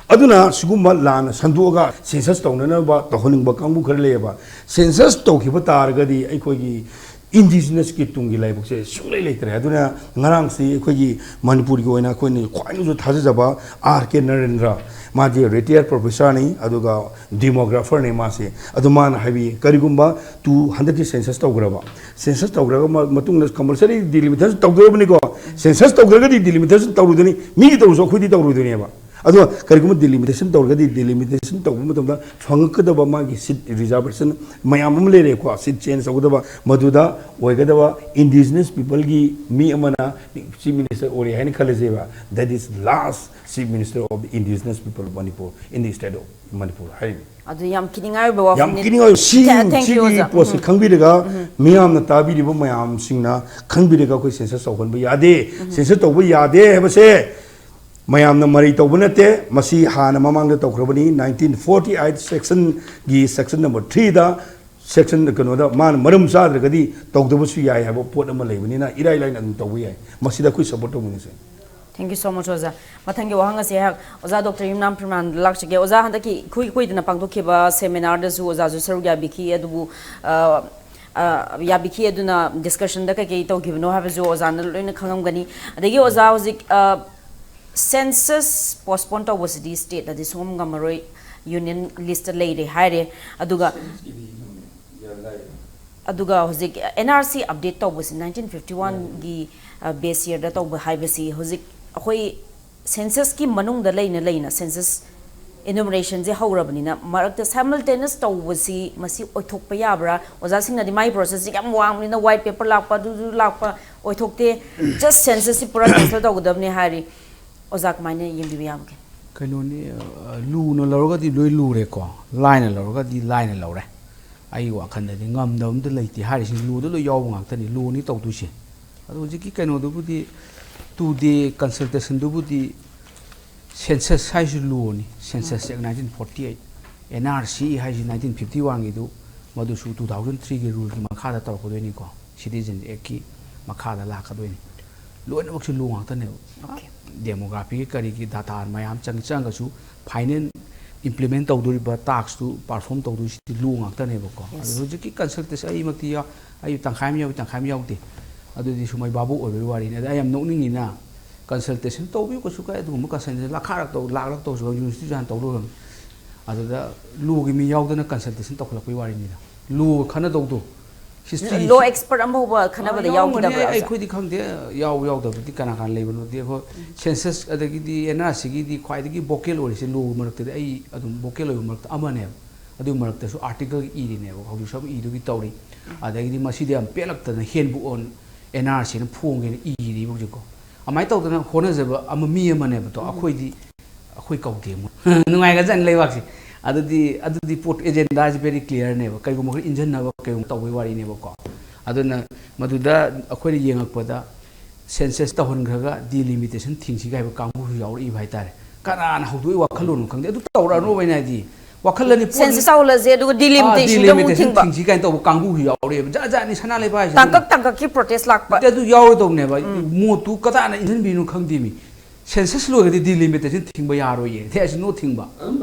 ꯑꯗꯨꯅ ꯁꯤꯒꯨꯝꯕ ꯂꯥꯟꯅ ꯁꯟꯗꯣꯛꯑꯒ ꯁꯦꯟꯁꯁ ꯇꯧꯅꯅꯕ ꯇꯧꯍꯟꯅꯤꯡꯕ ꯀꯥꯡꯕꯨ ꯈꯔ ꯂꯩꯌꯦꯕ꯫ ꯁꯦꯟꯁꯁ ꯇꯧꯈꯤꯕ ꯇꯥꯔꯒꯗꯤ ꯑꯩꯈꯣꯏꯒꯤ ꯏꯟꯗꯤꯖꯤꯅꯁꯀꯤ ꯇꯨꯡꯒꯤ ꯂꯥꯏꯕꯛꯁꯦ ꯁꯨꯡꯂꯩ ꯂꯩꯇ꯭ꯔꯦ꯫ ꯑꯗꯨꯅ ꯉꯔꯥꯡꯁꯤ ꯑꯩꯈꯣꯏꯒꯤ ꯃꯅꯤꯄꯨꯔꯒꯤ ꯑꯣꯏꯅ ꯑꯩꯈꯣꯏꯅ ꯈ꯭ꯋꯥꯏꯗꯒꯤꯁꯨ ꯊꯥꯖꯖꯕ ꯑꯥꯔ ꯀꯦ ꯅꯔꯦꯟꯗ꯭ꯔ, ꯃꯥꯗꯤ ꯔꯤꯇꯥꯌꯔ ꯄ꯭ꯔꯣꯐꯦꯁꯔꯅꯤ, ꯑꯗꯨꯒ ꯗꯤꯃꯣꯒ꯭ꯔꯥꯐꯔꯅꯤ ꯃꯥꯁꯦ꯫ ꯑꯗꯨ ꯃꯥꯅ ꯍꯥꯏꯕꯤ, ꯀꯔꯤꯒꯨꯝꯕ ꯇꯨ ꯍꯟꯗꯛꯀꯤ ꯁꯦꯟꯁꯁ ꯇꯧꯈ꯭ꯔꯕ, ꯁꯦꯟꯁꯁ ꯇꯧꯈ꯭ꯔꯒ ꯃ- ꯃꯇꯨꯡꯗ ꯀꯝꯄꯜꯁꯔꯤ ꯗꯤꯂꯤꯃꯤꯇꯦꯁꯟ ꯇꯧꯗꯣꯔꯕꯅꯤꯀꯣ꯫ ꯁꯦꯟꯁꯁ ꯇꯧꯗ꯭ꯔꯒꯗꯤ ꯗꯤꯂꯤꯃꯤꯇꯦꯁꯟ ꯇꯧꯔꯨꯗꯣꯏꯅꯤ, ꯃꯤꯒꯤ ꯇꯧꯔꯁꯨ ꯑꯩꯈꯣꯏꯗꯤ ꯇꯧꯔꯨꯗꯣꯏꯅꯦꯕ꯫ ꯑꯗꯣ ꯀꯔꯤꯒꯨꯝꯕ ꯗꯤꯂꯤꯃꯤꯇꯦꯁꯟ ꯇꯧꯔꯒꯗꯤ ꯗꯤꯂꯤꯃꯤꯇꯦꯁꯟ ꯇꯧꯕ ꯃꯇꯝꯗ ꯐꯪꯉꯛꯀꯗꯕ ꯃꯥꯒꯤ ꯁꯤꯠ ꯔꯤꯖꯥꯔꯕꯦꯁꯟ ꯃꯌꯥꯝ ꯑꯃ ꯂꯩꯔꯦꯀꯣ, ꯁꯤꯠ ꯆꯦꯟꯖ ꯇꯧꯒꯗꯕ, ꯃꯗꯨꯗ ꯑꯣꯏꯒꯗꯕ ꯏꯟꯗꯤꯖꯤꯅꯁ ꯄꯤꯄꯜꯒꯤ ꯃꯤ ꯑꯃꯅ ꯆꯤꯐ ꯃꯤꯅꯤꯁꯇꯔ ꯑꯣꯏꯔꯦ ꯍꯥꯏꯅ ꯈꯜꯂꯁꯦꯕ, that is last chief minister of the indigenous people of Manipur in the state of Manipur ꯍꯥꯏꯔꯤꯕ꯫ ꯑꯗꯨ ꯌꯥꯝ ꯀꯤꯅꯤꯡꯉꯥꯏ ꯑꯣꯏꯕ ꯌꯥꯝ ꯋꯥꯐꯝꯅꯤ꯫ ꯀꯤꯅꯤꯡꯉꯥꯏ ꯑꯣꯏꯕ꯫ ꯁꯤ Thank you, ꯁꯤꯒꯤ ꯑꯣꯖꯥ꯫ ꯄꯣꯠꯁꯤ ꯈꯪꯕꯤꯔꯒ ꯃꯤꯌꯥꯝꯅ ꯇꯥꯕꯤꯔꯤꯕ ꯃꯌꯥꯝꯁꯤꯡꯅ ꯈꯪꯕꯤꯔꯒ ꯑꯩꯈꯣꯏ ꯁꯦꯟꯁꯁ ꯇꯧꯍꯟꯕ ꯌꯥꯗꯦ꯫ ꯁꯦꯟꯁꯁ ꯇꯧꯕ ꯌꯥꯗꯦ ꯍꯥꯏꯕꯁꯦ ꯃꯌꯥꯝꯅ ꯃꯔꯩ ꯇꯧꯕ ꯅꯠꯇꯦ꯫ ꯃꯁꯤ ꯍꯥꯟꯅ ꯃꯃꯥꯡꯗ ꯇꯧꯈ꯭ꯔꯕꯅꯤ꯫ ꯅꯥꯏꯟꯇꯤꯟ ꯐꯣꯔꯇꯤ ꯑꯩꯠ ꯁꯦꯛꯁꯟꯒꯤ ꯁꯦꯛꯁꯟ ꯅꯝꯕꯔ ꯊ꯭ꯔꯤꯗ, ꯁꯦꯛꯁꯟ ꯀꯩꯅꯣꯗ ꯃꯥꯅ ꯃꯔꯝ ꯆꯥꯗ꯭ꯔꯒꯗꯤ ꯇꯧꯗꯕꯁꯨ ꯌꯥꯏ ꯍꯥꯏꯕ ꯄꯣꯠ ꯑꯃ ꯂꯩꯕꯅꯤꯅ ꯏꯔꯥꯏ ꯂꯥꯏꯅ ꯑꯗꯨꯝ ꯇꯧꯕ ꯌꯥꯏ꯫ ꯃꯁꯤꯗ ꯑꯩꯈꯣꯏ support ꯇꯧꯃꯤꯟꯅꯁꯦ꯫ Thank you so much, ꯑꯣꯖꯥ꯫ ꯃꯊꯪꯒꯤ ꯋꯥꯍꯪ ꯑꯁꯤ ꯑꯩꯍꯥꯛ ꯑꯣꯖꯥ ꯗꯣꯛꯇꯔ ꯌꯨꯝꯅꯥꯝ ꯄ꯭ꯔꯤꯃꯥꯟꯗ ꯂꯥꯛꯆꯒꯦ꯫ ꯑꯣꯖꯥ, ꯍꯟꯗꯛꯀꯤ ꯏꯀꯨꯏ ꯀꯨꯏꯗꯅ ꯄꯥꯡꯊꯣꯛꯈꯤꯕ ꯁꯦꯃꯤꯅꯥꯔꯗꯁꯨ ꯑꯣꯖꯥꯁꯨ ꯁꯔꯨꯛ ꯌꯥꯕꯤꯈꯤ, ꯑꯗꯨꯕꯨ, ꯑ, ꯑ, ꯌꯥꯕꯤꯈꯤ꯫ ꯑꯗꯨꯅ ꯗꯤꯁꯀꯁꯟꯗ ꯀꯩꯀꯩ ꯇꯧꯈꯤꯕꯅꯣ ꯍꯥꯏꯕꯁꯨ ꯑꯣꯖꯥꯅ ꯂꯣꯏꯅ ꯈꯪꯉꯝꯒꯅꯤ꯫ ꯑꯗꯒꯤ ꯑꯣꯖꯥ, ꯍꯧꯖꯤꯛ, ꯑ, ꯁꯦꯟꯁꯁ ꯄꯣꯁꯄꯣꯟ ꯇꯧꯕꯁꯤꯗꯤ ꯁ꯭ꯇꯦꯠꯅꯗꯤ ꯁꯨꯡꯉꯝ ꯉꯝꯃꯔꯣꯏ, ꯌꯨꯅꯤꯌꯟ ꯂꯤꯁꯇ ꯂꯩꯔꯦ ꯍꯥꯏꯔꯦ꯫ ꯑꯗꯨꯒ, ꯑꯗꯨꯒ ꯍꯧꯖꯤꯛ ꯑꯦꯟ ꯑꯥꯔ ꯁꯤ ꯑꯞꯗꯦꯠ ꯇꯧꯕꯁꯤ ꯅꯥꯏꯟꯇꯤꯟ ꯐꯤꯐꯇꯤ ꯋꯥꯟꯒꯤ, ꯑ, ꯕꯦꯁ ꯌꯔꯗ ꯇꯧꯕ ꯍꯥꯏꯕꯁꯤ ꯍꯧꯖꯤꯛ ꯑꯩꯈꯣꯏ ꯁꯦꯟꯁꯁꯀꯤ ꯃꯅꯨꯡꯗ ꯂꯩꯅ ꯂꯩꯅ ꯁꯦꯟꯁꯁ ꯏꯅꯨꯃꯔꯦꯁꯟꯁꯦ ꯍꯧꯔꯕꯅꯤꯅ ꯃꯔꯛꯇ ꯁꯥꯏꯃꯜꯇꯦꯅꯁ ꯇꯧꯕꯁꯤ ꯃꯁꯤ ꯑꯣꯏꯊꯣꯛꯄ ꯌꯥꯕ꯭ꯔꯥ? ꯑꯣꯖꯥꯁꯤꯡꯅꯗꯤ ꯃꯥꯏ ꯄ꯭ꯔꯣꯁꯦꯁꯁꯤ ꯌꯥꯝ ꯋꯥꯡꯕꯅꯤꯅ ꯋꯥꯏꯠ ꯄꯦꯄꯔ ꯂꯥꯛꯄ ꯑꯗꯨꯗꯨ ꯂꯥꯛꯄ ꯑꯣꯏꯊꯣꯛꯇꯦ, ꯖꯁ ꯁꯦꯟꯁꯁꯁꯤ ꯄꯨꯔꯥ ꯀꯦꯟꯁꯦꯜ ꯇꯧꯒꯗꯕꯅꯤ ꯍꯥꯏꯔꯤ꯫ ꯑꯣꯖꯥ, ꯀꯃꯥꯏꯅ ꯌꯦꯡꯕꯤꯕ ꯌꯥꯕꯒꯦ? ꯀꯩꯅꯣꯅꯤ, ꯑ, ꯂꯨꯅ ꯂꯧꯔꯒꯗꯤ ꯂꯣꯏ ꯂꯨꯔꯦꯀꯣ, ꯂꯥꯏꯅ ꯂꯧꯔꯒꯗꯤ ꯂꯥꯏꯅ ꯂꯧꯔꯦ꯫ ꯑꯩꯒꯤ ꯋꯥꯈꯜꯗꯗꯤ ꯉꯝꯗꯕ ꯑꯝꯇ ꯂꯩꯇꯦ ꯍꯥꯏꯔꯤꯁꯤ, ꯂꯨꯗ ꯂꯣꯏ ꯌꯥꯎꯕ ꯉꯥꯛꯇꯅꯤ, ꯂꯨꯅꯤ ꯇꯧꯗꯣꯏꯁꯦ꯫ ꯑꯗꯣ ꯍꯧꯖꯤꯛꯀꯤ ꯀꯩꯅꯣꯗꯨꯕꯨꯗꯤ, ꯇꯨ ꯗꯦ ꯀꯟꯁꯜꯇꯦꯁꯟꯗꯨꯕꯨꯗꯤ, ꯁꯦꯟꯁꯁ ꯍꯥꯏꯁꯤ ꯂꯨꯅꯤ, census act nineteen forty eight, N R C ꯍꯥꯏꯁꯤ ꯅꯥꯏꯟꯇꯤꯟ ꯐꯤꯐꯇꯤ ꯋꯥꯟꯒꯤꯗꯨ, ꯃꯗꯨꯁꯨ ꯇꯨ ꯊꯥꯎꯖꯟ ꯊ꯭ꯔꯤꯒꯤ ꯔꯨꯜꯒꯤ ꯃꯈꯥꯗ ꯇꯧꯔꯛꯀꯗꯣꯏꯅꯤꯀꯣ, ꯁꯤꯇꯤꯖꯟ ꯑꯦꯛꯀꯤ ꯃꯈꯥꯗ ꯂꯥꯛꯀꯗꯣꯏꯅꯤ꯫ ꯂꯣꯏꯅꯃꯛꯁꯨ ꯂꯨ ꯉꯥꯛꯇꯅꯦꯕ꯫ Okay. ꯗꯦꯃꯣꯒ꯭ꯔꯥꯐꯤꯒꯤ ꯀꯔꯤꯒꯤ ꯗꯥꯇꯥ ꯃꯌꯥꯝ ꯆꯪ ꯆꯪꯉꯒꯁꯨ, ꯐꯥꯏꯅꯦꯜ ꯏꯝꯄ꯭ꯂꯤꯃꯦꯟ ꯇꯧꯗꯣꯔꯤꯕ ꯇꯥꯛꯁꯇꯨ ꯄꯥꯔꯐꯣꯔꯝ ꯇꯧꯗꯣꯏꯁꯤꯗꯤ ꯂꯨ ꯉꯥꯛꯇꯅꯦꯕꯀꯣ꯫ Yes. ꯑꯗꯨ ꯍꯧꯖꯤꯛꯀꯤ ꯀꯟꯁꯜꯇꯦꯁꯟ ꯑꯩꯃꯛꯇꯤ ꯌꯥꯎ-, ꯑꯩ ꯇꯪꯈꯥꯏ ꯑꯃ ꯌꯥꯎꯏ, ꯇꯪꯈꯥꯏ ꯑꯃ ꯌꯥꯎꯗꯦ꯫ ꯑꯗꯨꯗꯤ ꯁꯨꯃꯩ ꯕꯥꯕꯨ ꯑꯣꯏꯕꯒꯤ ꯋꯥꯔꯤꯅꯤ꯫ ꯑꯗ ꯑꯩ ꯌꯥꯝ ꯅꯣꯛꯅꯤꯡꯉꯤꯅ, ꯀꯟꯁꯜꯇꯦꯁꯟ ꯇꯧꯕꯤꯌꯨ, ꯀꯩꯁꯨ ꯀꯥꯏ, ꯑꯗꯨꯒꯨꯝꯕ ꯀꯟꯁꯜꯇꯦꯁꯟ ꯂꯥꯛꯈꯥꯔꯛ ꯇꯧ, ꯂꯥꯛꯂꯛ ꯇꯧꯁꯨ ꯌꯨꯅꯤꯚꯔꯁꯤꯇꯤꯁꯨ ꯍꯥꯟꯅ ꯇꯧꯔꯨꯔꯕꯅꯤ꯫ ꯑꯗꯨꯗ ꯂꯣꯒꯤ ꯃꯤ ꯌꯥꯎꯗꯅ ꯀꯟꯁꯜꯇꯦꯁꯟ ꯇꯧꯈꯠꯂꯛꯄꯒꯤ ꯋꯥꯔꯤꯅꯤꯗ꯫ ꯂꯣ ꯈꯟꯅꯗꯧꯗꯣ, ꯍꯤꯁꯇ꯭ꯔꯤ ꯂꯣ ꯑꯦꯛꯁꯄꯔꯠ ꯑꯃ ꯐꯥꯎꯕ ꯈꯟꯅꯕꯗ ꯌꯥꯎꯔꯝꯒꯅꯤ꯫ ꯌꯥꯎꯈꯤꯗꯕ꯭ꯔꯥ, ꯑꯩ, ꯑꯣꯖꯥ? ꯑꯩꯈꯣꯏꯗꯤ ꯈꯪꯗꯦ, ꯌꯥꯎ ꯌꯥꯎꯗꯕꯗꯤ ꯀꯅꯥ ꯀꯅꯥ ꯂꯩꯕꯅꯣꯗꯤ꯫ ꯑꯩꯈꯣꯏ ꯁꯦꯟꯁꯁ ꯑꯗꯒꯤꯗꯤ ꯑꯦꯟ ꯑꯥꯔ ꯁꯤꯒꯤꯗꯤ ꯈ꯭ꯋꯥꯏꯗꯒꯤ ꯚꯣꯀꯦꯜ ꯑꯣꯏꯔꯤꯁꯦ ꯂꯣꯒꯤ ꯃꯔꯛꯇꯗꯤ ꯑꯩ ꯑꯗꯨꯝ ꯚꯣꯀꯦꯜ ꯑꯣꯏꯕ ꯃꯔꯛꯇ ꯑꯃꯅꯦꯕ꯫ ꯑꯗꯨꯒꯤ ꯃꯔꯛꯇꯁꯨ ꯑꯥꯔꯇꯤꯀꯜ ꯏꯔꯤꯅꯦꯕ, ꯍꯧꯖꯤꯛꯁꯨ ꯑꯃ ꯏꯗꯨꯒꯤ ꯇꯧꯔꯤ꯫ ꯑꯗꯒꯤꯗꯤ ꯃꯁꯤꯗꯤ ꯌꯥꯝ ꯄꯦꯜꯂꯛꯇꯅ ꯍꯦꯟꯕꯨꯛ ꯑꯣꯟ ꯑꯦꯟ ꯑꯥꯔ ꯁꯤꯅ ꯐꯣꯡꯒꯦꯅ ꯏꯔꯤꯕ ꯍꯧꯖꯤꯛꯀꯣ꯫ ꯑꯗꯨꯃꯥꯏꯅ ꯇꯧꯗꯅ ꯍꯣꯠꯅꯖꯕ ꯑꯃ, ꯃꯤ ꯑꯃꯅꯦꯕꯗꯣ, ꯑꯩꯈꯣꯏꯗꯤ, ꯑꯩꯈꯣꯏ ꯀꯧꯗꯦ ꯃꯣꯏ꯫ ꯅꯨꯡꯉꯥꯏꯒ꯭ꯔꯖꯥꯠꯅꯤ ꯂꯩꯕꯥꯛꯁꯦ꯫ ꯑꯗꯨꯗꯤ, ꯑꯗꯨꯗꯤ ꯄꯣꯠ ꯑꯦꯖꯦꯟꯗꯥꯁꯤ ꯚꯦꯔꯤ ꯀ꯭ꯂꯤꯌꯥꯔꯅꯦꯕ, ꯀꯩꯒꯨꯝꯕ ꯈꯔ ꯏꯟꯖꯟꯅꯕ ꯀꯩꯒꯨꯝꯕ ꯇꯧꯕꯩ ꯋꯥꯔꯤꯅꯦꯕꯀꯣ꯫ ꯑꯗꯨꯅ ꯃꯗꯨꯗ ꯑꯩꯈꯣꯏꯅ ꯌꯦꯡꯉꯛꯄꯗ ꯁꯦꯟꯁꯁ ꯇꯧꯍꯟꯈ꯭ꯔꯒ ꯗꯤꯂꯤꯃꯤꯇꯦꯁꯟ ꯊꯤꯡꯁꯤꯒ ꯍꯥꯏꯕ ꯀꯥꯡꯕꯨꯁꯨ ꯌꯥꯎꯔꯛꯏꯕ ꯍꯥꯏꯇꯥꯔꯦ꯫ ꯀꯅꯥꯅ ꯍꯧꯗꯣꯛꯏ ꯋꯥꯈꯜꯂꯣꯟꯅꯣ ꯈꯪꯗꯦ, ꯑꯗꯨ ꯇꯧꯔꯛꯑꯅꯣꯕ ꯑꯩꯅ ꯍꯥꯏꯗꯤ꯫ ꯋꯥꯈꯜ ꯑꯅꯤ ꯄꯣꯛꯏ꯫ ꯁꯦꯟꯁꯁ ꯇꯧꯍꯜꯂꯁꯦ ꯑꯗꯨꯒ ꯗꯤꯂꯤꯃꯤꯇꯦꯁꯟꯗ ꯑꯃꯨꯛ ꯗꯤꯂꯤꯃꯤꯇꯦꯁꯟ ꯊꯤꯡꯕ꯫ ꯊꯤꯡꯁꯤ ꯀꯥꯏꯅ ꯇꯧꯕ ꯀꯥꯡꯕꯨꯁꯨ ꯌꯥꯎꯔꯦꯕ꯫ ꯖꯥꯠ ꯖꯥꯠꯅꯤ ꯁꯅꯥ ꯂꯩꯕꯥꯛ ꯍꯥꯏꯁꯦ꯫ ꯇꯥꯡꯀꯛ ꯇꯥꯡꯀꯛꯀꯤ ꯄ꯭ꯔꯣꯇꯦꯁ ꯂꯥꯛꯄ꯫ ꯅꯠꯇꯦ, ꯑꯗꯨ ꯌꯥꯎꯔꯗꯧꯅꯦꯕ꯫ ꯃꯣꯠꯇꯨ ꯀꯗꯥꯏꯅ ꯏꯟꯁꯤꯟꯕꯤꯅꯣ ꯈꯪꯗꯦ ꯃꯤ꯫ ꯁꯦꯟꯁꯁ ꯂꯣꯏꯔꯗꯤ ꯗꯤꯂꯤꯃꯤꯇꯦꯁꯟ ꯊꯤꯡꯕ ꯌꯥꯔꯣꯏꯌꯦ꯫ ꯗꯦꯠ ꯏꯁ ꯅꯣ ꯊꯤꯡꯕ꯫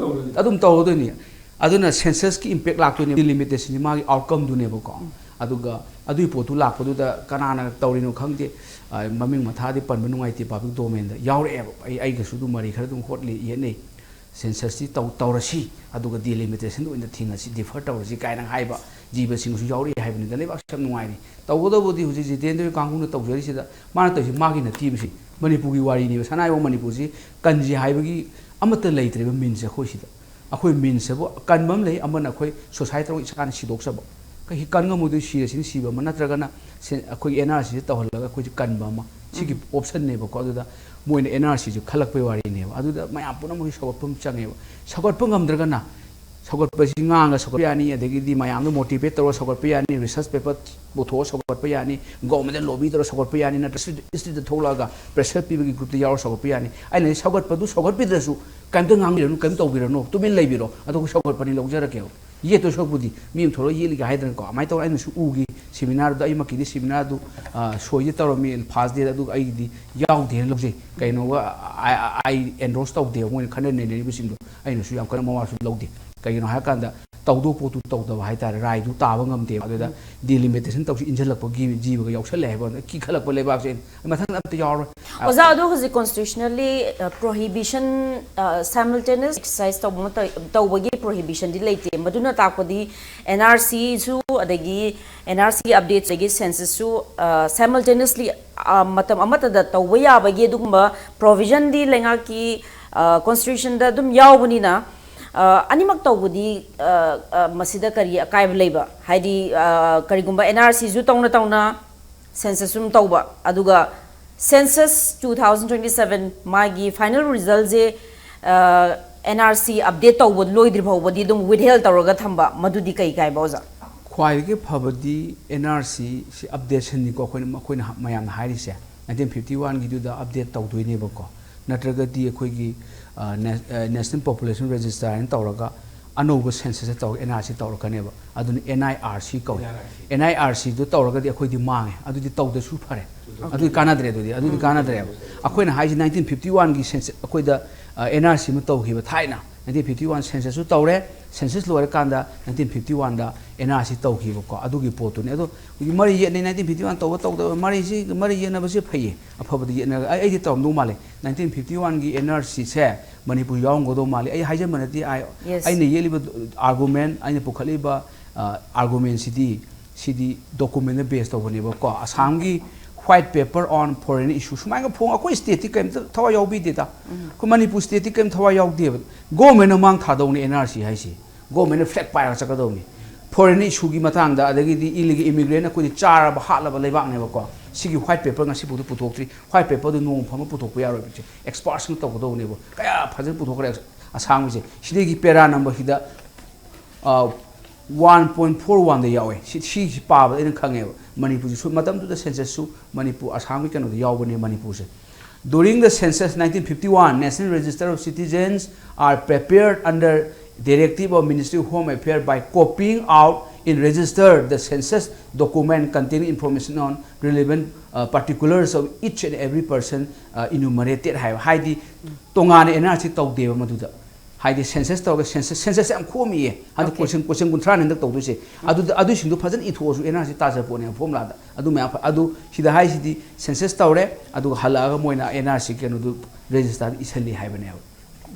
ꯑꯗꯨꯝ ꯇꯧꯔꯗꯣꯏꯅꯤ꯫ ꯑꯗꯨꯅ ꯁꯦꯟꯁꯁꯀꯤ ꯏꯝꯄꯦꯛ ꯂꯥꯛꯇꯣꯏꯅꯦ꯫ ꯗꯤꯂꯤꯃꯤꯇꯦꯁꯟꯁꯤ ꯃꯥꯒꯤ ꯑꯥꯎꯠꯀꯝꯗꯨꯅꯦꯕꯀꯣ꯫ ꯑꯗꯨꯒ ꯑꯗꯨꯒꯤ ꯄꯣꯠꯇꯨ ꯂꯥꯛꯄꯗꯨꯗ ꯀꯅꯥꯅ ꯇꯧꯔꯤꯅꯣ ꯈꯪꯗꯦ꯫ ꯑ, ꯃꯃꯤꯡ ꯃꯊꯥꯗꯤ ꯄꯟꯕ ꯅꯨꯡꯉꯥꯏꯇꯦ, ꯄꯕ꯭ꯂꯤꯛ ꯗꯣꯃꯦꯟꯗ ꯌꯥꯎꯔꯛꯑꯦꯕ꯫ ꯑꯩ, ꯑꯩꯒꯁꯨ ꯑꯗꯨꯝ ꯃꯔꯤ ꯈꯔ ꯑꯗꯨꯝ ꯍꯣꯠꯂꯤ, ꯌꯦꯠꯅꯩ꯫ ꯁꯦꯟꯁꯁꯇꯤ ꯇꯧ-, ꯇꯧꯔꯁꯤ, ꯑꯗꯨꯒ ꯗꯤꯂꯤꯃꯤꯇꯦꯁꯟꯗ ꯑꯣꯏꯅ ꯊꯤꯡꯉꯁꯤ, ꯗꯤꯐꯔ ꯇꯧꯔꯁꯤ ꯀꯥꯏꯅ ꯍꯥꯏꯕ ꯖꯤꯕꯁꯤꯡꯁꯨ ꯌꯥꯎꯔꯛꯑꯦ ꯍꯥꯏꯕꯅꯤꯗ꯫ ꯂꯩꯕꯥꯛꯁꯤ ꯌꯥꯝ ꯅꯨꯡꯉꯥꯏꯔꯤ꯫ ꯇꯧꯕꯇꯕꯨꯗꯤ ꯍꯧꯖꯤꯛ ꯖꯤꯇꯦꯟꯗ꯭ꯔ ꯀꯥꯡꯕꯨꯅ ꯇꯧꯖꯔꯤꯁꯤꯗ ꯃꯥꯅ ꯇꯧꯔꯤꯁꯤ ꯃꯥꯒꯤ ꯅꯠꯇꯦꯕꯁꯤ꯫ ꯃꯅꯤꯄꯨꯔꯒꯤ ꯋꯥꯔꯤꯅꯦꯕ꯫ ꯁꯅꯥ ꯌꯧꯕ ꯃꯅꯤꯄꯨꯔꯁꯤ ꯀꯟꯁꯤ ꯍꯥꯏꯕꯒꯤ ꯑꯃꯠꯇ ꯂꯩꯇ꯭ꯔꯦꯕ ꯃꯤꯟꯁꯦ ꯑꯩꯈꯣꯏ ꯁꯤꯗ꯫ ꯑꯩꯈꯣꯏ ꯃꯤꯟꯁ ꯍꯥꯏꯕꯨ ꯀꯟꯕ ꯑꯃ ꯂꯩ, ꯑꯃꯅ ꯑꯩꯈꯣꯏ ꯁꯣꯁꯥꯏꯇꯤ ꯇꯧꯔꯒ ꯏꯁꯥꯅ ꯁꯤꯗꯣꯛꯆꯕ꯫ ꯀꯩ ꯀꯟ ꯉꯝꯃꯣꯏꯗꯣꯏ ꯁꯤꯔꯁꯤꯅ ꯁꯤꯕ ꯑꯃ, ꯅꯠꯇ꯭ꯔꯒꯅ ꯁꯦ-, ꯑꯩꯈꯣꯏꯒꯤ ꯑꯦꯟ ꯑꯥꯔ ꯁꯤꯁꯦ ꯇꯧꯍꯜꯂꯒ ꯑꯩꯈꯣꯏꯁꯦ ꯀꯟꯕ ꯑꯃ, ꯁꯤꯒꯤ ꯑꯣꯞꯁꯟꯅꯦꯕꯀꯣ꯫ ꯑꯗꯨꯗ ꯃꯣꯏꯅ ꯑꯦꯟ ꯑꯥꯔ ꯁꯤꯁꯦ ꯈꯜꯂꯛꯄꯩ ꯋꯥꯔꯤꯅꯦꯕ꯫ ꯑꯗꯨꯗ ꯃꯌꯥꯝ ꯄꯨꯝꯅꯃꯛꯁꯦ ꯁꯧꯒꯠꯄ ꯑꯃ ꯆꯪꯉꯦꯕ꯫ ꯁꯧꯒꯠꯄ ꯉꯝꯗ꯭ꯔꯒꯅ ꯁꯧꯒꯠꯄꯁꯤ ꯉꯥꯡꯉ ꯁꯧꯒꯠꯄ ꯌꯥꯅꯤ, ꯑꯗꯒꯤꯗꯤ ꯃꯌꯥꯝꯗ ꯃꯣꯇꯤꯚꯦꯠ ꯇꯧꯔꯒ ꯁꯧꯒꯠꯄ ꯌꯥꯅꯤ, ꯔꯤꯁꯔꯁ ꯄꯦꯄꯔ ꯄꯨꯊꯣꯛꯑ ꯁꯧꯒꯠꯄ ꯌꯥꯅꯤ, ꯒꯣꯔꯃꯦꯟꯗ ꯂꯣꯕꯤ ꯇꯧꯔꯒ ꯁꯧꯒꯠꯄ ꯌꯥꯅꯤ, ꯅꯠꯇ꯭ꯔꯒ ꯏꯟꯁꯇꯤꯇ꯭ꯌꯨꯠꯇ ꯊꯣꯛꯂꯛꯑꯒ ꯄ꯭ꯔꯦꯁꯔ ꯄꯤꯕꯒꯤ ꯒ꯭ꯔꯨꯞꯇ ꯌꯥꯎꯔ ꯁꯧꯒꯠꯄ ꯌꯥꯅꯤ꯫ ꯑꯩꯅ ꯁꯧꯒꯠꯄꯗꯨ ꯁꯧꯒꯠꯄꯤꯗ꯭ꯔꯁꯨ ꯀꯩꯝꯇ ꯉꯥꯡꯕꯤꯔꯅꯨ, ꯀꯩꯝ ꯇꯧꯕꯤꯔꯅꯨ, ꯇꯨꯃꯤꯟ ꯂꯩꯕꯤꯔꯣ, ꯑꯗꯨꯒ ꯁꯧꯒꯠꯄꯅꯤ ꯂꯧꯖꯔꯛꯀꯦꯕ꯫ ꯌꯦꯠꯇꯣꯏ ꯁꯔꯨꯛꯄꯨꯗꯤ ꯃꯤ ꯑꯃ ꯊꯣꯛꯂꯛꯑ ꯌꯦꯠꯂꯤꯒ ꯍꯥꯏꯗꯅꯀꯣ꯫ ꯑꯗꯨꯃꯥꯏꯅ ꯇꯧꯔꯒ ꯑꯩꯅꯁꯨ ꯎꯈꯤ ꯁꯦꯃꯤꯅꯥꯔꯗꯨꯗ꯫ ꯑꯩꯃꯛꯀꯤꯗꯤ ꯁꯦꯃꯤꯅꯥꯔꯗꯨ, ꯑ, ꯁꯣꯏꯗꯤ ꯇꯧꯔꯝꯃꯤ ꯐꯥꯔꯁ ꯗꯦꯗ, ꯑꯗꯨꯒ ꯑꯩꯒꯤꯗꯤ ꯌꯥꯎꯗꯦꯅ ꯂꯧꯖꯩ꯫ ꯀꯩꯅꯣꯒ ꯑꯩ, ꯑꯩ ꯑꯦꯟꯗꯣꯔꯁ ꯇꯧꯗꯦꯕ ꯃꯣꯏꯅ ꯈꯟꯅ ꯅꯩꯅꯔꯤꯕꯁꯤꯡꯗꯣ꯫ ꯑꯩꯅꯁꯨ ꯌꯥꯝ ꯀꯟꯅ ꯃꯋꯥꯁꯨ ꯂꯧꯗꯦ꯫ ꯀꯩꯒꯤꯅꯣ ꯍꯥꯏꯔꯀꯥꯟꯗ ꯇꯧꯗꯧ ꯄꯣꯠꯇꯨ ꯇꯧꯗꯕ ꯍꯥꯏꯇꯥꯔꯦ, ꯔꯥꯏꯗꯨ ꯇꯥꯕ ꯉꯝꯗꯦꯕ꯫ ꯑꯗꯨꯗ ꯗꯤꯂꯤꯃꯤꯇꯦꯁꯟ ꯇꯧꯁꯤ ꯏꯟꯁꯤꯜꯂꯛꯄꯒꯤ ꯖꯤꯕꯒ ꯌꯥꯎꯁꯜꯂꯦ ꯍꯥꯏꯕ ꯀꯥꯟꯗ ꯀꯤꯈꯠꯂꯛꯄ ꯂꯩꯕꯥꯛꯁꯦ꯫ ꯑꯩ ꯃꯊꯪꯗ ꯑꯝꯇ ꯌꯥꯎꯔꯣꯏ꯫ ꯑꯣꯖꯥ, ꯑꯗꯨ ꯍꯧꯖꯤꯛ ꯀꯣꯟꯁꯇꯤꯇ꯭ꯌꯨꯁꯅꯦꯜꯂꯤ ꯄ꯭ꯔꯣꯍꯤꯕꯤꯁꯟ, ꯁꯥꯏꯃꯜꯇꯦꯅꯤꯌꯁ ꯑꯦꯛꯁꯔꯁꯥꯏꯁ ꯇꯧꯕ ꯑꯃ ꯇꯧ-, ꯇꯧꯕꯒꯤ ꯄ꯭ꯔꯣꯍꯤꯕꯤꯁꯟꯗꯤ ꯂꯩꯇꯦ꯫ ꯃꯗꯨꯅ ꯇꯥꯛꯄꯗꯤ ꯑꯦꯟ ꯑꯥꯔ ꯁꯤꯁꯨ, ꯑꯗꯒꯤ ꯑꯦꯟ ꯑꯥꯔ ꯁꯤ ꯑꯞꯗꯦꯠꯁ ꯑꯗꯒꯤ ꯁꯦꯟꯁꯁꯁꯨ ꯁꯥꯏꯃꯜꯇꯦꯅꯤꯌꯁꯂꯤ ꯃꯇꯝ ꯑꯃꯠꯇꯗ ꯇꯧꯕ ꯌꯥꯕꯒꯤ ꯑꯗꯨꯒꯨꯝꯕ ꯄ꯭ꯔꯣꯚꯤꯖꯟꯗꯤ ꯂꯩꯉꯥꯛꯀꯤ ꯀꯣꯟꯁꯇꯤꯇ꯭ꯌꯨꯁꯟꯗ ꯑꯗꯨꯝ ꯌꯥꯎꯕꯅꯤꯅ, ꯑ, ꯑꯅꯤꯃꯛ ꯇꯧꯕꯗꯤ, ꯑ, ꯑ, ꯃꯁꯤꯗ ꯀꯔꯤ ꯑꯀꯥꯏꯕ ꯂꯩꯕ? ꯍꯥꯏꯗꯤ, ꯑ, ꯀꯔꯤꯒꯨꯝꯕ ꯑꯦꯟ ꯑꯥꯔ ꯁꯤꯁꯨ ꯇꯧꯅ ꯇꯧꯅ ꯁꯦꯟꯁꯁ ꯑꯗꯨꯝ ꯇꯧꯕ, ꯑꯗꯨꯒ census two thousand twenty seven ꯃꯥꯒꯤ ꯐꯥꯏꯅꯦꯜ ꯔꯤꯖꯜꯁꯦ, ꯑ, ꯑꯦꯟ ꯑꯥꯔ ꯁꯤ ꯑꯞꯗꯦꯠ ꯇꯧꯕ ꯂꯣꯏꯗ꯭ꯔꯤ ꯐꯥꯎꯕꯗꯤ ꯑꯗꯨꯝ ꯋꯤꯠꯍꯦꯜ ꯇꯧꯔꯒ ꯊꯝꯕ, ꯃꯗꯨꯗꯤ ꯀꯩ ꯀꯥꯏꯕ, ꯑꯣꯖꯥ? ꯈ꯭ꯋꯥꯏꯗꯒꯤ ꯐꯕꯗꯤ ꯑꯦꯟ ꯑꯥꯔ ꯁꯤ ꯁꯤ ꯑꯞꯗꯦꯠꯁꯟꯅꯤꯀꯣ꯫ ꯑꯩꯈꯣꯏꯅ, ꯑꯩꯈꯣꯏꯅ ꯃꯌꯥꯝꯅ ꯍꯥꯏꯔꯤꯁꯦ ꯅꯥꯏꯟꯇꯤꯟ ꯐꯤꯐꯇꯤ ꯋꯥꯟꯒꯤꯗꯨꯗ ꯑꯞꯗꯦꯠ ꯇꯧꯗꯣꯏꯅꯦꯕꯀꯣ꯫ ꯅꯠꯇ꯭ꯔꯒꯗꯤ ꯑꯩꯈꯣꯏꯒꯤ, ꯑ, ꯅꯦ-, ꯑ, ꯅꯦꯁꯅꯦꯜ ꯄꯣꯄꯨꯂꯦꯁꯟ ꯔꯦꯖꯤꯁꯇꯔ ꯍꯥꯏꯅ ꯇꯧꯔꯒ ꯑꯅꯧꯕ census ꯇꯧꯔꯒ N R C ꯇꯧꯔꯛꯀꯅꯦꯕ꯫ ꯑꯗꯨꯅ N I R C ꯀꯧꯏ꯫ N I R C꯫ N I R C ꯗꯨ ꯇꯧꯔꯒꯗꯤ ꯑꯩꯈꯣꯏꯗꯤ ꯃꯥꯡꯉꯦ꯫ ꯑꯗꯨꯗꯤ ꯇꯧꯗ꯭ꯔꯁꯨ ꯐꯔꯦ꯫ ꯑꯗꯨꯗꯤ ꯀꯥꯟꯅꯗ꯭ꯔꯦ꯫ ꯑꯗꯨꯗꯤ, ꯑꯗꯨꯗꯤ ꯀꯥꯟꯅꯗ꯭ꯔꯦꯕ꯫ ꯑꯩꯈꯣꯏꯅ ꯍꯥꯏꯁꯤ nineteen fifty one ꯒꯤ census, ꯑꯩꯈꯣꯏꯗ, ꯑ, N R C ꯑꯃ ꯇꯧꯈꯤꯕ ꯊꯥꯏꯅ꯫ Nineteen fifty one census ꯁꯨ ꯇꯧꯔꯦ꯫ Census ꯂꯣꯏꯔꯀꯥꯟꯗ nineteen fifty one ꯗ N R C ꯇꯧꯈꯤꯕꯀꯣ꯫ ꯑꯗꯨꯒꯤ ꯄꯣꯠꯇꯨꯅꯤ꯫ ꯑꯗꯣ ꯍꯧꯖꯤꯛ ꯃꯔꯩ ꯌꯦꯠꯅꯩ, nineteen fifty one ꯇꯧꯕ ꯇꯧꯗꯕ꯫ ꯃꯔꯩꯁꯤ, ꯃꯔꯩ ꯌꯦꯠꯅꯕꯁꯦ ꯐꯩꯌꯦ꯫ ꯑꯐꯕꯗ ꯌꯦꯠꯅꯔꯒ ꯑꯩ, ꯑꯩꯗꯤ ꯇꯧꯔꯝꯗꯧ ꯃꯥꯜꯂꯦ꯫ Nineteen fifty one ꯒꯤ N R C ꯁꯦ ꯃꯅꯤꯄꯨꯔ ꯌꯥꯎꯔꯝꯒꯗꯧ ꯃꯥꯜꯂꯤ꯫ ꯑꯩ ꯍꯥꯏꯖꯟꯕ ꯅꯠꯇꯦ꯫ ꯑꯩ, Yes. ꯑꯩꯅ ꯌꯦꯠꯂꯤꯕ argument, ꯑꯩꯅ ꯄꯨꯈꯠꯂꯤꯕ, ꯑ, argument ꯁꯤꯗꯤ, ꯁꯤꯗꯤ document ꯗ base ꯇꯧꯕꯅꯦꯕꯀꯣ꯫ ꯑꯁꯥꯝꯒꯤ white paper on foreign issue ꯁꯨꯃꯥꯏꯅ ꯐꯣꯡ-, ꯑꯩꯈꯣꯏ state ꯇꯤ ꯀꯔꯤꯝꯇ ꯊꯋꯥꯏ ꯌꯥꯎꯕꯤꯗꯦꯗ꯫ ꯑꯩꯈꯣꯏ ꯃꯅꯤꯄꯨꯔ state ꯇꯤ ꯀꯔꯤꯝ ꯊꯋꯥꯏ ꯌꯥꯎꯗꯦꯕ꯫ Government ꯅ ꯃꯥꯡ ꯊꯥꯗꯧꯅꯤ N R C ꯍꯥꯏꯁꯤ꯫ Government ꯅ flag ꯄꯥꯏꯔꯒ ꯆꯠꯀꯗꯧꯅꯤ꯫ Foreign issue ꯒꯤ ꯃꯇꯥꯡꯗ, ꯑꯗꯒꯤꯗꯤ illegal immigrant ꯑꯩꯈꯣꯏꯗꯤ ꯆꯥꯔꯕ ꯍꯥꯠꯂꯕ ꯂꯩꯕꯥꯛꯅꯦꯕꯀꯣ꯫ ꯁꯤꯒꯤ white paper ꯉꯁꯤꯐꯥꯎꯗ ꯄꯨꯊꯣꯛꯇ꯭ꯔꯤ꯫ White paper ꯗꯨ ꯅꯣꯡꯃ ꯐꯥꯎꯕ ꯄꯨꯊꯣꯛꯄ ꯌꯥꯔꯣꯏꯕ꯫ Experts ꯅ ꯇꯧꯒꯗꯧꯕꯅꯦꯕ꯫ ꯀꯌꯥ ꯐꯖꯅ ꯄꯨꯊꯣꯛꯈ꯭ꯔꯦ ꯑꯁꯥꯝꯒꯤꯁꯦ꯫ ꯁꯤꯗꯒꯤ para number ꯁꯤꯗ, ꯑ, one point four one ꯗ ꯌꯥꯎꯋꯦ꯫ ꯁꯤ, ꯁꯤꯁꯤ ꯄꯥꯕꯗ ꯑꯩꯅ ꯈꯪꯉꯦꯕ꯫ ꯃꯅꯤꯄꯨꯔꯁꯤ ꯁꯨ-, ꯃꯇꯝꯗꯨꯗ census ꯁꯨ ꯃꯅꯤꯄꯨꯔ, ꯑꯁꯥꯝꯒꯤ ꯀꯩꯅꯣꯗ ꯌꯥꯎꯕꯅꯦ ꯃꯅꯤꯄꯨꯔꯁꯦ꯫ During the census nineteen fifty one, National Register of Citizens are prepared under directive of Ministry of Home Affairs by copying out in register the census document containing information on relevant, uh, particulars of each and every person, uh, enumerated ꯍꯥꯏꯕ꯫ ꯍꯥꯏꯗꯤ ꯇꯣꯉꯥꯟꯅ N R C ꯇꯧꯗꯦꯕ ꯃꯗꯨꯗ꯫ ꯍꯥꯏꯗꯤ census ꯇꯧꯔꯒ census, census ꯌꯥꯝ ꯈꯣꯝꯃꯤꯌꯦ꯫ ꯍꯟꯗꯛ Okay. Question, question ꯀꯨꯟꯊ꯭ꯔꯥꯅꯤ ꯍꯟꯗꯛ ꯇꯧꯗꯣꯏꯁꯦ꯫ ꯑꯗꯨꯗ, ꯑꯗꯨꯁꯤꯡꯗꯣ ꯐꯖꯅ ꯏꯊꯣꯛꯑꯁꯨ N R C ꯇꯥꯖ ꯄꯣꯠꯅꯦꯕ formula ꯗ꯫ ꯑꯗꯨ ꯃꯌꯥꯝ ꯐ-, ꯑꯗꯨ ꯁꯤꯗ ꯍꯥꯏꯁꯤꯗꯤ census ꯇꯧꯔꯦ, ꯑꯗꯨꯒ ꯍꯜꯂꯛꯑꯒ ꯃꯣꯏꯅ N R C ꯀꯩꯅꯣꯗꯨ register ꯗ ꯏꯁꯜꯂꯤ ꯍꯥꯏꯕꯅꯦꯕ꯫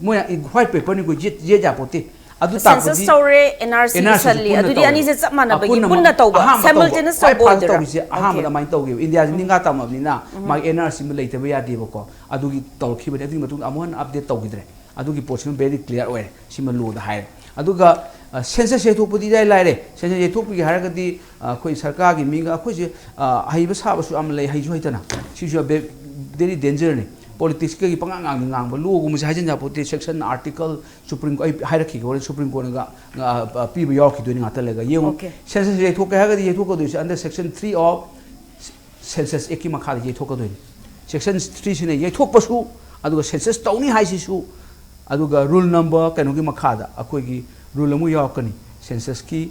ꯃꯣꯏ ꯏ-, white paper ꯅꯤꯀꯣ, ꯌꯦꯠ, ꯌꯦꯠ ꯌꯥꯄꯣꯠꯇꯦ꯫ ꯑꯗꯨ census ꯇꯥꯛꯄꯗꯤ ꯇꯧꯔꯦ, N R C N R C ꯏꯁꯜꯂꯤ, ꯄꯨꯟꯅ ꯑꯗꯨꯗꯤ ꯇꯧꯔꯦ꯫ ꯑꯅꯤꯁꯦ ꯆꯞ ꯃꯥꯟꯅꯕꯒꯤ ꯑꯄꯨꯟꯅ ꯄꯨꯟꯅ ꯇꯧꯕ, ꯑꯍꯥꯟꯕ ꯇꯧꯕ, simultaneous ꯈ꯭ꯋꯥꯏ ꯇꯧꯕ first ꯑꯣꯏꯗꯣꯏꯔꯥ? ꯇꯧꯔꯤꯁꯦ ꯑꯍꯥꯟꯕꯗ Okay. ꯑꯗꯨꯃꯥꯏꯅ ꯇꯧꯈꯤꯕ꯫ ꯏꯟꯗꯤꯌꯥꯁꯤ ꯎꯝ. ꯅꯤꯡꯈꯥ ꯇꯝꯃꯕꯅꯤꯅ ꯎꯝ. ꯃꯥꯒꯤ N R C ꯑꯃ ꯂꯩꯇꯕ ꯌꯥꯗꯦꯕꯀꯣ꯫ ꯑꯗꯨꯒꯤ ꯇꯧꯔꯛꯈꯤꯕꯅꯦ꯫ ꯑꯗꯨꯒꯤ ꯃꯇꯨꯡꯗ ꯑꯃꯨꯛ ꯍꯟꯅ update ꯇꯧꯈꯤꯗ꯭ꯔꯦ꯫ ꯑꯗꯨꯒꯤ ꯄꯣꯠꯁꯤꯃ very clear ꯑꯣꯏꯔꯦ꯫ ꯁꯤꯃ law ꯗ ꯍꯥꯏꯔꯦ꯫ ꯑꯗꯨꯒ, ꯑ, census ꯌꯩꯊꯣꯛꯄꯗꯤ ꯏꯔꯥꯏ ꯂꯥꯏꯔꯦ꯫ Census ꯌꯩꯊꯣꯛꯄꯒꯤ ꯍꯥꯏꯔꯒꯗꯤ, ꯑ, ꯑꯩꯈꯣꯏ ꯁꯔꯀꯥꯔꯒꯤ ꯃꯤꯒ ꯑꯩꯈꯣꯏꯁꯦ, ꯑ, ꯑꯍꯩꯕ ꯁꯥꯕꯁꯨ ꯌꯥꯝ ꯂꯩ, ꯍꯩꯁꯨ ꯍꯩꯇꯅ꯫ ꯁꯤꯁꯨ ꯌꯥꯝ ve-, very danger ꯅꯤ꯫ Politics ꯀꯒꯤ ꯄꯉꯥꯡ ꯉꯥꯡꯗꯤ ꯉꯥꯡꯕ꯫ Law ꯒꯨꯝꯕꯁꯦ ꯍꯥꯏꯖꯤꯟ ꯌꯥꯄꯣꯠꯇꯦ꯫ Section, article, Supreme Court, ꯑꯩ ꯍꯥꯏꯔꯛꯈꯤꯒꯦ, ꯍꯣꯔꯦꯟ Supreme Court ꯅꯒ, ꯑ, ꯑ, ꯄꯤꯕ ꯌꯥꯎꯔꯛꯈꯤꯗꯣꯏꯅꯤ ꯉꯥꯛꯇ ꯂꯩꯔꯒ꯫ ꯌꯦꯡꯉꯨ, Okay. Census ꯌꯩꯊꯣꯛꯀꯦ ꯍꯥꯏꯔꯒꯗꯤ ꯌꯩꯊꯣꯛꯀꯗꯣꯏꯁꯦ under section three of Census Act ꯀꯤ ꯃꯈꯥꯗ ꯌꯩꯊꯣꯛꯀꯗꯣꯏꯅꯤ꯫ Section three ꯁꯤꯅ ꯌꯩꯊꯣꯛꯄꯁꯨ, ꯑꯗꯨꯒ census ꯇꯧꯅꯤ ꯍꯥꯏꯁꯤꯁꯨ, ꯑꯗꯨꯒ rule number ꯀꯩꯅꯣꯒꯤ ꯃꯈꯥꯗ, ꯑꯩꯈꯣꯏꯒꯤ, ꯔꯨꯜ ꯑꯃ ꯌꯥꯎꯔꯛꯀꯅꯤ, ꯁꯦꯟꯁꯁꯀꯤ,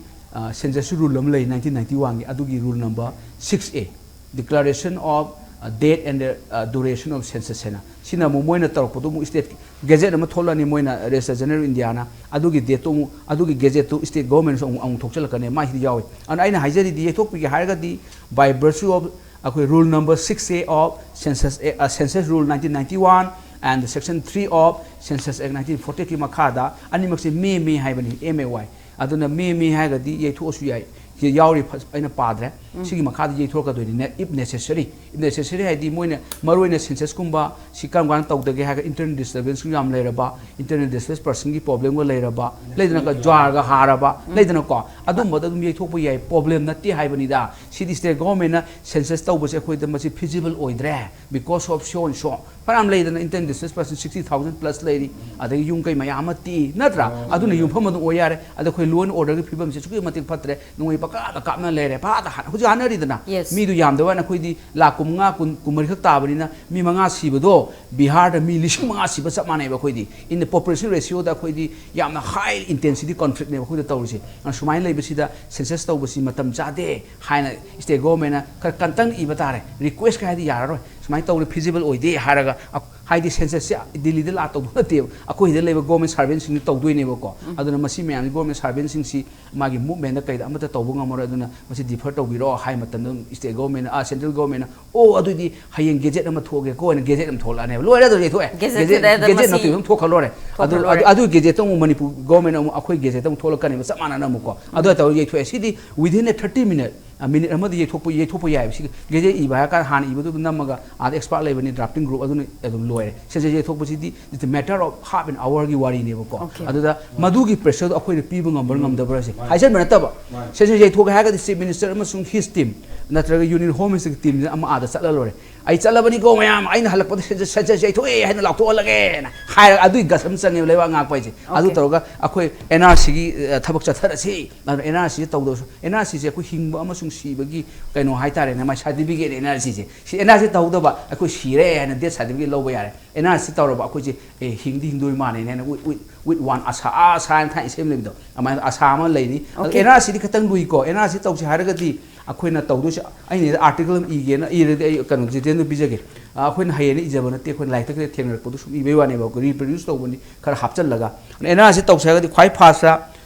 ꯁꯦꯟꯁꯁ ꯔꯨꯜ ꯑꯃ ꯂꯩ, ꯅꯥꯏꯟꯇꯤꯟ ꯅꯥꯏꯟꯇꯤ ꯋꯥꯟꯒꯤ, ꯑꯗꯨꯒꯤ rule number six A, Declaration of Date and the Duration of Census ꯍꯥꯏꯅ꯫ ꯁꯤꯅ ꯑꯃꯨꯛ ꯃꯣꯏꯅ ꯇꯧꯔꯛꯄꯗꯣ ꯑꯃꯨꯛ ꯁ꯭ꯇꯦꯠ ꯒꯦꯖꯦꯠ ꯑꯃ ꯊꯣꯛꯂꯛꯑꯅꯤ, ꯃꯣꯏꯅ ꯔꯦꯖꯤꯁꯇꯔ ꯖꯦꯅꯔꯦꯜ ꯏꯟꯗꯤꯌꯥꯅ, ꯑꯗꯨꯒꯤ ꯗꯦꯠꯇꯣ ꯑꯃꯨꯛ, ꯑꯗꯨꯒꯤ ꯒꯦꯖꯦꯠꯇꯨ ꯁ꯭ꯇꯦꯠ ꯒꯣꯔꯃꯦꯟꯅꯁꯨ ꯑꯃꯨꯛ ꯑꯃꯨꯛ ꯊꯣꯛꯆꯜꯂꯛꯀꯅꯤ, ꯃꯥꯏꯁꯤꯗ ꯌꯥꯎꯏ꯫ ꯑꯗꯨꯅ ꯑꯩꯅ ꯍꯥꯏꯖꯔꯤꯗꯤ, ꯌꯩꯊꯣꯛꯄꯤꯒꯦ ꯍꯥꯏꯔꯒꯗꯤ, by virtue of ꯑꯩꯈꯣꯏ rule number six A of Census Act, Census Rule nineteen ninety one and section three of Census Act nineteen forty eight ꯀꯤ ꯃꯈꯥꯗ ꯑꯅꯤꯃꯛꯁꯦ ꯃꯦ ꯃꯦ ꯍꯥꯏꯕꯅꯤ, M A Y꯫ ꯑꯗꯨꯅ ꯃꯦ ꯃꯦ ꯍꯥꯏꯔꯒꯗꯤ ꯌꯩꯊꯣꯛꯑꯁꯨ ꯌꯥꯏ꯫ ꯁꯤ ꯌꯥꯎꯔꯤ, ꯐ-, ꯑꯩꯅ ꯄꯥꯗ꯭ꯔꯦ꯫ ꯁꯤꯒꯤ ꯃꯈꯥꯗ ꯌꯩꯊꯣꯔꯛꯀꯗꯣꯏꯅꯤ, if necessary꯫ If necessary ꯍꯥꯏꯗꯤ ꯃꯣꯏꯅ ꯃꯔꯨꯑꯣꯏꯅ ꯁꯦꯟꯁꯁꯀꯨꯝꯕ ꯁꯤ ꯀꯔꯝ ꯀꯥꯟꯗ ꯇꯧꯗꯒꯦ ꯍꯥꯏꯔꯒ, internal disturbance ꯌꯥꯝ ꯂꯩꯔꯕ, internally displaced personꯒꯤ problemꯒ ꯂꯩꯔꯕ, ꯂꯩꯗꯅꯀꯣ, ꯖ꯭ꯋꯥꯔꯒ ꯍꯥꯔꯕ, ꯂꯩꯗꯅꯀꯣ, ꯑꯗꯨꯝꯕꯗ ꯑꯗꯨꯝ ꯌꯩꯊꯣꯛꯄ ꯌꯥꯏ, problem ꯅꯠꯇꯦ ꯍꯥꯏꯕꯅꯤꯗ꯫ ꯁꯤꯗꯤ state governmentꯅ census ꯇꯧꯕꯁꯦ ꯑꯩꯈꯣꯏꯗ ꯃꯁꯤ feasible ꯑꯣꯏꯗ꯭ꯔꯦ, because of so and so꯫ ꯐꯅꯌꯥꯝ ꯂꯩꯗꯅ, internal displaced person sixty thousand plus ꯂꯩꯔꯤ, ꯑꯗꯒꯤ ꯌꯨꯝ ꯀꯩ ꯃꯌꯥꯝ ꯑꯃ ꯇꯦꯛꯏ, ꯅꯠꯇ꯭ꯔꯥ? ꯑꯗꯨꯅ ꯌꯨꯝꯐꯝ ꯑꯗꯨꯝ ꯑꯣꯏ ꯌꯥꯔꯦ꯫ ꯑꯗ ꯑꯩꯈꯣꯏ law and orderꯒꯤ ꯐꯤꯕꯝꯁꯦ ꯑꯁꯨꯛꯀꯤ ꯃꯇꯤꯛ ꯐꯠꯇ꯭ꯔꯦ, ꯅꯣꯡꯃꯩ ꯄꯪꯀꯥꯞꯇ ꯀꯥꯞꯅ ꯂꯩꯔꯦ, ꯐꯥꯗ ꯍꯥꯟꯅ ꯍꯧꯖꯤꯛ ꯍꯥꯠꯅꯔꯤꯗꯅ꯫ Yes. ꯃꯤꯗꯨ ꯌꯥꯝꯗꯕ ꯋꯥꯅꯤ, ꯑꯩꯈꯣꯏꯗꯤ ꯂꯥꯈ ꯀꯨꯟꯃꯉꯥ, ꯀꯨꯟ, ꯀꯨꯟꯃꯔꯤ ꯈꯛ ꯇꯥꯕꯅꯤꯅ, ꯃꯤ ꯃꯉꯥ ꯁꯤꯕꯗꯣ ꯕꯤꯍꯥꯔꯗ ꯃꯤ ꯂꯤꯁꯤꯡ ꯃꯉꯥ ꯁꯤꯕ ꯆꯞ ꯃꯥꯟꯅꯩꯕ꯫ ꯑꯩꯈꯣꯏꯗꯤ in the population ratioꯗ ꯑꯩꯈꯣꯏꯗꯤ ꯌꯥꯝꯅ high intensityꯗ conflictꯅꯦꯕ ꯑꯩꯈꯣꯏꯗ ꯇꯧꯔꯤꯁꯦ꯫ ꯑꯗꯨꯅ ꯁꯨꯃꯥꯏꯅ ꯂꯩꯕꯁꯤꯗ census ꯇꯧꯕꯁꯤ ꯃꯇꯝ ꯆꯥꯗꯦ ꯍꯥꯏꯅ state governmentꯅ ꯈꯔ ꯀꯟꯇꯪ ꯏꯕ ꯇꯥꯔꯦ꯫ Request ꯀ ꯍꯥꯏꯗꯤ ꯌꯥꯔꯔꯣꯏ, ꯁꯨꯃꯥꯏꯅ ꯇꯧꯔꯦ, feasible ꯑꯣꯏꯗꯦ ꯍꯥꯏꯔꯒ꯫ ꯑ-, ꯍꯥꯏꯗꯤ censusꯁꯦ ꯗꯤꯜꯂꯤꯗ ꯂꯥꯛ ꯇꯧꯗꯧ ꯅꯠꯇꯦꯕ, ꯑꯩꯈꯣꯏ ꯁꯤꯗ ꯂꯩꯕ government servantꯁꯤꯡꯅ ꯇꯧꯗꯣꯏꯅꯦꯕꯀꯣ꯫ ꯑꯗꯨꯅ ꯃꯁꯤ ꯃꯌꯥꯝꯁꯤ government servantꯁꯤꯡꯁꯤ ꯃꯥꯒꯤ movementꯗ ꯀꯩꯗ ꯑꯃꯠꯇ ꯇꯧꯕ ꯉꯝꯃꯔꯣꯏ꯫ ꯑꯗꯨꯅ ꯃꯁꯤ defer ꯇꯧꯕꯤꯔꯣ ꯍꯥꯏ ꯃꯇꯝꯗ, ꯑꯗꯨꯝ state governmentꯅ, ꯑ, central governmentꯅ, "ꯑꯣ, ꯑꯗꯨꯗꯤ ꯍꯌꯦꯡ gazette ꯑꯃ ꯊꯣꯛꯑꯒꯦꯀꯣ" ꯍꯥꯏꯅ gazette ꯑꯃ ꯊꯣꯛꯂꯛꯑꯅꯦꯕ꯫ ꯂꯣꯏꯔꯦ, ꯑꯗꯨ ꯌꯩꯊꯣꯛꯑꯦ꯫ Gazette ꯒꯦꯖꯦꯠ, ꯊꯣꯛꯂꯛꯑꯦ, ꯑꯗ ꯒꯦꯖꯦꯠ ꯃꯁꯤ ꯅꯠꯇꯦ, ꯑꯗꯨꯝ ꯊꯣꯛꯈ꯭ꯔ ꯂꯣꯏꯔꯦ꯫ ꯊꯣꯛꯈ꯭ꯔ ꯑꯗꯨ, ꯂꯣꯏꯔꯦ꯫ ꯑꯗꯨ, ꯑꯗꯨꯒꯤ gazette ꯑꯃꯨꯛ ꯃꯅꯤꯄꯨꯔ governmentꯅ ꯑꯃꯨꯛ ꯑꯩꯈꯣꯏ gazette ꯑꯃꯨꯛ ꯊꯣꯛꯂꯛꯀꯅꯦꯕ, ꯆꯞ ꯃꯥꯟꯅꯅ ꯑꯃꯨꯛꯀꯣ꯫ ꯑꯗꯨ ꯇꯧꯔ ꯌꯩꯊꯣꯛꯑꯦ꯫ ꯁꯤꯗꯤ within a thirty minute, ꯑ, minute ꯑꯃꯗ ꯌꯩꯊꯣꯛꯄ, ꯌꯩꯊꯣꯛꯄ ꯌꯥꯏꯑꯕ꯫ ꯁꯤ gazette ꯏꯕ ꯍꯥꯏꯔ ꯀꯥꯟꯗ ꯍꯥꯟꯅ ꯏꯕꯗꯨ ꯑꯗꯨꯝ ꯅꯝꯃꯒ ꯑꯥꯗ expert ꯂꯩꯕꯅꯤ, drafting group, ꯑꯗꯨꯅ ꯑꯗꯨꯝ ꯂꯣꯏꯔꯦ꯫ ꯁꯤꯁꯦ ꯌꯩꯊꯣꯛꯄꯁꯤꯗꯤ it's a matter of half an hourꯒꯤ ꯋꯥꯔꯤꯅꯦꯕꯀꯣ꯫ Okay. ꯑꯗꯨꯗ ꯃꯗꯨꯒꯤ pressureꯗꯣ ꯑꯩꯈꯣꯏꯅ ꯄꯤꯕ ꯉꯝꯕ꯭ꯔꯥ ꯉꯝꯗꯕ꯭ꯔꯥ ꯁꯦ ꯍꯥꯏꯖꯟꯕ ꯅꯠꯇꯕ꯫ ꯁꯤꯁꯦ ꯌꯩꯊꯣꯛꯀꯦ ꯍꯥꯏꯔꯒꯗꯤ chief minister ꯑꯃꯁꯨꯡ his team ꯅꯠꯇ꯭ꯔꯒ union home ministerꯒꯤ teamꯁꯤꯅ ꯑꯃ ꯑꯥꯗ ꯆꯠꯂ ꯂꯣꯏꯔꯦ꯫ "ꯑꯩ ꯆꯠꯂꯕꯅꯤꯀꯣ ꯃꯌꯥꯝ, ꯑꯩꯅ ꯍꯜꯂꯛꯄꯗ ꯁꯦꯟꯁꯁ ꯌꯩꯊꯣꯛꯑꯦ" ꯍꯥꯏꯅ ꯂꯥꯎꯊꯣꯛꯍꯜꯂꯒꯦꯅ ꯍꯥꯏꯔꯒ ꯑꯗꯨꯒꯤ ꯒꯁ ꯑꯃ ꯆꯪꯉꯦꯕ ꯂꯩꯕꯥꯛ ꯉꯥꯛꯄ ꯍꯥꯏꯁꯦ꯫ ꯑꯗꯨ Okay. ꯇꯧꯔꯒ ꯑꯩꯈꯣꯏ ꯑꯦꯟ ꯑꯥꯔ ꯁꯤꯒꯤ ꯊꯕꯛ ꯆꯠꯊꯔꯁꯤ, ꯑꯦꯟ ꯑꯥꯔ ꯁꯤꯁꯦ ꯇꯧꯗꯕꯁꯨ, ꯑꯦꯟ ꯑꯥꯔ ꯁꯤꯁꯦ ꯑꯩꯈꯣꯏ ꯍꯤꯡꯕ ꯑꯃꯁꯨꯡ ꯁꯤꯕꯒꯤ ꯀꯩꯅꯣ ꯍꯥꯏꯇꯥꯔꯦꯅꯦ, ꯃꯥꯏ ꯁꯥꯔꯇꯤꯐꯤꯀꯦꯠꯅꯦ ꯑꯦꯟ ꯑꯥꯔ ꯁꯤꯁꯦ꯫ ꯁꯤ ꯑꯦꯟ ꯑꯥꯔ ꯁꯤ ꯇꯧꯍꯧꯗꯕ ꯑꯩꯈꯣꯏ ꯁꯤꯔꯦ ꯍꯥꯏꯅ ꯗꯦꯠ ꯁꯥꯔꯇꯤꯐꯤꯀꯦꯠ ꯂꯧꯕ ꯌꯥꯔꯦ꯫ ꯑꯦꯟ ꯑꯥꯔ ꯁꯤ ꯇꯧꯔꯕ ꯑꯩꯈꯣꯏꯁꯦ, ꯑꯦ, ꯍꯤꯡꯗꯤ ꯍꯤꯡꯗꯣꯏ ꯃꯥꯜꯂꯦꯅꯦ ꯍꯥꯏꯅ with, with, with one ꯑꯁꯥ, ꯑꯁꯥ ꯍꯥꯏꯅ ꯊꯥꯏꯅ ꯏꯁꯩ ꯑꯃ ꯂꯩꯕꯗꯣ, ꯑꯗꯨꯃꯥꯏꯅ ꯑꯁꯥ ꯑꯃ ꯂꯩꯅꯤ꯫ ꯑꯗꯣ Okay. ꯑꯦꯟ ꯑꯥꯔ ꯁꯤꯗꯤ ꯈꯤꯇꯪ ꯂꯨꯏꯀꯣ꯫ ꯑꯦꯟ ꯑꯥꯔ ꯁꯤ ꯇꯧꯁꯦ ꯍꯥꯏꯔꯒꯗꯤ ꯑꯩꯈꯣꯏꯅ ꯇꯧꯗꯣꯏꯁꯦ, ꯑꯩꯅ article ꯑꯃ ꯏꯒꯦꯅ ꯏꯔꯗꯤ ꯑꯩ ꯀꯩꯅꯣ ꯖꯤꯇꯦꯟꯗꯨ ꯄꯤꯖꯒꯦ꯫ ꯑ, ꯑꯩꯈꯣꯏꯅ ꯍꯌꯦꯡ ꯏꯖꯕ ꯅꯠꯇꯦ, ꯑꯩꯈꯣꯏꯅ ꯂꯥꯏꯔꯤꯛꯇ ꯀꯩꯗ ꯊꯦꯡꯅꯔꯛꯄꯗꯨ ꯁꯨꯝ ꯏꯕꯩ ꯋꯥꯅꯦꯕ, ꯑꯩꯈꯣꯏ reproduce ꯇꯧꯕꯅꯤ ꯈꯔ ꯍꯥꯞꯆꯜꯂꯒ꯫ ꯑꯗꯣ ꯑꯦꯟ ꯑꯥꯔ ꯁꯤ ꯇꯧꯁꯦ ꯍꯥꯏꯔꯒꯗꯤ ꯈ꯭ꯋꯥꯏ first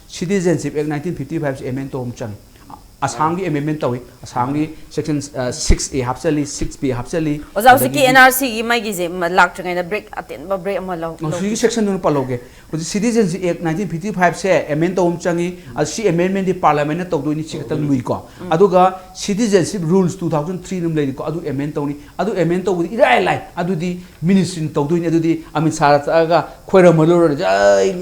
Citizenship Act nineteen fifty five ꯁꯦ amend ꯇꯧꯕ ꯑꯃ ꯆꯪꯉꯤ꯫ ꯑꯁꯥꯝꯒꯤ amendment ꯇꯧꯏ, ꯑꯁꯥꯝꯒꯤ section, ꯑ, six A ꯍꯥꯞꯆꯜꯂꯤ, six B ꯍꯥꯞꯆꯜꯂꯤ꯫ ꯑꯣꯖꯥ, ꯍꯧꯖꯤꯛꯀꯤ ꯑꯗꯒꯤꯗꯤ ꯑꯦꯟ ꯑꯥꯔ ꯁꯤꯒꯤ ꯃꯥꯒꯤꯁꯦ ꯃ-, ꯂꯥꯛꯇ꯭ꯔꯤꯉꯩꯗ break, ꯑꯇꯦꯟꯕ break ꯑꯃ ꯂꯧ-, ꯍꯧꯖꯤꯛꯀꯤ ꯂꯧꯈꯤꯁꯦ꯫ Section ꯗꯨꯅ ꯄꯜꯍꯧꯒꯦ꯫ ꯍꯧꯖꯤꯛ Citizenship Act nineteen fifty five ꯁꯦ amend ꯇꯧꯕ ꯑꯃ ꯆꯪꯉꯤ꯫ ꯑꯗꯨ ꯁꯤ amendment ꯗꯤ parliament ꯅ ꯇꯧꯗꯣꯏꯅꯤ, ꯁꯤ ꯈꯛꯇꯪ ꯂꯨꯏꯀꯣ꯫ ꯑꯗꯨꯒ Citizenship Rules two thousand three ꯑꯃ ꯂꯩꯔꯤꯀꯣ, ꯑꯗꯨ amend ꯇꯧꯅꯤ꯫ ꯑꯗꯨ amend ꯇꯧꯕꯗꯤ ꯏꯔꯥꯏ ꯂꯥꯏ, ꯑꯗꯨꯗꯤ ministry ꯅ ꯇꯧꯗꯣꯏꯅꯤ꯫ ꯑꯗꯨꯗꯤ ꯑꯃꯤꯠ ꯁꯥꯍꯗ ꯆꯠꯂꯒ ꯈꯣꯏꯔꯝꯃ ꯂꯣꯏꯔꯦ, "ꯑꯩ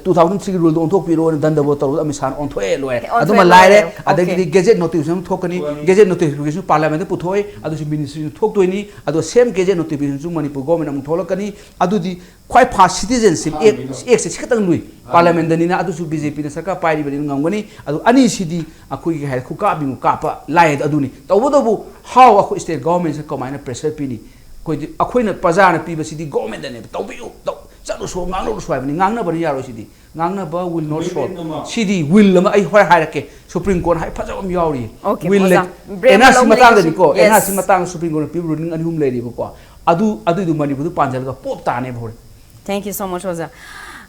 two thousand three ꯒꯤ rule ꯗꯣ ꯑꯣꯟꯊꯣꯛꯄꯤꯔꯣꯅ" ꯗꯟꯗꯕꯣ ꯇꯧꯔꯒ ꯑꯃꯤꯠ ꯁꯥꯍꯅ ꯑꯣꯟꯊꯣꯛꯑꯦ, ꯂꯣꯏꯔꯦ꯫ ꯑꯣꯟꯊꯣꯛꯑꯦ, ꯑꯗꯨꯃ ꯂꯣꯏꯔꯦ꯫ ꯂꯥꯏꯔꯦ꯫ Okay. ꯑꯗꯒꯤꯗꯤ gazette notification ꯑꯃ ꯊꯣꯛꯀꯅꯤ, gazette notification parliament ꯇ ꯄꯨꯊꯣꯛꯑꯦ, ꯑꯗꯨꯁꯨ ministry ꯅ ꯊꯣꯛꯇꯣꯏꯅꯤ꯫ ꯑꯗꯣ same gazette notification ꯁꯨ ꯃꯅꯤꯄꯨꯔ government ꯑꯃꯨꯛ ꯊꯣꯛꯂꯛꯀꯅꯤ꯫ ꯑꯗꯨꯗꯤ ꯈ꯭ꯋꯥꯏ first Citizenship Act, Act ꯁꯦ ꯁꯤ ꯈꯛꯇꯪ ꯂꯨꯏ꯫ Parliament ꯗꯅꯤꯅ, ꯑꯗꯨꯁꯨ ꯕꯤ ꯖꯦ ꯄꯤ ꯅ ꯁꯔꯀꯥꯔ ꯄꯥꯏꯔꯤꯕꯅꯤꯅ ꯉꯝꯒꯅꯤ꯫ ꯑꯗꯨ ꯑꯅꯤꯁꯤꯗꯤ ꯑꯩꯈꯣꯏꯒꯤ ꯍꯥꯏ ꯈꯨꯀꯥꯞ ꯕꯤꯃꯨ ꯀꯥꯞꯄ ꯂꯥꯏ ꯑꯗꯨꯅꯤ꯫ ꯇꯧꯕꯇꯕꯨ how ꯑꯩꯈꯣꯏ state government ꯁꯦ ꯀꯃꯥꯏꯅ pressure ꯄꯤꯅꯤ? ꯑꯩꯈꯣꯏꯗꯤ, ꯑꯩꯈꯣꯏꯅ ꯄ꯭ꯔꯖꯥꯅ ꯄꯤꯕꯁꯤꯗꯤ government ꯅꯦꯕ, "ꯇꯧꯕꯤꯌꯨ, ꯇꯧ-, ꯆꯠꯂꯨꯁꯣ, ꯉꯥꯡꯅꯔꯨꯁꯣ" ꯍꯥꯏꯕꯅꯤ꯫ ꯉꯥꯡꯅꯕꯅ ꯌꯥꯔꯣꯏ ꯁꯤꯗꯤ꯫ ꯉꯥꯡꯅꯕ will not solve꯫ CD will ꯑꯃ ꯑꯩ ꯍꯣꯔꯦꯟ ꯍꯥꯏꯔꯛꯀꯦ꯫ Supreme Court ꯍꯥꯏ ꯐꯖꯕ ꯑꯃ ꯌꯥꯎꯔꯤ꯫ Okay, will ꯑꯣꯖꯥ, ꯂꯦ-, break ꯑꯃ ꯑꯦꯟ ꯑꯥꯔ ꯁꯤ ꯂꯧꯅꯤ꯫ ꯃꯇꯥꯡꯗꯅꯤꯀꯣ, Yes. ꯑꯦꯟ ꯑꯥꯔ ꯁꯤ ꯃꯇꯥꯡꯗ Supreme Court ꯅ ꯄꯤꯕ ruling ꯑꯅꯤ ꯑꯍꯨꯝ ꯂꯩꯔꯤꯕꯀꯣ꯫ ꯑꯗꯨ, ꯑꯗꯨꯏꯗꯨ ꯃꯅꯤꯄꯨꯔꯗ ꯄꯥꯟꯁꯤꯜꯂꯒ ꯄꯣꯞ ꯇꯥꯅꯦꯕ ꯍꯣꯔꯦꯟ꯫ Thank you so much, ꯑꯣꯖꯥ꯫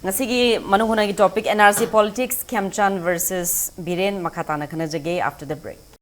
ꯉꯁꯤꯒꯤ ꯃꯅꯨꯡ ꯍꯨꯠꯅꯒꯤ topic N R C politics, ꯈꯦꯝꯆꯥꯟ versus Biren. ꯃꯈꯥ ꯇꯥꯅ ꯈꯟꯅꯖꯒꯦ after the break꯫